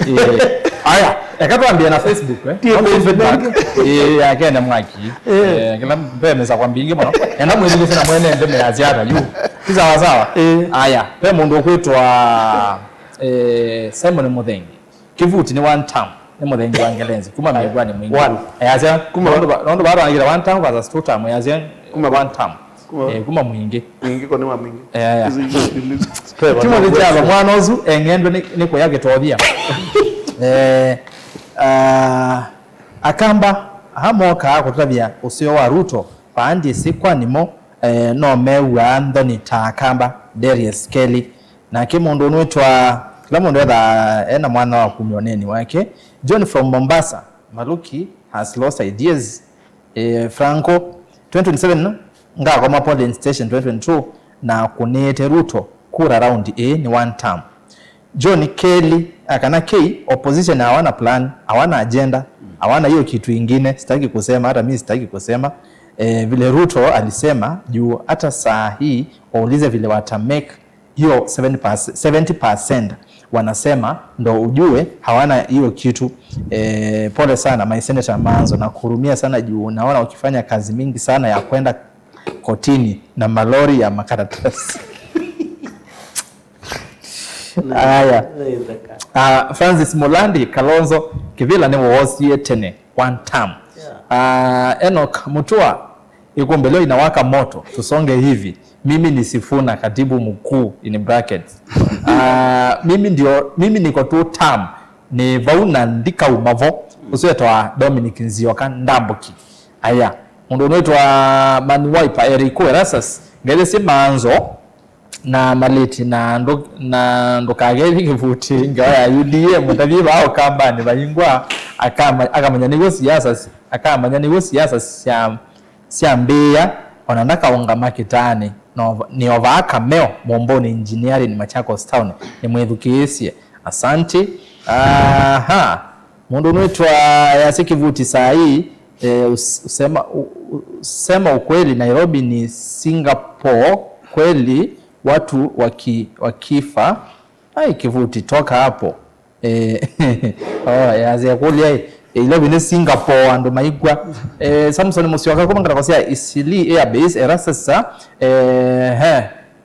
Ĩĩ. Aya, eka twambie na Facebook, eh? Ndio, no feedback. Facebook. Ĩĩ, ya Kene Mwaki. Eh. Eh, kĩla mbemesa kwa mbingĩ mũno. Enda mwĩthukĩsye na mwene nthĩ measya ata yu. Ti sawa sawa. Eh. Aya, ve mũndũ ũkwĩtwa Eh, Simon Mũthengi. Kĩvuti nĩ one term. Nĩ Mũthengi wa Ngelenzi. Kuma mĩĩkwanĩ Mwingĩ. One. Eh, asya, kuma nondũ va-, nondũ vatangĩte one term versus two term. Eh, asya, kuma one term. Kuma. Eh, kuma Mwingĩ. Mwingĩ ko nĩ wa Mwingĩ. Eh, aya. Hizi, hizi, hizi. Timothy Kyalo, mwana ũsu eng'endwe nĩ, nĩ kũya kĩtovia. Eh, ah, Akamba, aha mokaa kũtavya ũseo wa Ruto, vaa ndyĩsĩ kwa nĩmo, eh, no mew'aa nthoni ta Akamba, Darius Kelly. Nake mũndũ ũnwĩtwa, kĩla mũndũ ethaa ena mwana wa kumya ũneeni wake. John from Mombasa, Maluki has lost ideas. Eh, Franco, twenty twenty-seven, ngakoma polling station twenty twenty-two, na kũnĩĩte Ruto kura round ĩĩ nĩ one term. John Kelly, akana K, opposition hawana plan, hawana agenda, hawana hiyo kitu ingine, sitaki kusema, hata mimi sitaki kusema. Eh, vile Ruto alisema, juu hata saa hii waulize vile wata make hiyo seventy percent, seventy percent wanasema ndo ujue hawana hiyo kitu. Eh, pole sana my senator Manzo, na kuhurumia sana juu naona ukifanya kazi mingi sana ya kwenda kotini na malori ya makaratasi. Aya. Ah, Francis Mulandi, Kalonzo, Kivila nĩ woosie tene, one term. Yeah. Ah, Enoch Mutua, ikumbelio inawaka moto, tusonge hivi. Mimi ni Sifuna, katibu mkuu, in brackets. Ah, mimi ndio, mimi niko two term, nĩ vau na ndikauma vo. Ũsu etwa Dominic Nzioka Ndambuki. Aya, mũndũ ũnwĩtwa Man Wiper, Eric Erastus, ngethesye Manzo na malĩti na ndũ-, na ndũkakethye kĩvuti ngewa ya U D A, mũtavye vaa Ũkambanĩ vaingwa, akama-, akamanya nĩw'o siasa si-, akamanya nĩw'o siasa sya syambĩĩa, ona ndakaũngama kĩtaanĩ. No, nĩ o vaa Kameo, Mũmbũnĩ Engineering, Machakos Town, nĩmwĩthukĩĩsye. Asante. Aha. Mũndũ ũnwĩtwa yasya kĩvuti saa hii, eh, us-, usema, u-, u-, usema ukweli, Nairobi ni Singapore kweli, watu waki-, wakifa. Ai, kĩvuti, toka hapo. Eh, oh, yasya kũlya, eh, Nairobi nĩ Singapore, andũ maikw'a. Eh, Samson Musyoka kuma ngalĩko sya Eastleigh Air Base, Erastus, eh, he,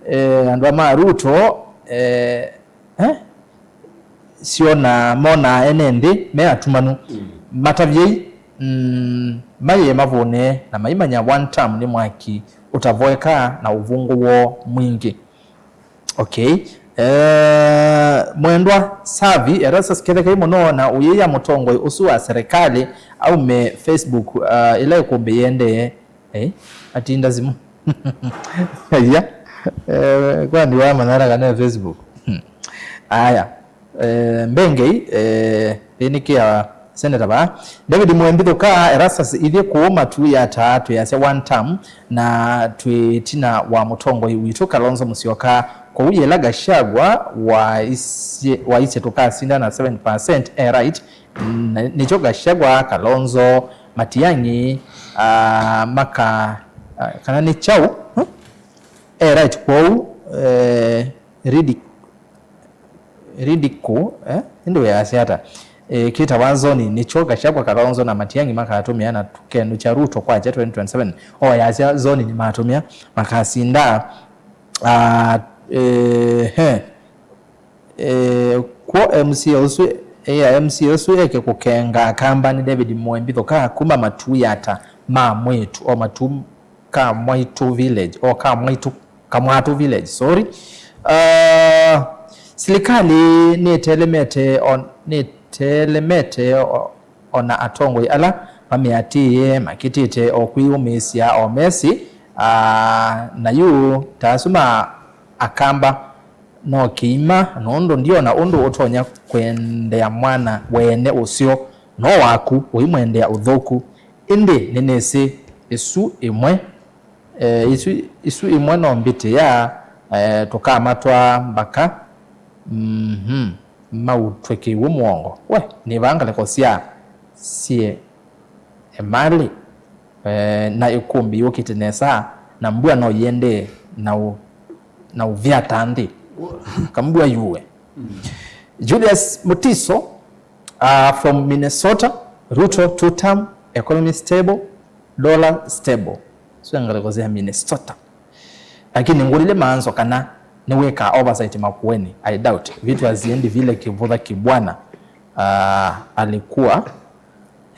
eh, andũ ama Ruto, eh, eh, syona monaa ene nthĩ me atumanu. Mm. Matavyei, mm, mayĩe mavũne na maimanya one term nĩ mwaki ũtavoeka na ũvũngũ woo mwingĩ. Okay. Eh, mwendwa Savi, Erastus Kethekei mũno na ũyĩya mũtongoi ũsu wa serikali aume Facebook, uh, ĩla ĩkũmbĩ yendee. Eh, atinda simu. Aya. Eh, kwani wamanyara kana Facebook? Hmm. Aya. Eh, Mbengei, eh, ĩnĩkĩa Seneta vaa. David Mwembi Thuka, Erastus, ithyĩ kũũ matu ya taa twĩasya one term, na twĩ ĩtina wa mũtongoi witũ Kalonzo Musyoka. Kwoou yĩla Gachagua waisye, waisye tũkasindana seventy percent, eh, right, na nĩkyo Gachagua, Kalonzo, Matiang'i, ah, maka, ah, kana nĩ kyaũ, hmm? Eh, right, kwoou, eh, ridi-, ridicule, eh? Ĩndĩ wĩasya ata? Eh, kĩtawa zoni nĩkyo Gachagua, Kalonzo na Matiang'i makatũmĩa na tũkenũkya Ruto kwakya twenty twenty-seven. O yasya zoni nĩmatũmĩa, makasinda, ah, eh, he. Eh, kwo M C A ũsu, eh, M C A ũsu eke kũkenga Akamba nĩ David Mwembithũka kuma Matuu Yata ma Mwĩtu, o Matuu ka Mwaitu village, o ka Mwaitu, Kamwatu village, sorry. Uh, silikalĩ nĩtelemete o, nĩtelemete o, o na atongoi ala mamĩatĩĩe makĩtĩte o kwĩyũmĩĩsya o mesĩ, uh, na yu ta asu ma Akamba no kĩima, nũndũ ndiona ũndũ ũtonya kũendea mwana wene ũseo, no waku ũimwendea ũthũku. Ĩndĩ nĩnĩsĩ ĩsu ĩmwe, eh, isu, isu ĩmwe no mbĩtĩa, eh, tũkamatwaa mbaka, mhm, mautwe kĩw'ũ mũongo. We, nĩ vaa ngalĩko sya sie emalĩ, eh, na ĩkũmbĩ yũkĩte nesa, na mbua no iendee na ũ-, na ũvyata nthĩ. Kambua yuwe. Julius Mutiso, uh, from Minnesota, Ruto two term, economy stable, dollar stable. Sio ngalĩko sya Minnesota. Lakini ngũlile Maanzo kana nĩwĩkaa oversight Makueni. I doubt. Vitu haziendi vile Kivutha Kibwana, uh, alikuwa,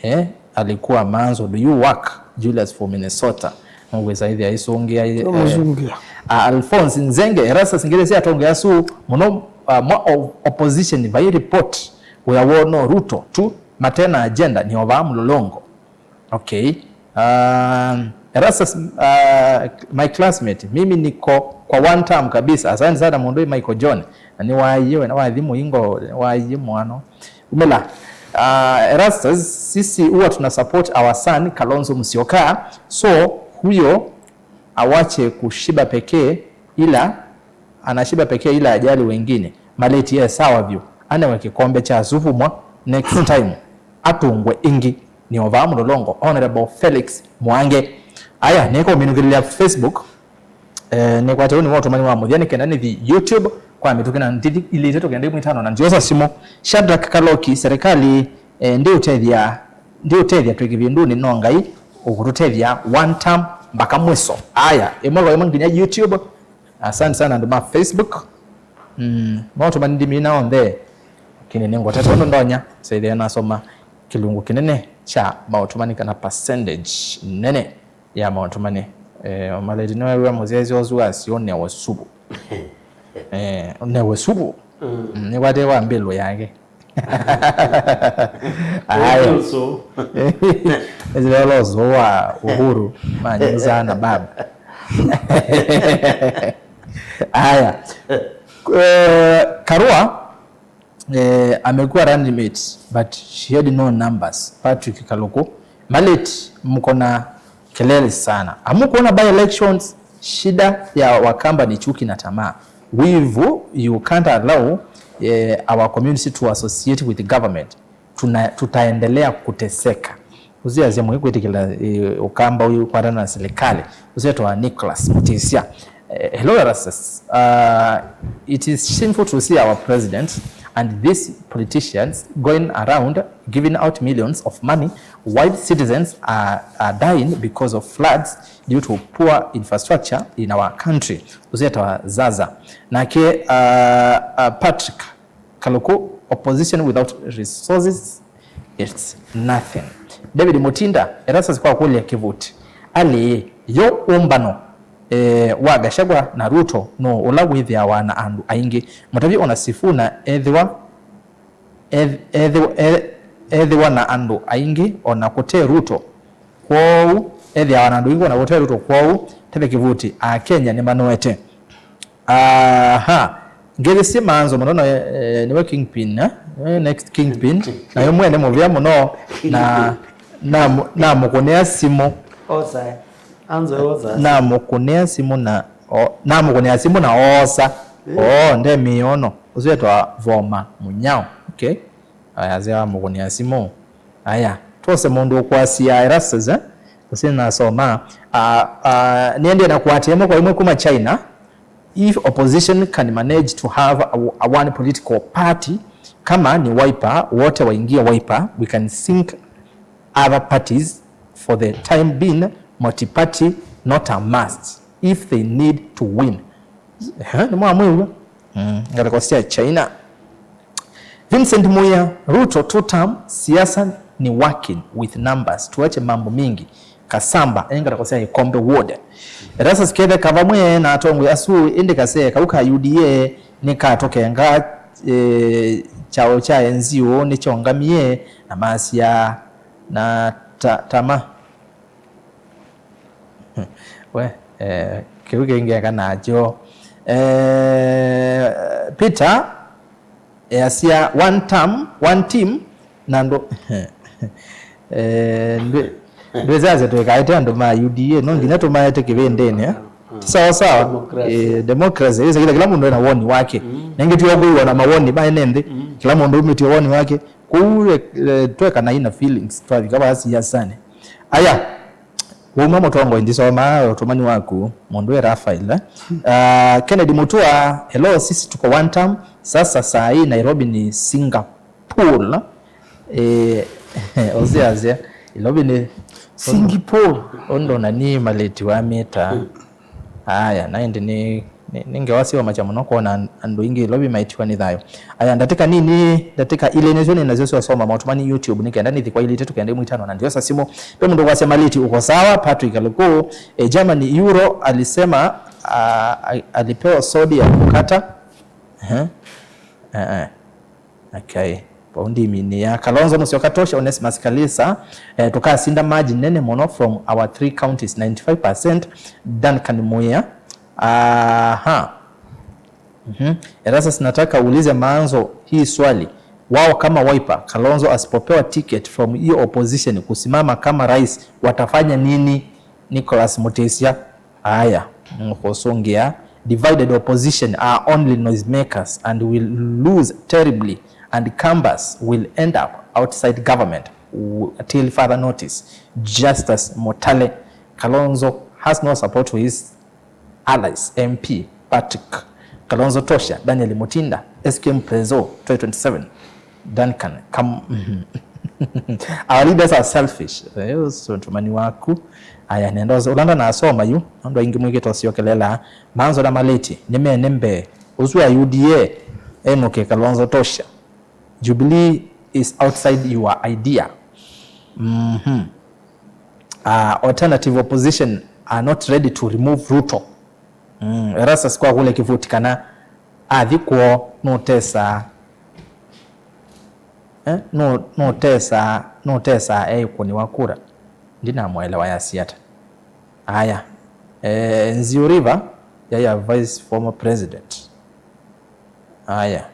eh, alikuwa Maanzo. Do you work? Julius for Minnesota. Nũkwĩsa ĩthĩa aisũngĩa, eh, mũsũngĩa. Uh, Alphonse Nzenge, Erastus Ngelesi atongea asu mũno, uh, mwa o-, opposition vai report wĩa woo no Ruto tu, matena agenda, nĩ ovaa Mlolongo. Okay. Um, Erastus, uh, my classmate, mimi niko kwa one term kabisa. Asante sana mũndũ Michael John. Na nĩ waie, na wathi mũingo, waie mwano. Umela. Uh, Erastus, sisi huwa tuna support our son Kalonzo Musyoka. So, huyo awache kushiba pekee, ila anashiba pekee ila ajali wengine. Maleti e sawa vyũ. Anewe kĩkombe kya supu mwa next time. Atũngwe ĩngĩ. Nĩ ovaa Mlolongo, Honorable Felix Mwange. Aya, nĩkũminũkĩlĩlya Facebook. Eh, nĩkwate ũnĩ wa ũtũmani wa mũthya nĩ kenda nĩthi YouTube kwa mĩtũkĩ na ndithi ilĩ itatũ kenda imwe itano na ndiosa simũ. Shadrack Kaloki, serikali, eh, ndiũtethya, ndiũtethya twĩ kĩvindunĩ, no Ngai ũkũtũtethya one term mpaka mwiso. Aya, ĩmwe kwa ĩmwe nginya YouTube. Asante sana andũ ma Facebook. Mm, maũtũmani ndimina onthe. Lakini nĩngũtata ũndũ ndonya, saithĩa nasoma kĩlungu kĩnene kya maũtũmani kana percentage nene ya maũtũmani. Eh, Maleti nĩwew'a mũsyaĩĩsya ũsu asyo newe suvu. Eh, newe suvu. Mm. Mm, nĩkwatĩwa mbĩlũ yake. Aya. Ũsũ. Ĩsĩ ũla ũsũ wa Uhuru, manyusaa na baba. Aya. Eh, Karua, eh, amekuwa running mate, but she had no numbers. Patrick Kaluku, Maleti, mko na kelele sana. Hamukuona by elections, shida ya Wakamba ni chuki na tamaa. Wivu, you can't allow, eh, our community to associate with the government. Tuna-, tutaendelea kuteseka. Usiasia mwe kwĩtĩkĩla, eh, Ũkamba ũyũ kwatana na serikali. Usietwa Nicholas Mutisya. Eh, hello, Erastus. Uh, it is shameful to see our president and these politicians going around giving out millions of money while citizens are, are dying because of floods due to poor infrastructure in our country. Usietwa Zaza. Nake, uh, uh, Patrick Kaluku, opposition without resources, it's nothing. David Mutinda, Erastus kwa kũlya kĩvoti. Alĩ, yo ũmbano, eh, wa Gachagua na Ruto no ũla wĩthĩawa na andũ aingĩ. Mũtavye ona Sifuna ethĩwa, eth-, ethĩwa, e-, ethĩwa na andũ aingĩ ona kũte Ruto. Kwoou, ethĩawa na andũ aingĩ ona kũte Ruto. Kwoou, tavye kĩvoti, Akenya nĩmanoete. Aha. Ngethĩsye Maanzo mũno na, eh, nĩwe kingpin, eh? Eh, next kingpin. Nayo mwene mũvea mũno na, na, namũkũnĩa simũ. Osa. Anzo osa. Namũkũnĩa simũ na, o, namũkũnĩa simũ na osa. Eh. O, nde mĩono. Ũsu etwa Voma Mũnyao. Okay. Aya, nzĩa wa mũkũnĩa simũ. Aya, twose mũndũ ũkwasya Erastus, eh? Ũsĩ nasoma, ah, ah, nĩendie na kũatĩa ĩmwe kwa ĩmwe kuma China. If opposition can manage to have a, a one political party, kama ni Wiper, wote waingie Wiper, we can sink other parties for the time being, multi-party not a must if they need to win. Ehe, nĩmwamwĩw'a? Mm, ngalĩko sya China. Vincent Muya, Ruto two term, siasa ni working with numbers. Tuache mambo mingi. Kasamba, e ngalĩko sya Ikombe Ward. Erastus Ketheka vamwe na atongoi asu, ĩndĩ kasee kau ka U D A nĩkatũkenga, eh, kyao kya N G O nĩkyongamie na masya na ta, tama. We, eh, kĩu kĩngĩ eka nakyo. Eh, Peter, easya one term, one team, na ndũ, eh, ndwĩ-, ndwĩsasya tũikaete andũ ma U D A, no nginya tũmaete kĩvĩndĩnĩ, eh? Sawa sawa. Democracy. Eh, democracy, ĩsa kĩla, kĩla mũndũ ena woni wake. Mm. Nengĩ tiwa kwĩw'a na mawoni ma ene nthĩ. Mm. Kĩla mũndũ umĩtye woni wake. Kũu, eh, tweka na ina feelings, twavika vaa siasanĩ. Aya, wauma mũtongoi, ndisomaa ũtũmani waku, mũndũ wĩ Rafael, eh? Ah, Kennedy Mutua, hello, sisi tuko one term, sasa saa hii Nairobi ni Singapore. Eh, ũsiasya, Nairobi ni Singapore. Ũndũ na ni malĩti wa mĩta. Aya, na ĩndĩ nĩ, nĩ, nĩ ngewa syoomakya mũno kwona an-, andũ aingĩ Nairobi maitiwa nĩ thayũ. Aya, ndatĩka nini, ndatĩka ilĩ nĩsyo nĩ nasyo syosoma maũtũmani YouTube nĩ kenda nĩthi kwa ilĩ itatũ kenda ĩmwe itano na ndiosa simũ. Pe mũndũ kwasya malĩti uko sawa, Patrick Aluku, e, Germany euro alisema, a, a, alipewa sodi ya kukata. Ehe. Eh, eh. Okay. Vau ndiminĩ ya Kalonzo Musyoka tosha, Onesmus Kalisa, eh, tũkasinda margin nene mũno from our three counties, ninety-five percent. Duncan Muya. Aha. Mhm. Erastus, nataka uulize Maanzo hii swali. Wao kama Wiper, Kalonzo asipopewa ticket from hiyo opposition kusimama kama rais, watafanya nini? Nicholas Mutisya. Aya, nũkũsũngĩa, divided opposition are only noisemakers and will lose terribly, and Kambas will end up outside government w-, till further notice. Justus Mutale, Kalonzo has no support to his allies, M P Patrick Kalonzo tosha, Daniel Mutinda, S Q M Prezo, twenty twenty-seven. Duncan, come. Our leaders are selfish. Eh, ũsu ũtũmani waku. Aya, nenda ũsu, ũla ndanasoma yu, andũ aingĩ mwĩkĩte ũsyokelela, Maanzo na malĩti, nĩ mene mbee. Ũsu wa U D A, enũke Kalonzo tosha. Jubilee is outside your idea. Mhm. Uh, alternative opposition are not ready to remove Ruto. Mm, Erastus kwakũlya Kĩvuti kana athi kwoo nũtesaa, eh, nũ-, nũtesaa, nũtesaa eĩkũnĩwa kura. Ndinamũelewa yasiata. Aya. Eh, Nziũ River, yaya vice former president. Aya.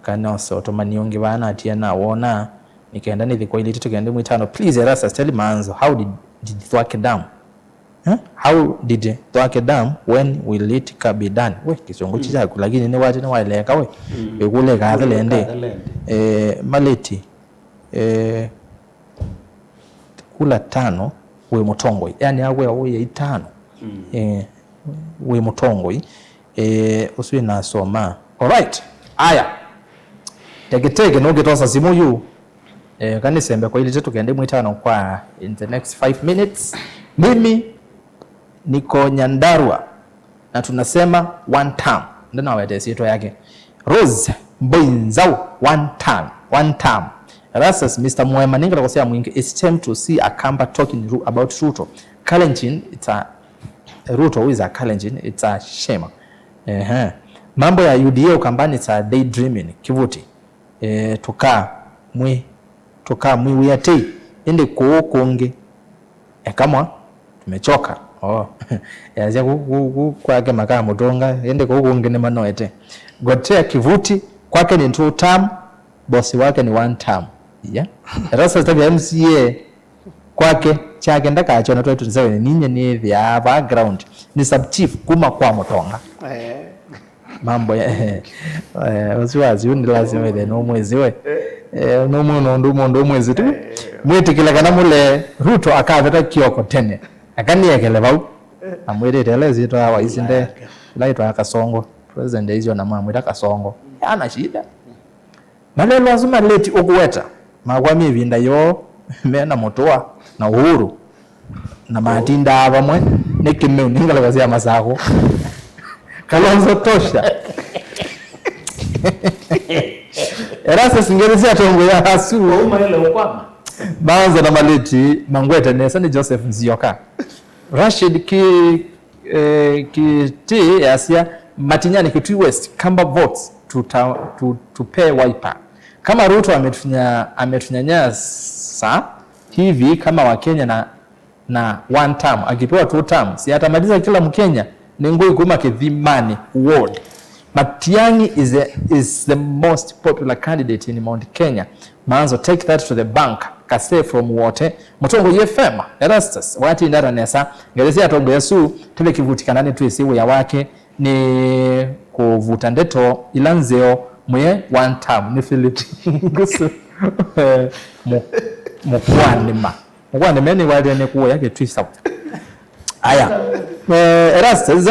Kana ose ũtũmani ũngĩ vaa natie nawona, nĩ kenda nĩthi kwa ilĩ itatũ kenda ĩmwe itano. Please, Erastus, tell Maanzo, how did, did Thwake Dam? Eh? How did Thwake Dam, when will it ca-, be done? We, kĩsũngũ kyaku, lakini nĩ wati nĩwaeleka we. Mm. Ĩkũleka athele ndĩ. Eh, malĩti. Eh, kula tano wĩ mũtongoi. Yani, akwĩa wĩ itano. Mm. Eh, wĩ mũtongoi. Eh, ũsu inasoma. Alright. Aya. Teketeke nũngĩtosa simũ yu. Eh, kanisembe kwa ilĩ itatũ kenda ĩmwe itano kwa in the next five minutes. Mimi niko Nyandarua na tunasema one term. Ndanawete syĩtwa yake. Rose Mboinzau, one term, one term. Erastus, Mister Mwema, nĩngenda kũsya mwingĩ, it's time to see a Kamba talking Ru-, about Ruto. Kalenjin, it's a, Ruto who is a Kalenjin, it's a shame. Ehe. Mambo ya U D A Ukambani, it's a daydreaming. Kĩvuti. Eh, tũkamwĩ-, tũkamwĩw'ĩa tei, ĩndĩ kũũ kũngĩ, eka mwa, tumechoka. Oh. Yasya kũ, kũ, kũ, kwake makamũtũnga, ĩndĩ kũũ kũngĩ nĩmanoete. Gotea Kĩvuti, kwake ni two term, bosi wake ni one term. Yeah. Erastus Tavia M C A, kwake, kyake ndakakyona twenty twenty-seven, ninye nĩthĩaa vaa ground, ni sub chief kuma kwa Mũtonga. Eh. Mambo ya, eh, ũsu wa siu nĩ lazima ĩthe nũmwĩsĩ we. Eh, no mũno ũndũ mũndũ mwĩsĩ tu. Eh. Mwĩtĩkĩle kana mũle Ruto akaveta kĩoko tene. Akaniekele vau. Amwĩtĩte ĩla ĩsyĩtwa wa isinde. Ĩla ĩtwa Kasongo. President aisyo na mamwĩta Kasongo. Ana shida. Malelwa asu maleti ũkũweta. Makwamie ĩvinda yoo me na Mũtũa na Uhuru. Na matindaa vamwe nĩ kĩmeu nĩ ngalĩko sya Masakũ. Kalonzo tosha. Erastus ngeli sya tongo ya asu. Waumaile ũkwama. Maanza na maleti mangwete nesa nĩ Joseph Nzioka. Rashid ki, eh, kiti yasya Matinyani Kitui West kamba votes tuta, tu, tupe Wiper. Kama Ruto ametunya, ametunyanyasa hivi kama Wakenya na na one term, akipewa two term, si atamaliza kila Mkenya? Ni ngui kuma Kithimani ward. Matiang'i is, a, is the most popular candidate in Mount Kenya. Manzo, take that to the bank. Kase from Wote. Mutongo F M, Erastus, watinda ata nesa. Ngelesi atongo yasu, tele kivuti kana ni twisi wia wake. Nĩ kũvuta ndeto ila nzeo, mwĩe one term nĩ Philip Ngusu. Mu-, mũkwanĩma. Mũkwanĩma nĩ waĩlĩte nĩ kũya Kitui South. Aya. Eh, Erastus,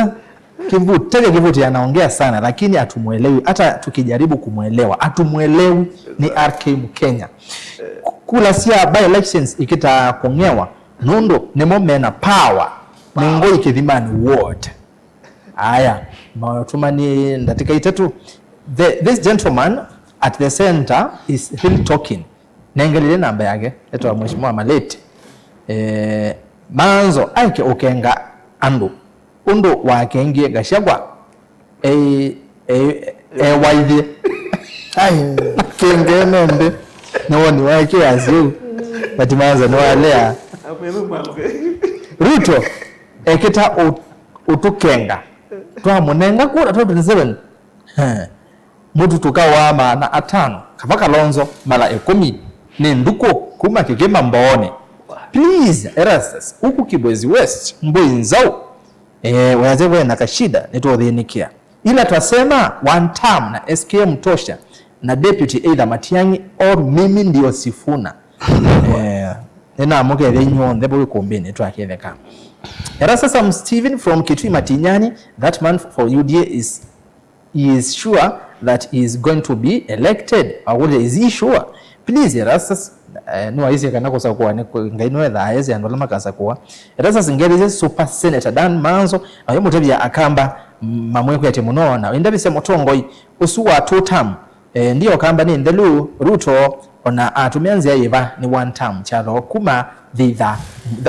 kivuti, teke kivuti anaongea sana, lakini hatumwelewi. Hata tukijaribu kumwelewa, hatumwelewi. Ni R K Mkenya. Kula sya by-elections ikita kũng'ewa, nũndũ nĩmo mena power. Nĩ ngoi Kĩthimani ward. Aya, maũtũmani ndatĩka itatũ. The, this gentleman at the center is still talking. Nengelile namba yake, etwa Mheshimiwa Maleti. Eh, manzo aike ũkenga andũ. Ũndũ wakengie Gachagua, e, e, e waithie. Ai, kengene nthĩ. Nĩ woni wake asyau. But manzo nĩ walea. Ruto, ekĩta ũ-, ũtũkenga. Twamũnenga kura twenty twenty-seven. He. Mũtu tũkawaa maana atano. Kava Kalonzo mara ĩkũmi. Nĩ ndukũ kuma Kĩkĩma Mbooni. Please, Erastus, huku Kibwezi West, mbũi nzaũ. Eh, wĩasya we na kashida, nĩtũũthĩnĩkĩa. Ila twasema one term na S K M tosha na deputy either Matiang'i or mimi ndio Sifuna. Eh, nĩnamũkethya inyuonthe vau ikumbĩnĩ twaketheka. Erastus, I'm Steven from Kitui Matinyani, that man for U D A is, he is sure that he is going to be elected. Akũlya, is he sure? Please, Erastus, eh, nĩwaisye kana kũsakũa nĩ kwĩ Ngai nĩwethaa ese andũ ala makasakũa. Erastus ngelesye Super Senator Dan Manzo, na ũyũmũtavya Akamba mamwĩkwetye mũno, na wĩndavĩsya mũtongoi ũsu wa two term. Eh, ndio Kamba nĩ nthelu, Ruto ona atũmĩa nzĩa yĩva nĩ one term, kyalo kuma thitha,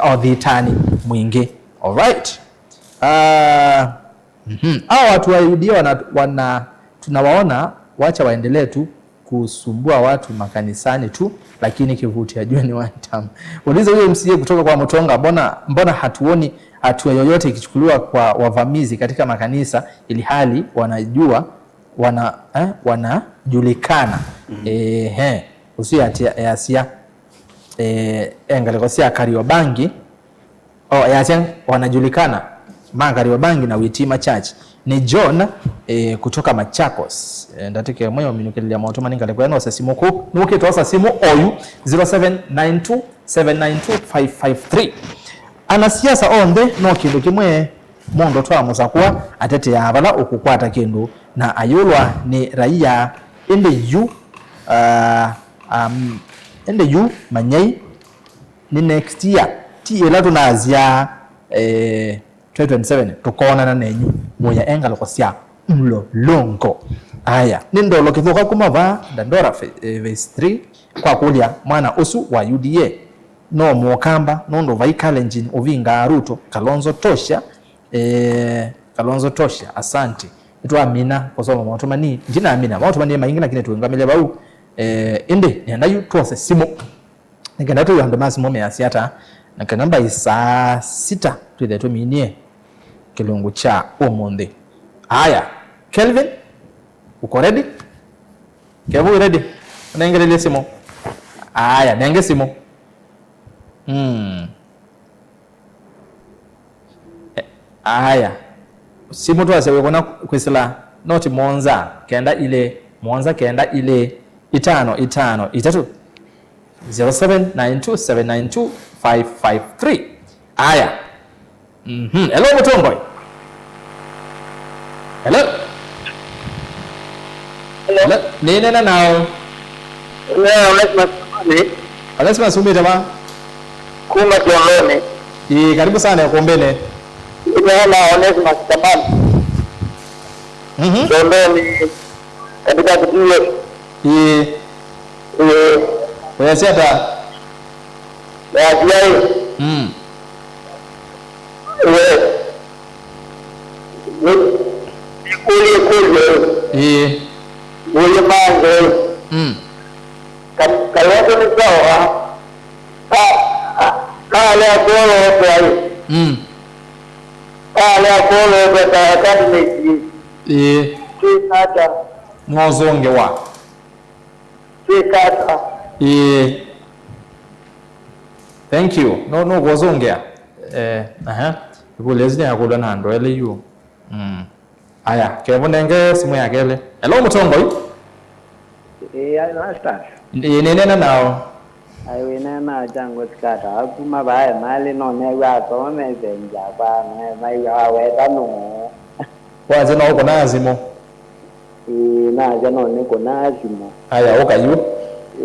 o thitani mwingĩ. Alright. Ah, mhm. Hao watu wa U D A wana, wana, tunawaona, wacha waendelee tu kusumbua watu makanisani tu, lakini kivuti ajue ni one term. Uliza huyo M C A kutoka kwa Mutonga, mbona, mbona hatuoni hatua yoyote ikichukuliwa kwa wavamizi katika makanisa, ili hali wanajua wana, eh, wanajulikana. Mm. Ehe, ũsu yati-, yasia, eh, engalĩko sya Kariobangi, oh, yasia wanajulikana ma Kariobangi na Witima Church. Ni John, eh, kutoka Machakos. Eh, ndatĩke mwe ominũkĩlĩlya maũtũmani ngalĩko ĩno sasimu kũ. Nũkĩtwa sasimu oyu, zero seven nine two seven nine two five five three. Anasiasa onthe no kĩndũ kĩmwe. Mũndũ twa mũsakũa ateteaa vala ũkũkwata kĩndũ na ayũlwa nĩ raia. Ĩndĩ yu, ah, um, ĩndĩ yu manyai nĩ next year, ti ĩla tũnasya, eh, twenty twenty-seven tũkoonana nenyu mũya e ngalĩko sya Mlolongo. Aya, nĩ Ndolo Kĩthũka kuma vaa Dandora, pha-, eh, phase three, kwa kũlya mwana ũsu wa U D A no mũkamba nũndũ vai Kalenjin ũvingaa Ruto. Kalonzo tosha. Eh, Kalonzo tosha, asante. Nĩtwamina kũsoma maũtũmani. Ndinamina maũtũmani maingĩ, lakini tũũngamĩle vau. Eh, ĩndĩ nĩenda yu twose simũ. Nĩ kenda tũiwe andũ ma simũ measya ata, na kana mbai saa sita twĩthe tũminie kĩlungu kya ũmũnthĩ. Aya, Kelvin, uko ready? Kevu, ready? Ũnengelelye simũ. Aya, nenge simũ. Mm. Eh, aya. Simũ twasya wĩkona kwĩsĩla noti mũonza kenda ilĩ, mũonza kenda ilĩ. itano itano itatu. Zero seven nine two seven nine two five five three. Aya. Mhm. Hello, Mũtongoi. Hello. Hello. Hello. Nĩneena nao. Nĩ Onesmus Kamani. Onesmus, umĩte va? Kuma Kyondoni. Ĩĩ, karibu sana ĩkũmbĩnĩ. Nĩneena Onesmus Kamani. Mhm. Kyondoni, katika kituo. Ĩĩ. Ĩĩ. Wĩasya ata? Nasya ĩ. Mm. Ĩĩ. Nĩ, nĩkũlye ĩkũlyo ĩ. Ĩĩ. Ũyĩ manze ĩ. Mm. Ka-, Kalonzo nĩ sawa. Ka-, ka-, kalea kwolotwa ĩ. Mm. Kalea kwolotwa ta candidate ĩ. Ĩĩ. Twĩka ata? Nĩwozũngĩwa. Twĩka ata? Ĩĩ. Thank you. No, no kũzũngĩa. Eh, aha. Ĩkũlyo ĩsu nĩyakũlwa na andũ elĩ yu. Mm. Aya, Kevo nenge simũ ya kelĩ. Hello, Mũtongoi. Ĩĩ, ai, Rastas. Ĩĩ, nĩneena nao. Ai, wĩneena Jango Sikata. Akuma vae malĩ no new'a asoma message yakwa, me-, maiwa waweta nũũ. Wasya no ũkũnaa simũ? Ĩĩ, nasya no nĩkũnaa simũ. Aya, ũka yu.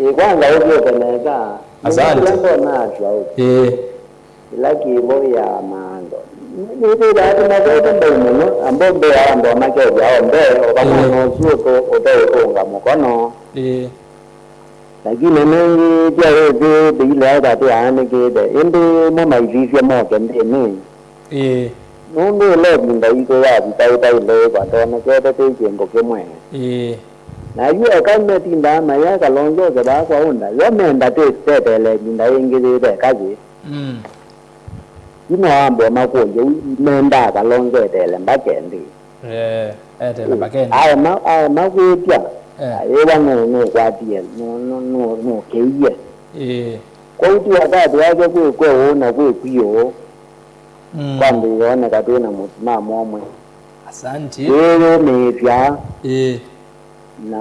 Ĩĩ, kwanza ũtwĩte nesa. Asante. Nĩkĩla ndonasya ũ. Ĩĩ. Kĩla kĩvo ya maando. Nĩthĩaa tũmavete mbau mũno, na mbombeaa andũ amakethya onthe, o vamwe Ĩĩ. na ũsu ũtũ ũteũtũnga mũkono. Ĩĩ. Lakini nĩngĩ tya wĩsĩ ndĩilea tatĩ aanĩkĩte, ĩndĩ mo maisisye moke nthĩnĩ. Ĩĩ. Nũndũ ĩla ĩvinda yitũ yavika ĩtaĩle ĩkwatwonekete twĩ kĩndũ kĩmwe. Ĩĩ. Na yu eka metindaa mayĩa Kalonzo oke vaa kwa ũnda, yo menda twĩteteele ĩvinda yĩngĩ yĩte eka yĩ. Mm. Yu no ambwa makũlye, yu mendaa Kalonzo eteele mbaka ĩndĩ? Eh, eteele mbaka ĩndĩ? Aema, aema kwĩtya, Eh. ayĩwa nũ-, nũkwatie, nũ-, nũ-, nũ-, nũkĩie. Ĩĩ. Kwoou ti wakati wake kwĩ kweũũ na kwĩ kwiũũ. Mm. Kwambĩĩa oneka twĩ na mũsimamo ũmwe. Asante. Twĩyũmĩĩsya. Ĩĩ. Na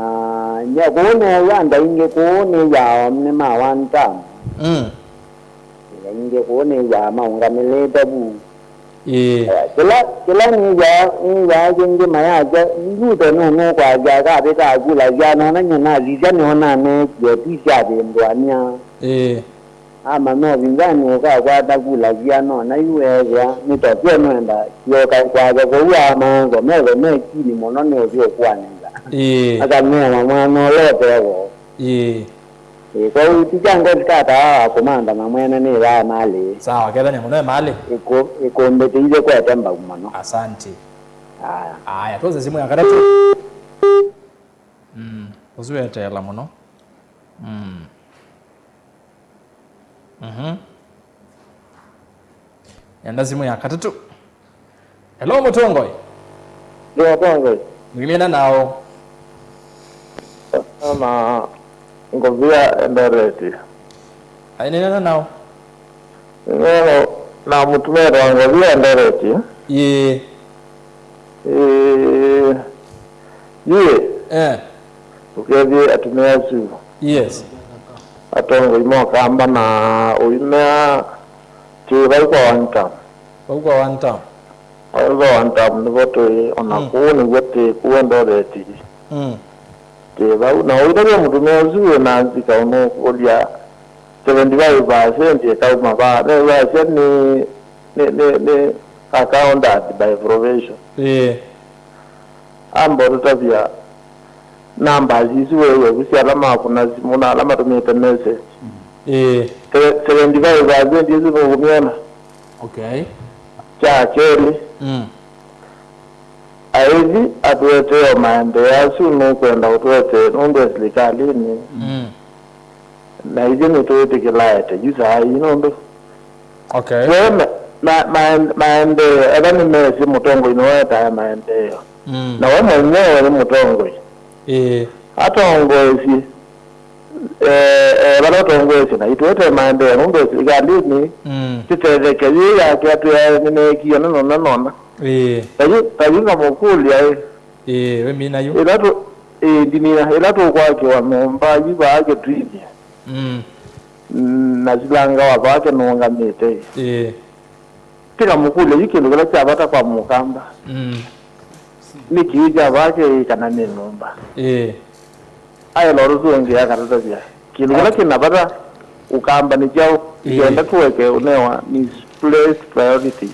nya kũu neew'a andũ aingĩ kũu nĩw'aa nĩ ma one term. Mm. Aingĩ kũu nĩw'aa maũngamĩlĩte vu. Ĩĩ. Eh, kĩla, kĩla nĩw'aa, nĩw'aa kĩngĩ mayasya, Ruto nũnũkwasya akavĩta akula syana, ona nyie nasisya nĩona neekie, ti syavĩndũany'a. Ĩĩ. Amanya ũvinzani ũkakwata kula siana, ona yu weethĩa nĩ tavia nũenda kĩoka kwake kũu amaanza meve me kini mũno nĩ ũthi ũkũanĩla. Ĩĩ. Akaneena mwana ũla ũtewo. Ĩĩ. Ĩĩ, kwoou ti kya ngosi kata wa kũmantha na mwene nĩ vaa malĩ. Sawa, kethania mũno e malĩ. Ĩkũ-, ĩkũmbĩ tĩithe kwete mbau mũno. Asante. Aya. Aya, twose simu ya katatũ. Mm, ũsu weteela mũno. Mm. Mhm. Enda simu ya katatũ. Hello, Mũtongoi. Ndio, Mũtongoi. Mwĩneena nao. Na Ngovia Eldoret. Ai, nĩneena nao. Nĩneena na mũtumĩa wa Ngovia Eldoret. Ĩĩ. Ĩĩ. Yie. Eh. Ũkethie atumĩa asu. Yes. Atongoi mokamba na ũimea ti vau kwa one term. Vau kwa one term. Vau kwa one term nĩvo tũĩ, ona Mm. kũu nĩw'o tĩ, kũu Eldoret. Mm. Tĩ vau. Na ũitavya mũtumĩa ũsu wĩ na nzika ũnũkũlya seventy five percent ĩkauma vaa? Nĩwasya nĩ, nĩ, nĩ, nĩ accounted by probation. Ĩĩ. Amba ũtũtavya namba isu weew'a vu sya ala makũna simũ na ala matũmĩte message. Ĩĩ. Se-, seventy five percent isu nũkũmyona. Okay. Kya kelĩ, Mm. aithi atũetee o maendeeo asu nũkwenda ũtũetee nũndũ e silikalĩnĩ. Mm. Na ithyĩ nĩtwĩtĩkĩlaete yu saa ii nũndũ Okay. we ma-, ma-, ma-, maendeeo, ethwa nĩmesĩ mũtongoi nĩwaetae maendeeo. Mm. Na we mwenyewe nĩ mũtongoi. Ĩĩ. Atongoesye, eh, eh, vala ũtongoesye na itwete maendeeo nũndũ silikalĩnĩ Mm. tĩtetheke yĩ yake atwĩae nĩneekie nonona nona. Ĩĩ. Tayu, tayu ngamũkũlya ĩ. Ĩĩ, we mina yu. Ĩla tũ-, Ĩĩ, ndimina ĩla tũkwakĩwa nyũmba yu vaa Kĩtwini. Mm. Na silanga wa vaa kĩnũngamĩte. Ĩĩ. Tĩkamũkũlya, yu kĩndũ kĩla kya vata kwa Mũkamba? Mm. Nĩ kĩĩ kya vaa kĩĩ kana nĩ nyũmba? Ĩĩ. Aĩla ũtũtũngĩa akatũtavya kĩndũ kĩla kĩ na vata Ũkamba nĩ kyaũ? Ĩĩ. Kenda tũeke ũnewa misplaced priorities.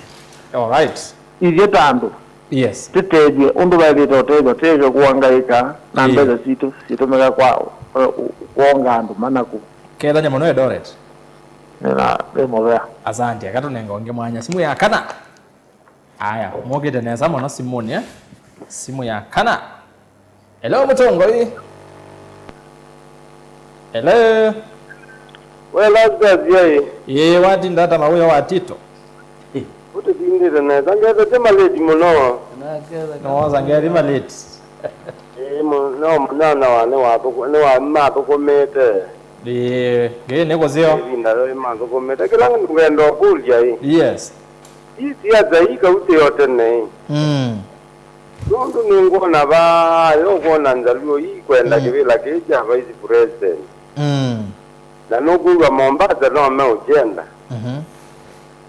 All right. Ithyĩ ta andũ, yes, tũtethye ũndũ vaĩlĩte ũtethwa, tũeke kũangaĩka na, ĩĩ, mbesa sitũ sitũmĩka kwa, kwonga andũ manaku. Kethanya mũno Eldoret. Nĩna, nĩ mũvea. Asante, akatũnenga ũngĩ mwanya. Simũ ya kana. Aya, mũkĩte nesa mũno simũnĩ, eh? Simũ ya kana. Hello, mũtongoi. Hello. We, Lazarus, yai. Ĩĩ, watinda ata mawĩa wa Tito? Ũtĩtindĩte nesa, ngethete maleti mũno. Nĩwosa ngethi maleti. Ĩĩ, mũ-, no mũnyanya wa nĩ wathũkũ-, nĩ wa mathũkũmĩte. Ĩĩ, ngĩ nĩ kũseo. Ĩvinda rĩu mathũkũmĩte. Kĩla ngenda ũkũlya ĩ. Yes. Ii siasa ii kautĩ o tene ĩ. Mm. Nũndũ nĩngwona vaa yo kwona Njaluo ii kwenda, mm, kĩvĩla kĩĩ kya vice president. Mm. Na nũkwĩw'a Mombasa no meũkyenda. Mhm.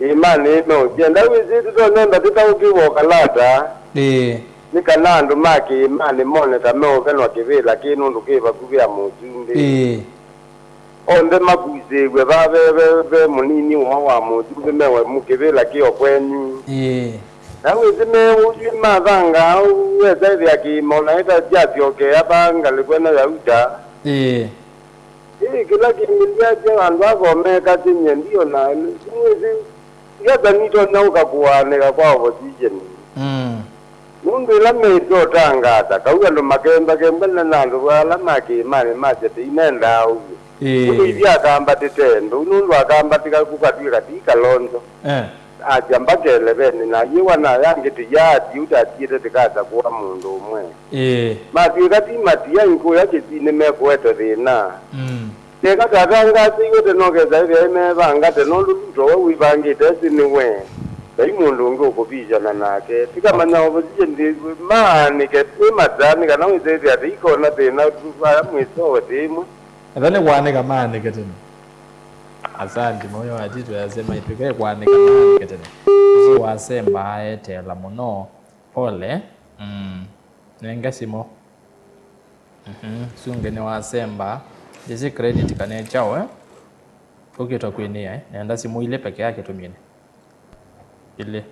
Kĩĩmanĩ meũkyenda. Wĩsĩ tũtonya ndatĩtaũkĩwa ũkalata. Ĩĩ. Nĩ kana andũ ma kĩĩmanĩ mone ta meũvenwa kĩvĩla kĩĩ nũndũ kĩ vakuvĩ ya mũsumbĩ. Ĩĩ. Onthe makusĩĩw'e vaa ve, ve, ve mũnini woo wa mũsumbĩ mewe mũ kĩvĩla kĩ o kwenyu. Ĩĩ. Na wĩsĩ me ũsu mathangaa ũu, wesa ĩthĩa kĩĩma ona ĩta kyasyokea vaa ngalĩko ĩno ya Uta. Ĩĩ. Ĩĩ, kĩla kĩngĩ ndyasya andũ akomeka tinyie ndio na nĩwĩsĩ siasa nitonya ũka kũaanĩka kwa opposition. Mm. Nũndũ ĩla meĩte ũtangaasa, kau andũ makembakembwa na andũ ala ma kĩĩmanĩ masya tĩinendaa ũw'o. Ĩĩ. Nũndũ ithyĩ Akamba tĩte ndũu, nũndũ Akamba tĩka kũkatw'ĩka ti Kalonzo. Eh. Asya mbakele vene na yĩwa na yangĩ tĩya ati ũtatiĩte tĩkasa kũa mũndũ ũmwe. Ĩĩ. Matw'ĩka ti Matiang'i kũya Kĩsii nĩmekũete thĩna. Mm. Keka tatangaasĩiwe tene ũkesa ĩthĩa ĩmevanga tene ũndũ Ruto we wĩvangĩte ĩsĩ nĩwe. Vai mũndũ ũngĩ ũkũvishana nake. Tĩkamanya opposition ndĩ maanĩke twĩ mataa nĩ kana wĩse ĩthĩa tĩikona thĩna vaya mwĩsowe tĩmwe. Etha nĩ kwanĩka maanĩke tene. Asante, mawĩa wa Tito yasema itwĩke kwanĩka maanĩke tene. Ũsu wasemba aeteela mũno. Pole. Mm. Nenge simũ. Mhm. Sunge nĩ wasemba. Ndĩsĩ credit kana kyaũ, eh? Ũkĩtwa kwĩnĩa, eh? Nenda simũ ilĩ peke yake tũmine. Ilĩ.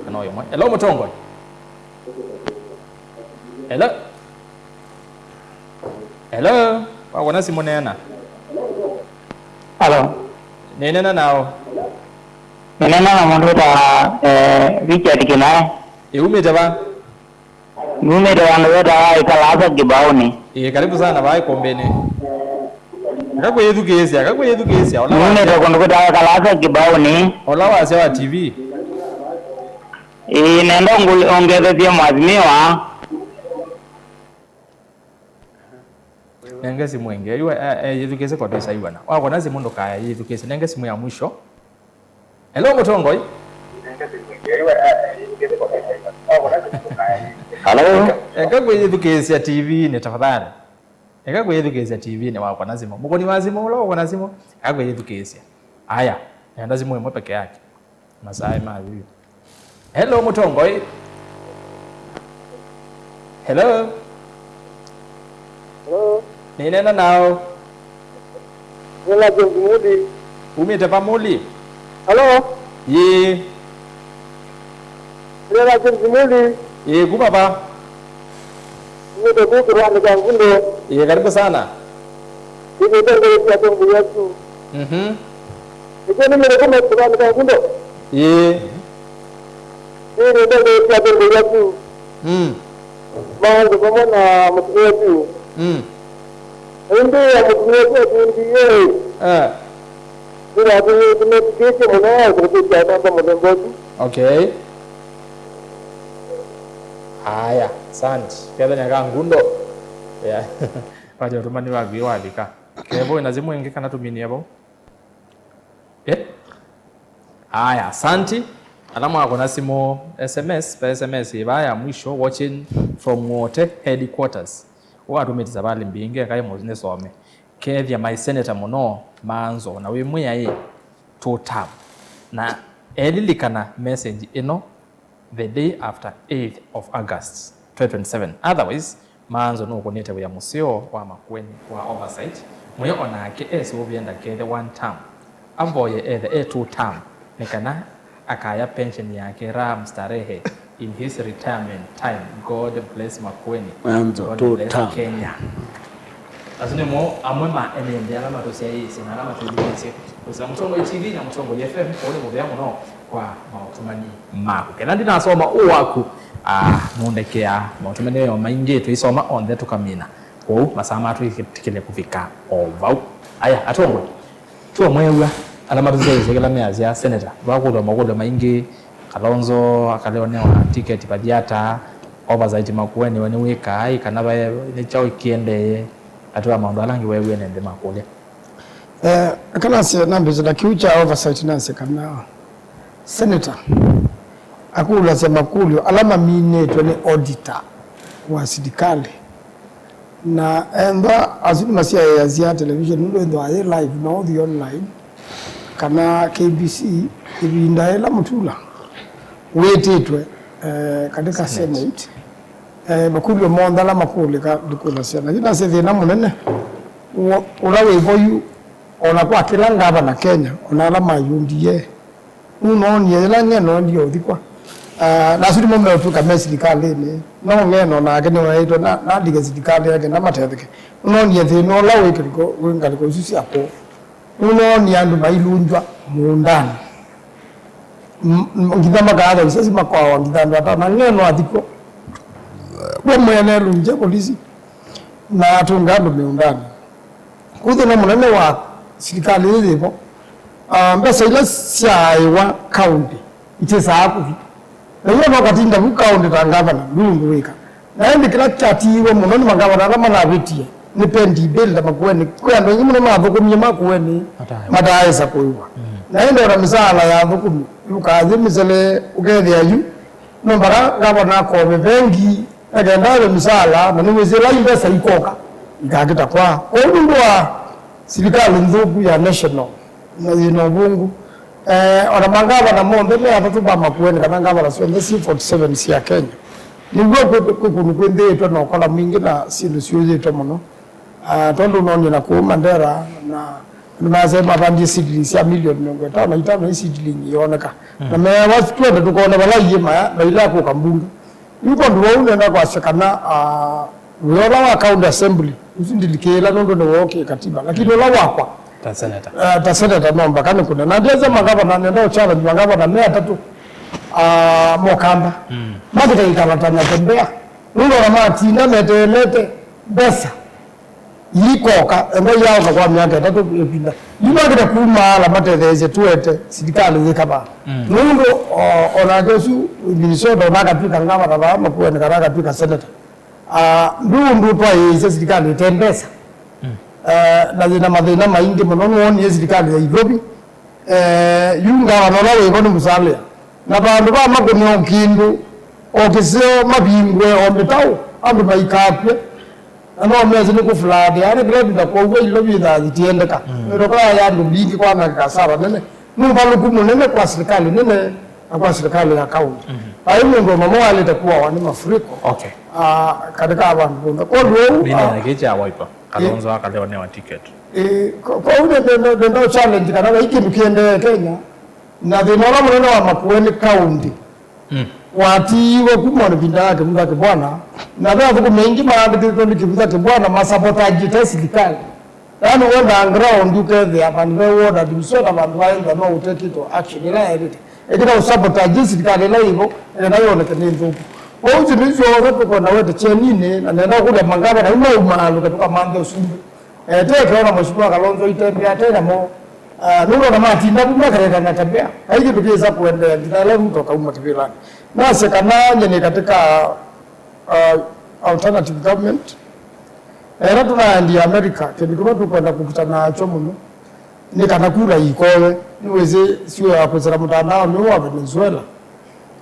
Kana ũyũ mwe. Hello, mũtongoi. Hello. Hello. Wakona simũ neena. Alo. Nĩneena nao. Nĩneena na mũndũ wĩtawa, eh, Richard Kĩnae. Ĩ, umĩte va? Numĩte vandũ vetawa Ĩkalasa Kĩbaũnĩ. Ĩĩ, karibu sana vaa ĩkũmbĩnĩ. Eka kwĩyĩthukĩĩsya, eka kwĩyĩthukĩĩsya. Ola numĩte wasya kũndũ kwĩtawa Ĩkalasa Kĩbaũnĩ. Ola wasya wa T V. Ĩĩ, nenda ũngũ-, ũngethesye mwathimiwa. Nenge simũ ĩngĩ. Yu, eh, eh, yĩthukĩĩsye kwa twĩsa iwana. Wakona simũ ndũkaya yĩthukĩĩsye. Nenge simũ ya mwisho. Hello, mũtongoi. Hello. Eka kwĩyĩthukĩĩsya T V-inĩ, tafadhali. Eka kwĩyĩthukĩĩsya T V-inĩ wakwa na simũ. Mũkoni wa simũ ũla ũkwa na simũ, eka kwĩyĩthukĩĩsya. Aya, nenda simũ ĩmwe peke yake. Masaa ma yu. Hello, mũtongoi. Hello. Hello. Nĩneena nao. Nĩna James Muli. Umĩte pa Muli? Hello. Yĩĩ. Nĩna James Muli. Yĩĩ, kuma pa? Umĩte kũu kĩwanĩ kya Ngundo. Yĩĩ, karibu sana. Nĩnĩte ngũyũ sya tũngũ yaku. Mhm. Nĩkyo nĩmĩrĩkũ maitũvanĩka Ngundo? Ĩĩ. Ĩĩ, nĩnĩte ngũyũ sya tũngũ yaku. Mm. Maũndũ vamwe na mũtumĩa tu. Mm. Ĩndĩ ya mũtumĩa tu atundi ĩĩ. Eh. Nĩnatũmĩtũmĩtĩkĩtye mũno kũkĩsya namba mũthemba ũsu. Okay. Aya, asante. Kethanya ka Ngundo. Yeah. Wacha ũtũmani waku ĩ wavika. Kevo wĩna simũ ĩngĩ kana tũminie vau? Eh? Aya, asanti. Ala mwakũna simũ, S M S, va S M S ĩvaa ya mwisho, watching from Wote headquarters. Ũatũmĩte savalĩ mbingĩ, ekai mũnĩsome. Kethya my senator mũno, Maanzo, na wĩ Mwĩaĩi, two term. Na elilikana message ĩno, the day after eighth of August, twenty twenty-seven. Otherwise, Maanzo nũkũnĩte wĩa mũseo wa Makueni wa oversight. Mwĩe onake esũvĩe ndakethe one term. Avoye ethe e two term, nĩ kana akaya pension yake raha mstarehe in his retirement time. God bless Makueni. Maanzo, God two bless term. Kenya. Asu nĩmo amwe ma ene nthĩ ala matũsyaĩĩsye na ala matũthukĩĩsye kwĩsĩla Mũtongoi T V na Mũtongoi F M. Kwoou nĩ mũvea mũno kwa maũtũmani maku. Kenda ndinasoma ũũ waku, ah, nũndekeaa. Maũtũmani o maingĩ tũisoma onthe tũkamina. Kwoou masaa matwĩtĩkĩle kũvika o vau. Aya, atongoi, twamwew'a ala matũsyaĩĩsye kĩla measya, Senator vakũlw'a makũlyo maingĩ, Kalonzo akalewa nĩ wa tiketi vathi ata, oversight Makueni we nĩwĩkaa ĩ, kana vae nĩ kyaũ kĩendee, atĩ wa maũndũ ala angĩ weewie nĩ nthĩ makũlya. Eh, aka nasye nambĩte na kĩu kya oversight, nasye kana senator akũlasya makũlyo ala maminĩtwe nĩ auditor wa silikalĩ. Na ethwa asu nĩmasyaĩĩasya television, nũndũ ethĩwa yĩ live, no ũthi online, kana K B C, ĩvinda yĩla Mutula wĩtĩtwe, eh, katika Senate. Senate, eh, makũlyo monthe ala makũlĩka ndikũlasya. Lakini nasye thĩna mũnene, ũla wĩ vo yu, ona kwa kĩla ngavana Kenya, ona ala ma U D A, nũnoonie yĩla Ng'eno endie ũthikwa. Ah, na asu nĩmo meũtw'ĩka me silikalĩnĩ. No Ng'eno nake nĩweeĩtwe na, na andĩke silikalĩ yake na matetheke. Nũnoonie thĩna ũla wĩ kĩlĩko, wĩ ngalĩko isu sya kũũ. Nũnoonie andũ mailungywa mũũndanĩ. M-, m-, nginya makaathwa isasi makoawa nginya andũ atano. Na Ng'eno athikwa. We mwene elungya polisi na atũnga andũ mĩũndanĩ. Kwoou thĩna mũnene wa silikalĩ ĩĩ yĩ vo, ah, mbesa ila syaaĩwa kaũntĩ itĩsaa kũthi. Na iwe no katinda vu kaũntĩ ta ngavana, ndũĩ ũndũ wĩka. Na ĩndĩ kĩla kyatiiwe mũno nĩ mangavana ala manavĩtie nĩ pending bill ta Makueni. Kwĩ andũ aingĩ mũno mathũkũmie Makueni mataaĩsa kũĩwa. Mm. Na ĩndĩ ona mĩsaala ya athũkũmi yũkaa yĩ mĩsele, ũkethĩa yu no mpaka ngavana akove vengi, na kenda ave mĩsaala, na nĩwĩsĩ ĩla mbesa ikoka, ikakĩta kwa. Kwoou nũndũ wa silikalĩ nthũku ya national, na yĩna ũvũngũ, eh, ona mangavana monthe me atatũ ma Makueni, kana ngavana syonthe syĩ forty seven sya Kenya, nĩw'o kwĩ, kwĩ kũndũ kwĩnthĩĩtwe na ũkola mwingĩ na syĩndũ syũyĩtwe mũno. Ah, tondũ ũnoonie na kũu Mandera, na nĩmasyaĩ mavandie seedling sya milioni mĩongo ĩtano na itano, i seedling ĩyoneka. Mm. Na meawa twende tũkone vala iĩ maya, na ila kũka mbunge. Yu kwondũ wau nenda kwasya kana, ah, wĩa ũla wa county assembly, ũsu ndilikĩĩla nũndũ nĩ woo kĩkatiba, lakini ũla wakwa, ta senator, eh, ta senator no mpaka nĩkũne. Na ndiasya mangavana, nenda ũchallenge mangavana me atatũ, ah, mokamba. Mm. Makĩta ikala ta Natembeya. Nũndũ ona matinda meteelete mbesa ikoka, enda yaoka kwa myaka ĩtatũ ĩvinda. Yu makĩta kuma ala matetheesye tũete silikalĩ yĩkavaa. Mm. Nũndũ, o, onake ũsu Minnesota, ona akatw'ĩka ngavana vaa Makueni kana akatw'ĩka senator. Ah, ndũ ũndũ twaĩĩsya silikalĩ ĩte mbesa. Mm. Eh, na yĩna mathĩna maingĩ mũno. Nĩwoonie silikalĩ ya Nairobi, eh, yu ngavana ũla wĩvo nĩ Musalia. Na vandũ va makũne o kĩndũ, o kĩseo mavingũe, o mĩtaũ, andũ maikakw'e. Na no mesi nĩ kũfulate, yaani kĩla ĩvinda kwoou ilo vithaa yitiendeka. Mm. Mĩtoka ya andũ mbingĩ kwanangĩka hasara nene. Nĩ ũvalũku mũnene kwa silikalĩ nene na kwa silikalĩ ya kaunti. Mhm. Vai mũndũ o mamwe walĩte kuawa nĩ mafuriko. Okay. Ah, katika vandũ vonthe. Kwoou, nĩnena ah, kĩ kya Wiper, Kalonzo akalewa nĩ wa ticket. Eh, ko-, kwoou nĩ, nĩ, nĩ, nĩ no challenge kana vai kĩndũ kĩendee Kenya, na thĩna ũla mũnene wa Makueni County, mm, watiiwe kuma ĩvinda ya Kĩvutha Kĩbwana, na ve athũkũmi aingĩ maandĩkĩtwe nĩ Kĩvutha Kĩbwana masabotajĩte silikalĩ. Yaani wenda ground ũkethĩa vandũ ve ward administrator vandũ vaenda no ũtekĩtwe action ĩla yaĩlĩte. Ĩkĩta ũsabotage silikalĩ ĩla ĩvo, ĩkenda yoneke nĩ nthũku. Kwoou syĩndũ isu syonthe tũkwenda wete kyeninĩ, na nenda ũkũlya mangavana, yu no umaalũke tũkamanthe ũsumbĩ. Eh, teke ona Mheshimiwa Kalonzo itembea tena mo. Ah, nũndũ ona matinda vu makaleka Natembeya. Vai kĩndũ kĩsa kũendeea nginya ĩla Ruto kauma kĩvĩlanĩ. Nasye kana nye nĩ katika, ah, alternative government. Ela tũnaendie America, kĩndũ kĩmwe tũkwenda kũkita nakyo mũno nĩ kana kura ikowe. Nĩwĩsĩ sio ya kwĩsĩla mũtandao nĩ wa Venezuela.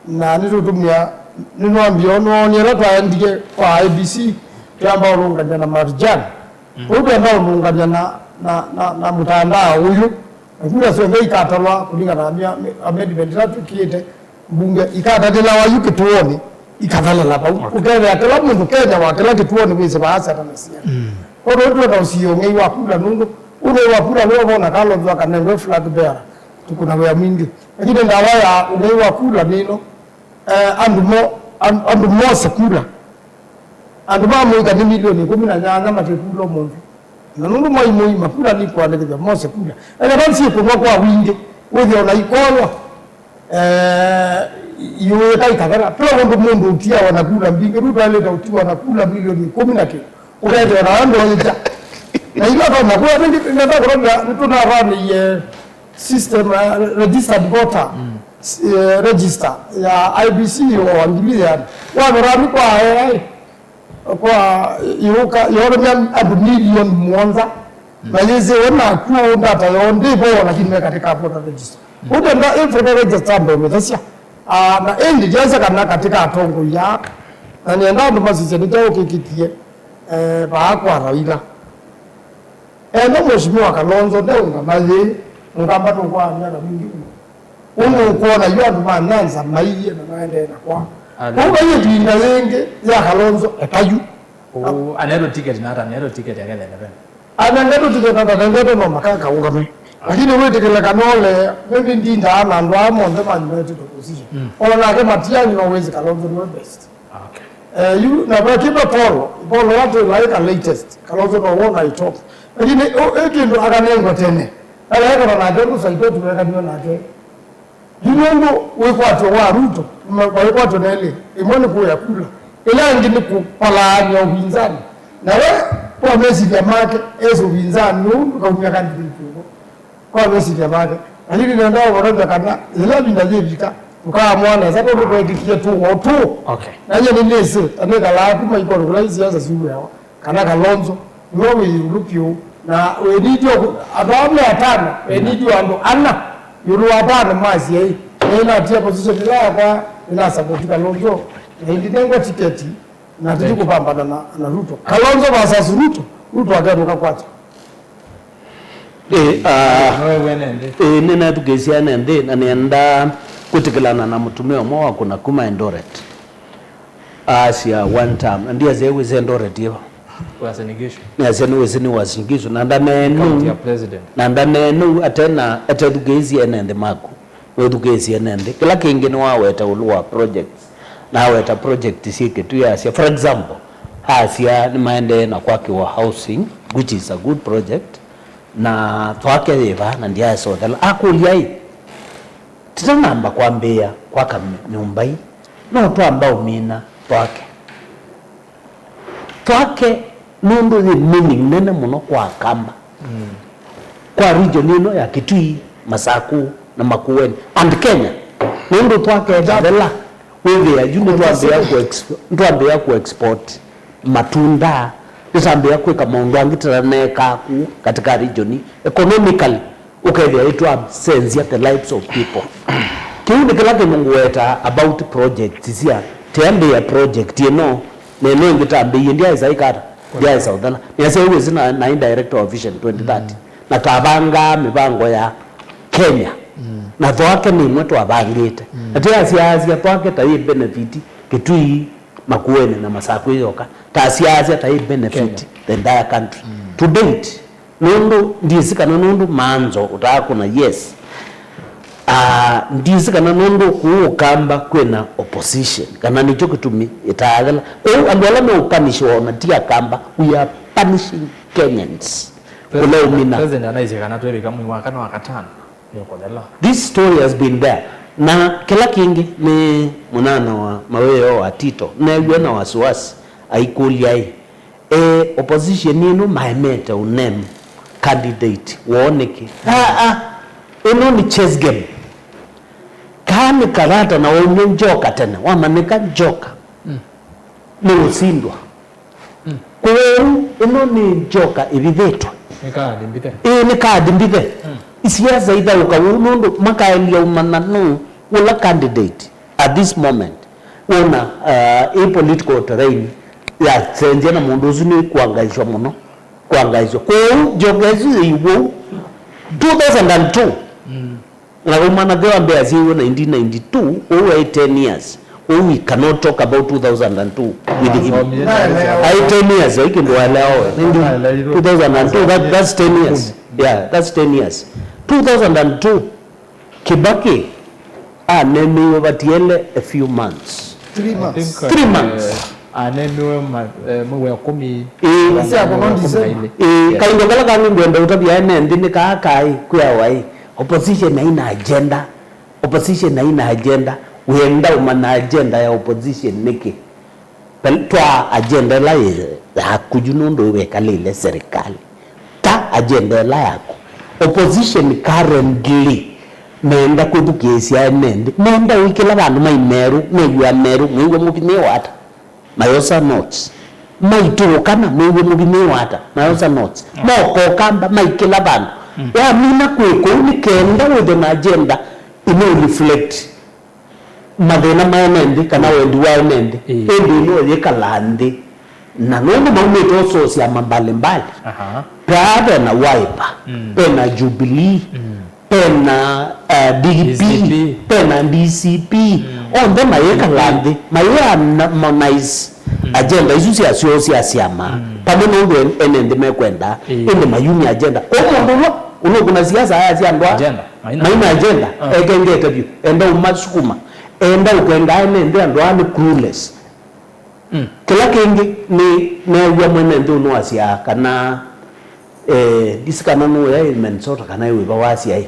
Na nĩtũtũmĩa, nĩnwambie, nĩwoonie ĩla twaendie kwa I E B C, twĩamba ũlũngany'a na Marjan. Ũu twenda ũlũngany'a na, na, na, na mũtandao ũyũ. Na kura syonthe ikatalwa kũlingana na mĩa-, mĩ-, amendment ĩla twĩkĩĩte mbunge, ikatatĩlawa yu kĩtũonĩ, ikathalela vau. Okay. Ũkethĩa kĩla mũndũ Kenya wa kĩla kĩtũonĩ wĩsĩ vaasa ata na siana. Mm. Kwoou twenda ũsiĩe ũng'ei wa kula nũndũ ũng'ei wa kula nĩwovona Kalonzo akanengwe flag bearer, tũkũna wĩa mwingĩ. Lakini ndawa ya ũng'ei wa kula nĩno, eh, andũ mo-, an-, andũ mose kula. Andũ ma mũika nĩ milioni ĩkũmi na nyanya mate kula ũmũnthĩ. Na nũndũ Mwai Mũima kula nĩkũandĩkĩthw'a mose kula. Ethĩwa nsyĩkũnwa kwa wingĩ, wĩthĩe ona ikoywa, eh, iũĩka ikathera. Kĩla ũndũ mũndũ ũtiawa na kula mbingĩ, rĩu twaĩlĩte ũtiwa na kula milioni ĩkũmi na kĩndũ. Ũkethĩa na andũ aitya. Na ila tona kula nĩngĩ, nĩngĩ, nĩtũnavanĩie system, eh, registered voter, s-, eh, register ya I E B C o ngili yani. Wathera nĩ kwa A I, kwa yũka, yonany'a andũ milioni mũonza, na yĩsĩwe naku ndata yoo ndĩ vo, lakini me katika voter register. Ũtenda ĩ voter register ndo mĩthesya. Ah, na ĩndĩ ndiasya kana katika atongoi aa, na nĩenda andũ masisye nĩ kyaũ kĩkĩtie, eh, vaa kwa Raila. Ene Mheshimiwa Kalonzo ndeũngama yĩĩ, Mũkamba tũkwaa myaka mingĩ kuma. Ũmwe ũkwona yu andũ ma Nyanza maiie na maendee na kwaa. Kwoou vai ĩvinda yĩngĩ ya Kalonzo eka yu. Ũu anetwe ticket na ata, anetwe ticket ya Kenya Independent. Anengetwe ticket na ata, anengetwe no makaka ũngame. Lakini wĩtĩkĩle kana ole, maybe ndindaa na andũ aa monthe ma United Opposition. Mm. Ona nake Matiang'i no wĩsĩ Kalonzo nĩwe best. Okay. Eh, yu, na vakĩva Polo, Polo watwĩlaĩka latest, Kalonzo no wona itop. Lakini ĩ kĩndũ akanengwa tene. Alaekana nake, ũsaitoti wekaniwe nake. Yu nũndũ wĩkwatyo wa Ruto, ma-, mawĩkwatyo nelĩ, ĩmwe nĩ kũya kula, ĩla ĩngĩ nĩ kũkolaany'a ũvinzani. Na we, kwa mesilya make, esĩ ũvinzani ũu ndũkaumya candidate ũvo. Kwa mesilya make. Lakini nenda ũvotothya kana yĩla vinda yĩvika, tũkaamũa nesa tondũ twekĩkie tũũ o tũũ. Okay. Na nyie nĩnĩsĩ, na nĩkalaa kuma ikono kũla isiasa siuĩawa, kana Kalonzo, nĩwe wĩ ĩũlũ vyũ. Na wenitio andũ aa me atano, wenitio andũ ana, ĩũlũ wa atano ma siaĩ. Nĩnatia position ĩla yakwa, nĩnasapoti Kalonzo, na ĩndinengwa tiketi, na tũthi kũvambana na, na Ruto. Kalonzo versus Ruto, Ruto akenũka kwakya. Ĩ, ah, ĩ, nĩnethukĩĩsye ene nthĩ, na nĩenda kwĩtĩkĩlana na mũtumĩa ũmwe wa kũna kuma Eldoret. Aasya one term, na ndiasya wĩsĩ Eldoret ĩva. Uasin Gishu. Nĩasya nĩwĩsĩ nĩ Uasin Gishu, na ndaneenũu, na ndaneenũu atena, atethukĩĩsye ene nthĩ maku. Wĩthukĩĩsye ene nthĩ. Kĩla kĩngĩ nĩwaweta ũlũ wa projects. Na aweta project syĩ Kitui asya, for example, asya nĩmaendee na kwakĩwa housing, which is a good project, na Thwake yĩ vaa na ndyaesa ũthela. Akũlya-ĩ, tũtanamba kwambĩĩa kwaka nyũmba ii, no twamba ũmina Thwake? Thwake nũndũ yĩ meaning nene mũno kwa Akamba, mm, kwa region ĩno ya Kitui, Masaku na Makueni and Kenya. Nũndũ Thwake ĩkathela, wĩthĩa yu nĩtwambĩĩa ku ex-, nĩtwambĩĩa ku export matunda, nĩtambĩĩa kwĩka maũndũ angĩ tũtaneekaa kũu katika region. Economically, ũkethĩa ĩtwasenzya the lives of people. Kĩu nĩ kĩla kĩndũ ngũweta about project sya, teambĩĩa project ĩno, na ĩno ĩngĩ tambĩie, ndyaĩsa ĩkata, ndyaĩsa ũthela. Nĩasya wĩsĩ na, naĩ director wa Vision twenty thirty, mm, na tavangaa mĩvango ya Kenya. Mm. Na Thwake nĩ ĩmwe twavangĩte. Mm. Na tĩasyaasya Thwake ta yĩ benefit Kitui, Makueni na Masaku yoka. Tasyaasya ta yĩ benefit Kenya, the entire country. Mm. To date, nũndũ, ndyĩsĩ kana nũndũ manzo ũtaakũna, yes. Ah, ndyĩsĩ kana nũndũ kũu Ũkamba kwĩna opposition, kana nĩkyo kĩtumi ĩtaathela. Kwoou andũ ala meũpanishiwa ona ti Akamba, we are punishing Kenyans. Kũla ũmina. President anaisye kana twĩvika mwei wa kana wa katano nĩũkũthela. This story has been there. Na kĩla kĩngĩ nĩ mũnana wa mawĩoo wa Tito, neew'e na wasiwasi aikũlya-ĩ, e, opposition ĩno maemete ũname candidate woo nĩkĩ? Aa, ĩno nĩ chess game. Kaa nĩ karata na waumya njoka tene, wamanyĩka njoka, mm, nĩũsindwa. Mm. Kwoou, ĩno nĩ njoka ĩvithĩtwe. Nĩ kaadi mbithe. Ĩĩ, nĩ kaadi mbithe. Mm. Isiasa ithaũka ũu nũndũ makaelya ũmanya nũũ ũla candidate at this moment, wona, uh, ĩ political terrain yasenzia na mũndũ ũsu nĩ kwangaiswa mũno, kwangaiswa. Kwoou njoka ĩsu yĩ wou two thousand and two. Na kaumana ke wambe asyiiwe nineteen ninety-two, kwoou aĩ ten years. Kwoou we cannot talk about two thousand and two with him. Aĩ ten years, ai kĩndũ waelewa we. Two thousand and two, that, that's ten years. Yeah, that's ten years. Two thousand and two, Kibaki anemeiwe vatiele a few months. Three months. Three months. Anemiwe ma- eh, mwei wa kumi. Ĩĩ. Ĩĩ, kaindo kala kangĩ ngwenda ũtavya ene nthĩ nĩ kaa kaĩ kwĩawa ĩ, opposition haina agenda. Opposition haina agenda. Wĩenda ũmanya agenda ya opposition nĩkĩ? Pel- twaa agenda ĩla yĩ yaku yu nũndũ wĩkalĩle serikali. Ta agenda ĩla yaku. Opposition currently meenda kwĩthukĩĩsya ene nthĩ. Meenda ũikĩla vandũ mai merũ, mew'a merũ, mwĩw'a mũvinyĩĩwa ata? Mayosa notes. Maitũũkana, mwĩw'a mũvinyĩĩwa ata? Mayosa notes. Moka ũkamba, maikĩla vandũ. Wamina kwĩka ũu nĩ kenda wĩthwe na agenda ĩno reflect mathĩna ma ene nthĩ kana wendi wa ene nthĩ. Ĩĩ. Ĩndĩ ĩno yĩkala nthĩ. Na nũndũ maumĩte ũsoo syama mbalimbali. Aha. Paa vena Wiper, vena Jubilee, vena, uh, D P, D C P, vena D C P. Onthe mayĩkala nthĩ, mayĩ harmonize agenda isu syasyo sya syama. Pamwe nũndũ en- ene nthĩ mekwenda, ĩndĩ mayumya agenda. Kwa mũndũ ũla ũnũkũna siasa aya sya andũ aa, agenda, maina agenda, ekengete vyũ, enda ũmasukuma, enda ũkenga ene nthĩ andũ aa nĩ clueless. Kĩla kĩngĩ nĩ neew'a mwene nthĩ ũnũasya kana, eh, ndisi kana nũya ĩ Minnesota kana ĩ wĩva wasya ĩ,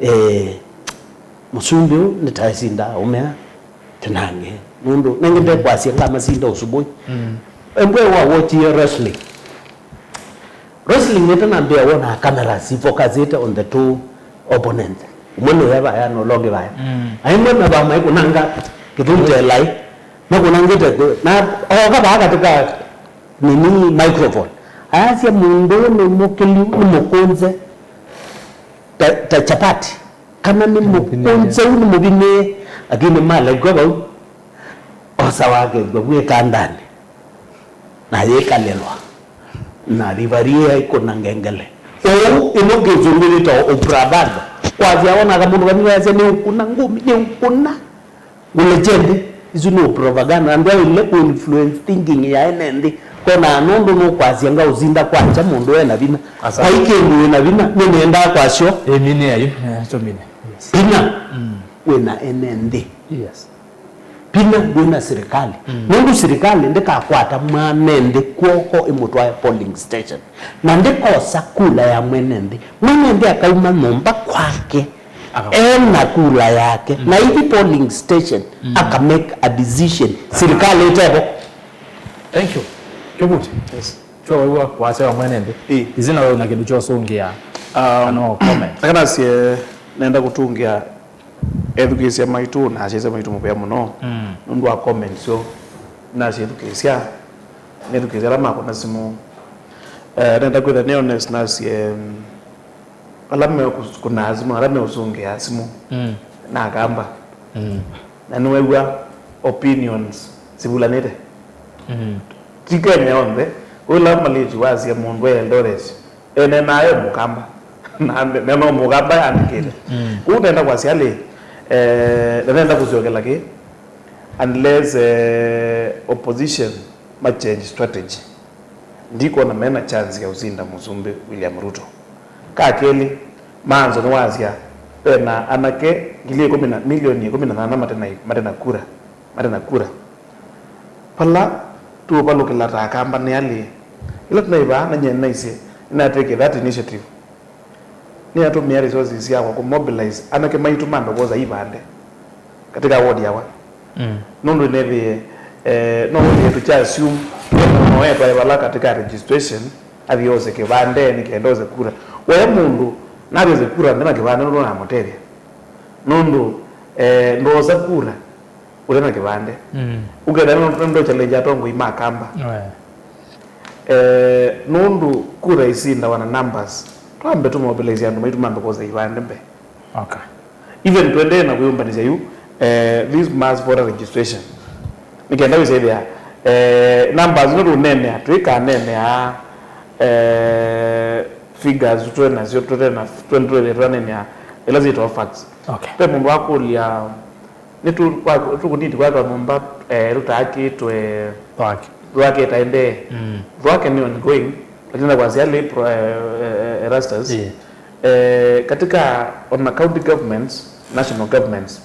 eh, mũsumbĩ ũũ nĩtaĩsinda ũmea tĩnange nũndũ nenge ndekwasya ngamasinda ũsubũi. Embwe wa watchie wrestling. Wrestling ĩtanambĩa wonaa cameras ifocusĩte on the two opponents. Ũmwe nũya vaya na ũla ũngĩ vaya. Na ĩmwe mevaa maikũnanga kĩthũi kya ĩlaĩ. Makũnangĩte kũ- na oka vaa katĩ ka nini microphone. Ayasya mũndũ ũũ nĩ mũkĩlyu, nĩ mũkũnze ta, ta chapati. Kana nĩ mũkũnze ũu nĩ mũvinĩe. Lakini malekwa vau. Osa wakengwa vu ĩkandanĩ. Na yĩkalĩlwa. Na rivarii aikũna ngengele. Ũu ĩno kĩsũngũ yĩtawa propaganda. Kwasya wona kamũndũ kanini kayasya nĩ ũkũna ngumi, nĩ ũkũna. Ũleche nthĩ. Isu nĩ propaganda. Andũ aile kũ influence thinking ya ene nthĩ. Kona nũndũ nũkwasya ngaũsinda kwakya mũndũ ena vinya. Asa. Vai kĩndũ wĩna vinya, nĩnĩendaa kwasyo. Ĩmine ayu, eh, tumine. Yes. Vinya wĩna ene nthĩ. Yes. Vinya ndwĩ na sirikali. Nũndũ sirikali ndĩkakwata mwene nthĩ kw'oko ĩmũtwae polling station. Na ndĩkosa kula ya mwene nthĩ. Mwene nthĩ akauma nyũmba kwake. Aka- ena kula yake. Na ithi polling station, aka make a decision. Sirikali ĩtevo. Thank you. Kĩvuti. Yes. Kyo waiwa wasya wa mwene nthĩ. Ĩĩ. Izi nawe na kĩndũ kyosũngĩa. Um, kana o comment. Akanasye nenda kũtũngĩa ethukĩĩsya maitũ na asyaĩsya maitũ mũvea mũno nũndũ wa comments syoo nasyĩthukĩĩsya, nĩthukĩĩsya ala makũna simũ. Eh, nenda kwĩtha nĩ honest nasye, em, ala mekũnaa simũ, ala meũsũngĩa simũ na akamba. Na nĩwew'a opinions sivulanĩte. Ti Kenya yonthe. Ũla malĩti wasya mũndũ e Eldoret, ene nayo mũkamba. Na, na no mũkamba yandĩkĩte. Kũu nenda kwasya alĩ, eh, na nenda kũsyokela kĩ, unless, eh, opposition ma change strategy, ndikwona mena chance ya ũsinda Mũsumbĩ William Ruto. Ka kelĩ, Manzo nĩwasya vena anake ngili ĩkũmi na, milioni ĩkũmi na nana mate na, mate na kura, mate na kura. Vala tũũvalũkĩla ta akamba nĩ alĩ. Ĩla tũnaĩ vaa, na nyie nĩnaisye, nĩna take that initiative. Nĩnatũmĩa resources syakwa kũ mobilize anake maitũ mambe kwosa ivande katika ward yawa. Nũndũ nĩthĩe, eh, no wĩthĩe tũkya assume no etwae vala katika registration athi ose kĩvande nĩ kenda ose kura. We mũndũ nathi ose kura nde na kĩvande nũndũ namũtethya. Nũndũ, eh, ndoosa kura ũte na kĩvande. Ũkethĩa no, no, ndo challenge atongoi ma kamba. Eh, nũndũ kura isindawa na numbers, twambe tũmobilize andũ maitũ mambe kwosa ivande mbee. Okay. Even tũendee na kwĩyũmbanĩsya yu, Eh, this mass voter registration, nĩ kenda wĩsethĩa, eh, numbers ino tũneenea, tũikaneenea, eh, figures tũte nasyo, tũte na, tũte tũte twaneenea ila syĩtawa facts. Okay. Ve mũndũ wakũlya, nĩ tũ-, kwa-, tũkũnini kwatwa nyũmba, eh, tũtaakĩtwe, Twake. Twake ĩtaendee. Mm. Twake nĩ ongoing, lakini na kwasya lĩ pro-, eh, eh, eh, Erastus. Yeah. Eh, katika on county governments, national governments,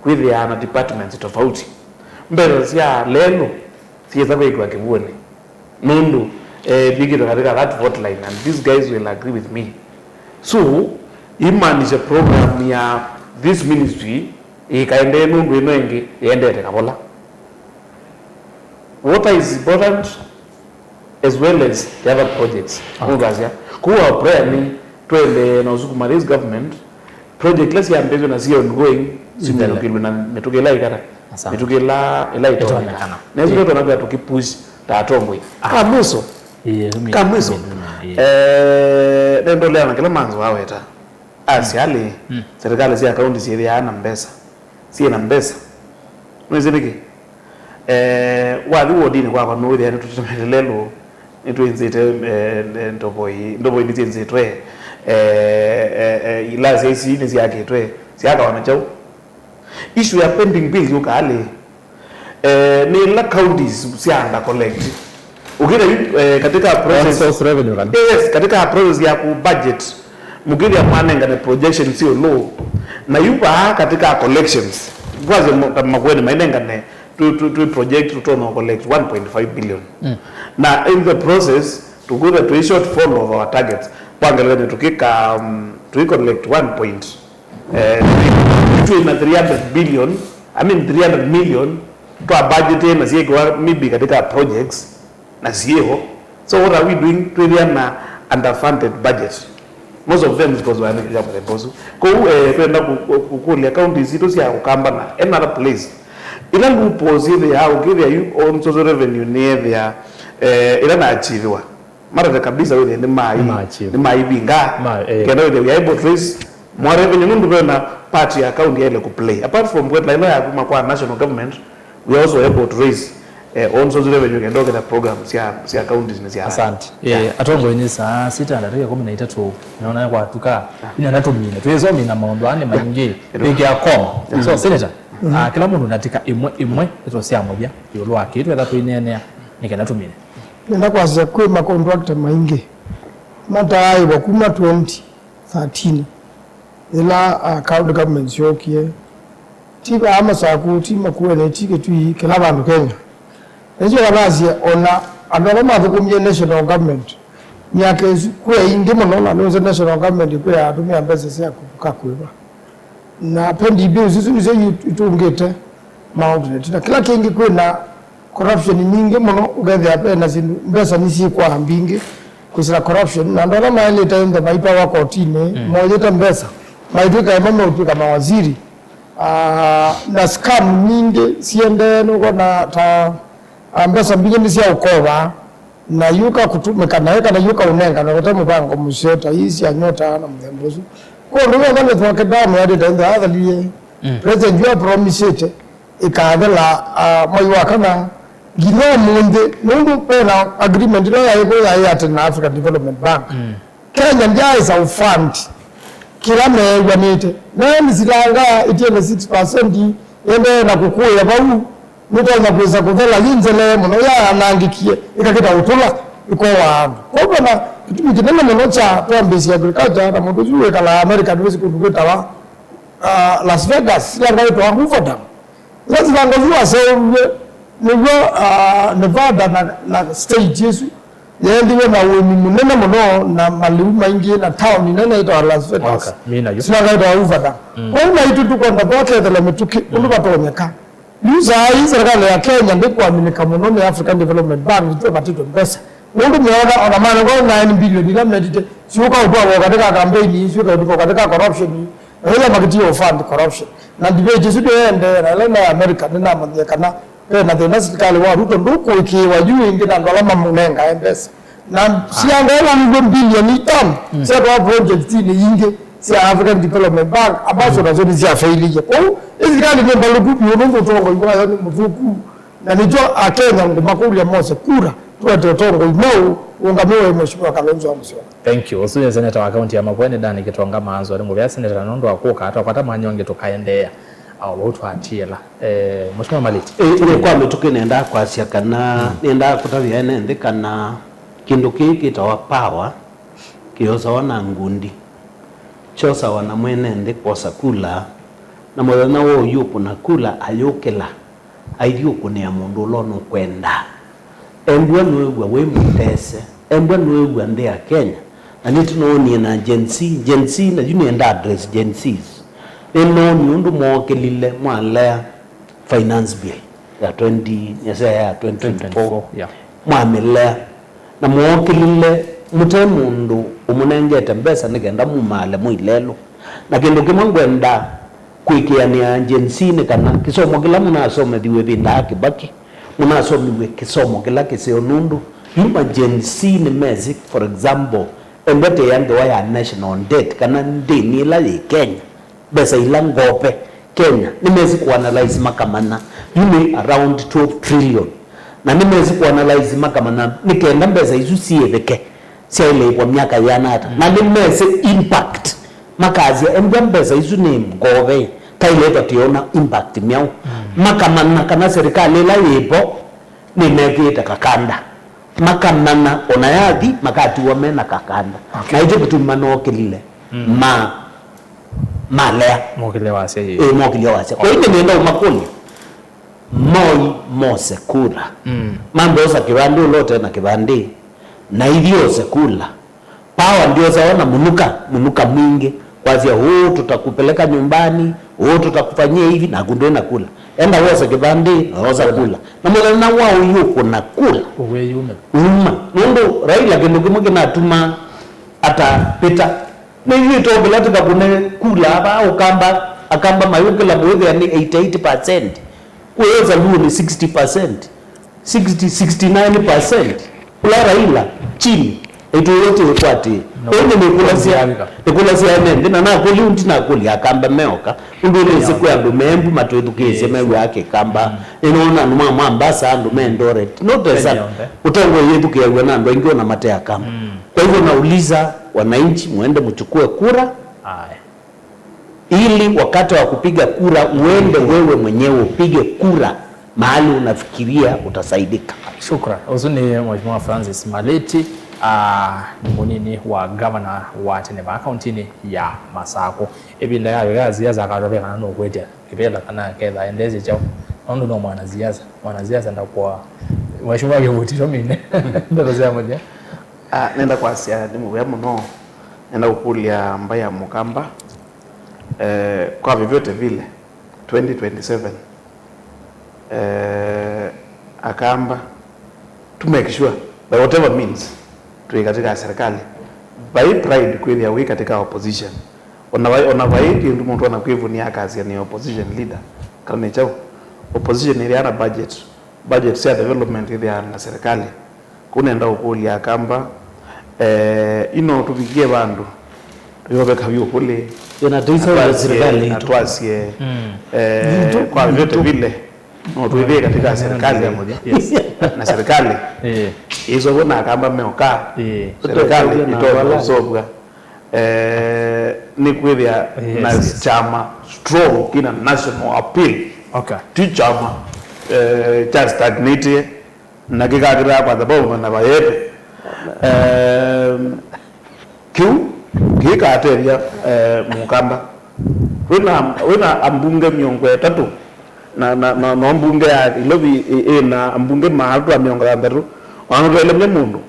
kwĩthĩaa na departments tofauti. Mbesa sya lelũ syĩsa kwĩkĩwa kĩvuonĩ. Nũndũ, eh, vikĩtwe katika that vote line, and these guys will agree with me. So, imaanisha program ya this ministry ĩkaendee nũndũ ĩno ĩngĩ ĩendete kavola. Water is important as well as the other projects. Okay. Nũndũ asya, kũu our prayer nĩ twende na ũsukuma this government, project ila syambĩtwe na syĩ ongoing, simbĩthũkĩlwe na mĩtũkĩ ĩla ĩkata. Asante. Mĩtũkĩ ĩla, ĩla ĩtonyeka. Ĩtonyekana. Na ĩsu nĩtwona twĩ tũkipush ta atongoi. Ah. Ka mwiso. Iye, ĩsu mĩ-, Ka mwiso. Mĩ-, mĩ-, mĩ-, eh, nendolea na kĩla Manzo aweta. Asya alĩ, mm, serikali sya kaunti syĩthĩaa na mbesa. Syĩ na mbesa. Nĩwĩsĩ nĩkĩ? Eh, wathi wodinĩ kwakwa nũwĩthĩa nĩtũtetemete lelũ, nĩtwĩnzĩte, eh, eh, ndovoi, ndovoi nĩsyĩnzĩtwe, eh, eh, eh, ilasya isi nĩsyakĩtwe, syakawa na kyaũ? Issue ya pending bills yũkaa lĩ, eh, nĩ ila counties sya under collect. Ũkĩta yu, eh, katika process, source revenue kana? Yes, katika process ya ku budget, mũkĩthĩa mwanengane projections ĩũlũ, na yu vaa katika collections, kwaze mo-, ta Makueni mainengane, tu, tu, tu project tũtonya collect one point five billion. Mm. Na in the process, tũkwĩthĩa twĩ shortfall of our targets. Kwa ngelekany'o tũkĩka, um, tũi collect one point, eh, twĩ na three hundred billion, I mean three hundred million, twa budget na syĩkĩwa maybe katika projects, na syĩho. So what are we doing? Twĩthĩa na underfunded budget. Most of them because wa nĩkĩka mũthemba ũsu. Kwoou, eh, twenda kũ-, kũ-, kũkũlya counties sitũ sya Ũkamba na another place. Ila loopholes syĩthĩaa ũkĩthĩa yu own source revenue nĩyĩthĩa, eh, ĩla na achiviwa. Marate kabisa wĩthĩe nĩ mai, nĩ maivinga. Ma-, eh. Kenda wĩthĩe we are able to raise more revenue nũndũ vena part ya county yaĩle kũ play. Apart from kwetela ĩla ya kuma kwa national government, we are also able to raise, eh, own source revenue kenda ũketha program sya, sya counties na sya. Asante. Yeah. Eh, atongoi nĩ saa sita na ndakĩka kũmi na itatũ, nĩona kwatuka. Ah. Ina natũmine. Twĩsomina maũndũ aa nĩ maingĩ. Yeah. Ĩkĩa koma. Yeah. So, Senator, mm-hmm, ah, kĩla mũndũ natika ĩmwe, ĩmwe, ndeto sya mũthya, ĩũlũ wa kĩĩ twetha tũineenea, nĩ kenda tũmine. Nenda kwasya kwĩ makontrakta maingĩ mataaĩwa kuma twenty thirteen, yĩla, ah, county government syookie. Ti vaa Masaku, ti Makueni, ti Kitui, kĩla vandũ Kenya. Nĩkyo kanasye, ona andũ ala mathũkũmie national government myaka ĩsu, kwĩ aingĩ mũno, na nĩwĩsĩ national government ĩkwĩaa tũmĩa mbesa syaku kakwĩva. Na pending bills isu nĩsyo itũngĩte maũndũ na ĩtina. Kĩla kĩngĩ, kwĩ na corruption nyingĩ mũno, ũkethĩa ve na syĩndũ, mbesa nĩsyĩkwaa mbingĩ kwĩsĩla corruption, na andũ ala maĩlĩte ĩnthe maitwawa kotinĩ, mm, moyĩte mbesa, maitw'ĩka ĩmwe meũtw'ĩka mawaziri. Ah, na scam nyingĩ siendee, nũkwona ta, ah, mbesa mbingĩ nĩ sya ũkova, na yũka kũtũmĩka naĩ kana yũka ũnengane vate mũvango mũseo, ta ii sya nyota na mũthemba ũsu. Kwa ũndũ wĩva nĩthoke ndamwĩatĩte nthe athalie, mm, president yu apromisĩte ĩkathela, ah, mwai wa kana, nginya ũmũnthĩ, nũndũ vena agreement ĩla yaĩ vo yaĩ ya tene na African Development Bank. Mm. Kenya ndyaĩsa ũfund kĩla meew'anĩte. Na nĩ silanga ĩtiele six percent ĩendee na kũkũĩa vau, nĩtonya kwĩsa kũthela yĩ nzelee mũno, yaanangĩkie, ĩkakĩta ũtũla, ĩkowa andũ. Kwoou vena kĩtumi kĩnene mũno kya twambĩĩsya agriculture, na mũndũ ũsu wĩkalaa America, nĩwĩsĩ kũndũ kwĩtawa, ah, Las Vegas, silanga yĩtawa Hoover Dam. Ila silanga ũsu waseũviw'e nĩw'o, ah, Nevada na, na state ĩsu yaendiwe na ũĩmi mũnene mũno na malĩu maingĩ na taoni nene ĩtawa Las Vegas. Okay, mina yu. Silanga ĩtawa Hoover Dam. Mm. Kwoou naitũ tũkwenda vaa kethela mĩtũkĩ, mm, ũndũ vatonyeka. Yu saa ii serikali ya Kenya ndĩkwaminika mũno nĩ African Development Bank, nĩtwĩvatĩtwe mbesa. Nũndũ meona ona manengwa nine billion ila metĩte, syũka ũtwawa katika campaign, syũka ũtwawa katika corruption, na ĩla makĩtie ũfund corruption. Na debate ĩsu ndĩendee, na ĩla ĩna America, nĩnamanyie kana ve na thĩna silikalĩ wa Ruto ndũkũĩkĩĩwa yu ĩngĩ na andũ ala mamũnengae mbesa. Na syanga ĩla nĩw'o bilioni itano, mm, syatwawa projects-inĩ ingĩ sya African Development Bank, ambazo, mm, nazo nĩsyafeiliie. Kwoou, Ĩsikalĩ nĩ mbalũku vyũ nũndũ ũtongoi wayo nĩ mũthũku, na nĩkyo Akenya ngũmakũlya mose kura tũete ũtongoi mweũ ũũngamiwe nĩ Mheshimiwa Kalonzo wa Musyoka. Thank you. Ũsu nĩ seneta wa kaunti ya Makueni, Dani Kitonga Maanzo. Nĩ mũvea seneta na nũndũ wa kũka, twakwata mwanya ũngĩ tũkaendeea o vau twatiĩla. Eh, Mheshimiwa Maliti. Eh, nĩ kwa mĩtũkĩ nenda kwasya kana, nenda kũtavya ene nthĩ kana kĩndũ kĩĩ kĩtawa power kĩosawa na ngundi. Kyosawa na mwene nthĩ kwosa kula, na mũthenya wa ũyũkũna kula ayũkĩla, aithi ũkũnĩa mũndũ ũla ũnũkwenda. Embwa nũĩw'a wĩ mũtese, embwa nũĩw'a nthĩ ya Kenya, na nĩtũnoonie na Gen Z, Gen Z, na yu nĩenda address Gen Zs. Nĩnoonie ũndũ mookĩlile mwalea finance bill ya twenty, nĩasya ya twenty twenty-four, yeah. Mwamĩlea, na mookĩlile mũte mũndũ ũmũnengete mbesa nĩ kenda mumaale mũi lelũ. Na kĩndũ kĩmwe ngwenda kwĩkĩanĩa Gen Z nĩ kana kĩsomo kĩla mũnasomethiw'e ĩvinda ya Kĩbakĩ, mũnasomiw'e kĩsomo kĩla kĩseo, nũndũ yu ma Gen Z nĩmesĩ, for example, embwa tĩĩa ngewa ya national debt, kana ndĩni ĩla yĩ Kenya, mbesa ila ngope Kenya, nĩmesĩ kũanalyze makamanya yu nĩ around twelve trillion, na nĩmesĩ kũanalyze makamanya nĩ kenda mbesa isu siĩvĩke, syaĩlĩĩvwa myaka yĩana ata, na nĩmesĩ impact, makasya embwa mbesa isu nĩ ngove, kailĩtwa tĩona impact myaũ. Makamanya kana serikali ĩla yĩvo nĩmekĩĩte kakanda, makamanya ona yathi makatiwa mena kakanda. Okay. Na ĩkyo kĩtumi manookĩlile ma malea. Mokĩlya wasya ĩĩ. Ĩĩ, mokĩlya wasya. Kwa hiyo nĩenda ũmakũlya, moi mose kura. Mm. Mambe osa kĩvandĩ ũla ũte na kĩvandĩ, na ithyĩ ose kula. Power ndiosawa na mũnuka, mũnuka mwingĩ. Kwasya, "Huu tutakupeleka nyumbani, huu tutakufanyia hivi," naku ndwĩ na kula. Enda wose kĩvandĩ, na osa kula. Na mũthenya wa ũyũkũna kula. Ũwĩyume. Uma. Nũndũ Raila kĩndũ kĩmwe kĩnatuma atapĩta. Nĩw'ĩtwe kĩla tũkakũne kula ava, ũkamba, akamba mayũkĩla mũĩthĩa nĩ eighty-eight percent. Kwĩyosa luo nĩ sixty percent. Sixty, sixty-nine percent. Kula Raila, chini, ĩtũĩtĩ ĩkwatĩ. No. Ũndũ nĩkũlasya, nĩkũlasya ene nthĩ, na nakũlya ũndi nakũlya akamba meoka. Ũndũ nĩsĩ kwĩ andũ membu matwĩthukĩĩsye mew'aa kĩkamba. Mm. Nĩnoona andũ ma Mombasa, andũ me Eldoret. Not as Kenya yonthe. Ũtongoi yĩthukĩĩaw'a na andũ aingĩ ona mate akamba. Mm. Kwa hivyo nauliza wananchi, muende mchukue kura. Aya. Ili wakati wa kupiga kura uende wewe mwenyewe upige kura mahali unafikiria utasaidika. Shukran. Ũsu nĩ Mheshimiwa Francis Maliti, ah, nĩ mũnini wa gavana wa tene va kauntinĩ ya Masakũ. Ĩvinda ya ya siasa akatavya kana nũkwĩtya kĩvĩla kana ketha endesye kyaũ. Nũndũ no mwanasiasa. Mwanasiasa ndakwa Mheshimiwa Kĩvutĩ tũmine. Ndeto sya mũthya. Ah, nenda kwasya nĩ mũvea mũno. Nenda kũkũlya mbaĩ ya Mũkamba, eh, kwa vyovyote vile, twenty twenty-seven, eh, Akamba, to make sure, by whatever means, twĩ katika serikali. Vai pride kwĩthĩa wĩ katika opposition. Ona vai, ona vai kĩndũ mũndũ ona kwĩvunia akasya nĩ opposition leader, kana nĩ kyaũ. Opposition ĩthĩaa na budget. Budget sya development ithĩaa na serikali. Kũu nenda ũkũlya Akamba, eh, ino tũvikie vandũ tũyoveka vyũ kũlĩ. Ĩna tũisa na twasye, serikali na itũ. Twasye, mm, eh, kwa vyovyote vile, no twĩthĩe katika serikali. Yes. Na serikali, eh, ĩsovwa na Akamba meoka. Eh. Serikali ĩtonya ũsovwa. Eh, nĩ kwĩthĩa, yes, na, yes, chama strong kĩna national appeal. Okay. Ti chama, eh, kya stagnate na kĩkakĩtaa kwa sababu na vayete. Eh, kĩu kĩkatethya, eh, Mũkamba. Wĩna, wĩna ambunge mĩongo ĩtatũ na, na, na, no mbunge ya Ilovi ĩ, ĩ na ambunge maatũ a mĩongo thanthatũ. Ona twaĩlemya mũndũ.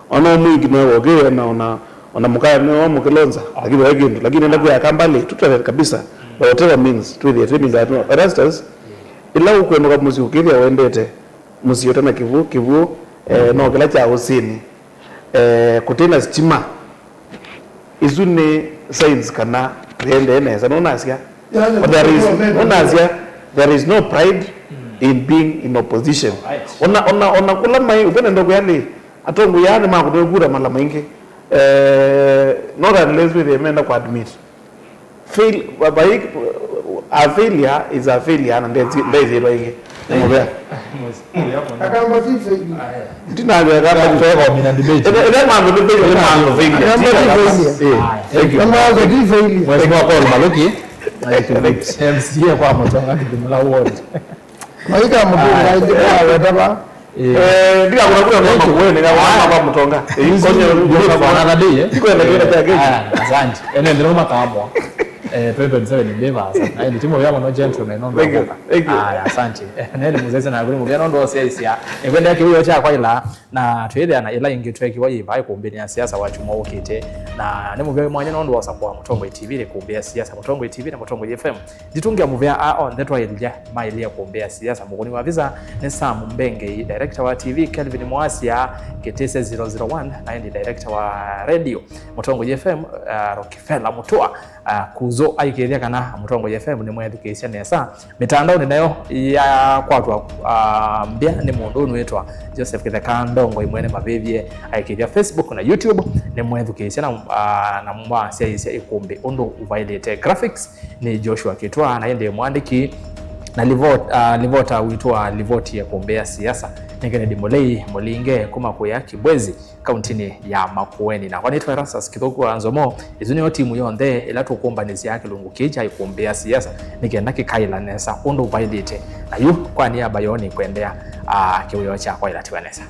Ona ũmwingi mwe wokĩwe na ona, ona mũkae mwe wa mũkĩlonza, lakini we kĩndũ. Lakini enda kwĩa Akamba lĩ, tutale kabisa, by whatever means, twĩthĩe twĩ mĩndũ yatũ. Erastus, ĩla ũkwendũka mũsyĩ ũkĩthĩa wendete, mũsyĩ ũtena kĩvuũ, kĩvuũ, eh, no kĩla kya ũsĩnĩ, eh, kũtĩ na sitima, isu nĩ signs kana yĩendee nesa, nũnasya? But there is, nũnasya, there is no pride in being in opposition. Ona, ona, ona kũla mai, ũkwenda ndokwĩa nĩ, atongoi aa nĩmakũtũe kura mala maingĩ. Eh, not unless wĩthĩe menda kũ admit. Fail, va-, vai, A failure is a failure, na ndezi- ndezĩtwa ĩngĩ. Nĩ mũvea. Akamba ti failure. Ndinaweka Twekwa mina debate. Ĩla mandu nĩ failure, nĩ mandu failure. Akamba ti failure. Eh, thank you. Akamba ti failure. Mheshimiwa Paul Maluki, M C A kwa Mũtonga Kithimula Ward. Maika mũtonga ĩndĩ kwa wetava. Eh, ndiga kuna kuna mama wewe ni kama mama Mũtonga. Eh, We'll meet for another day, eh? Iko na kile cha gei. Aya, asante. Ene ndio makaamwa. Eh, twenty twenty-seven ndio basa. Na ni timu ya mano gentleman no. Thank you. Thank you. Aya, asante. Eh, nene muzeze na kuli muvya no ndo sia isia. Ekwenda kiuyo cha kwa ila na twithia na ila ingi twekiwa iva ikumbini ya siasa wa chuma ukite. Na ni muvya mwanya no ndo sa kwa Mũtongoi T V, ikumbia siasa Mũtongoi T V na Mũtongoi F M. Nditungia muvea a onthe twailya mailie kumbea siasa. Mũkũni wa visa nĩ Sam Mbengei, director wa T V Kelvin Mwasia, Kitise zero zero one, na ĩndĩ director wa radio Mũtongoi F M, uh, Rockefeller Mutua. Uh, Kuzo aikĩthya kana Mũtongoi F M nĩ mwethukĩĩsya nesa. Mĩtandaonĩ nayo yakwatwa uh, mbya nĩ mũndũ ũnwĩtwa Joseph Kitheka Ndongo imwene mavĩvye aikĩthya Facebook na YouTube nĩ mwethukĩĩsya na, uh, na mwasyaĩĩsya ikumbĩ ũndũ ũvaĩlĩte. Graphics nĩ Joshua Kitwa, na ĩndĩ mwandĩki na livot- ah, livota witũ wa livoti ya kumbea siasa nĩ Kennedy Mulei Mũlinge kuma kũya Kibwezi, kauntinĩ ya Makueni. Nakwa nĩtwa Erastus Kĩthũku wa Nzomo. Isu nĩyo timu yonthe ĩla tũkũmbanĩsya kĩlungu kĩĩ kya ikumbĩa siasa nĩ kenda kĩkaĩla nesa ũndũ ũvaĩlĩte. Na yu kwa niaba yoo nĩkwendea ah, kĩwĩo kya kwaĩla tiwa nesa.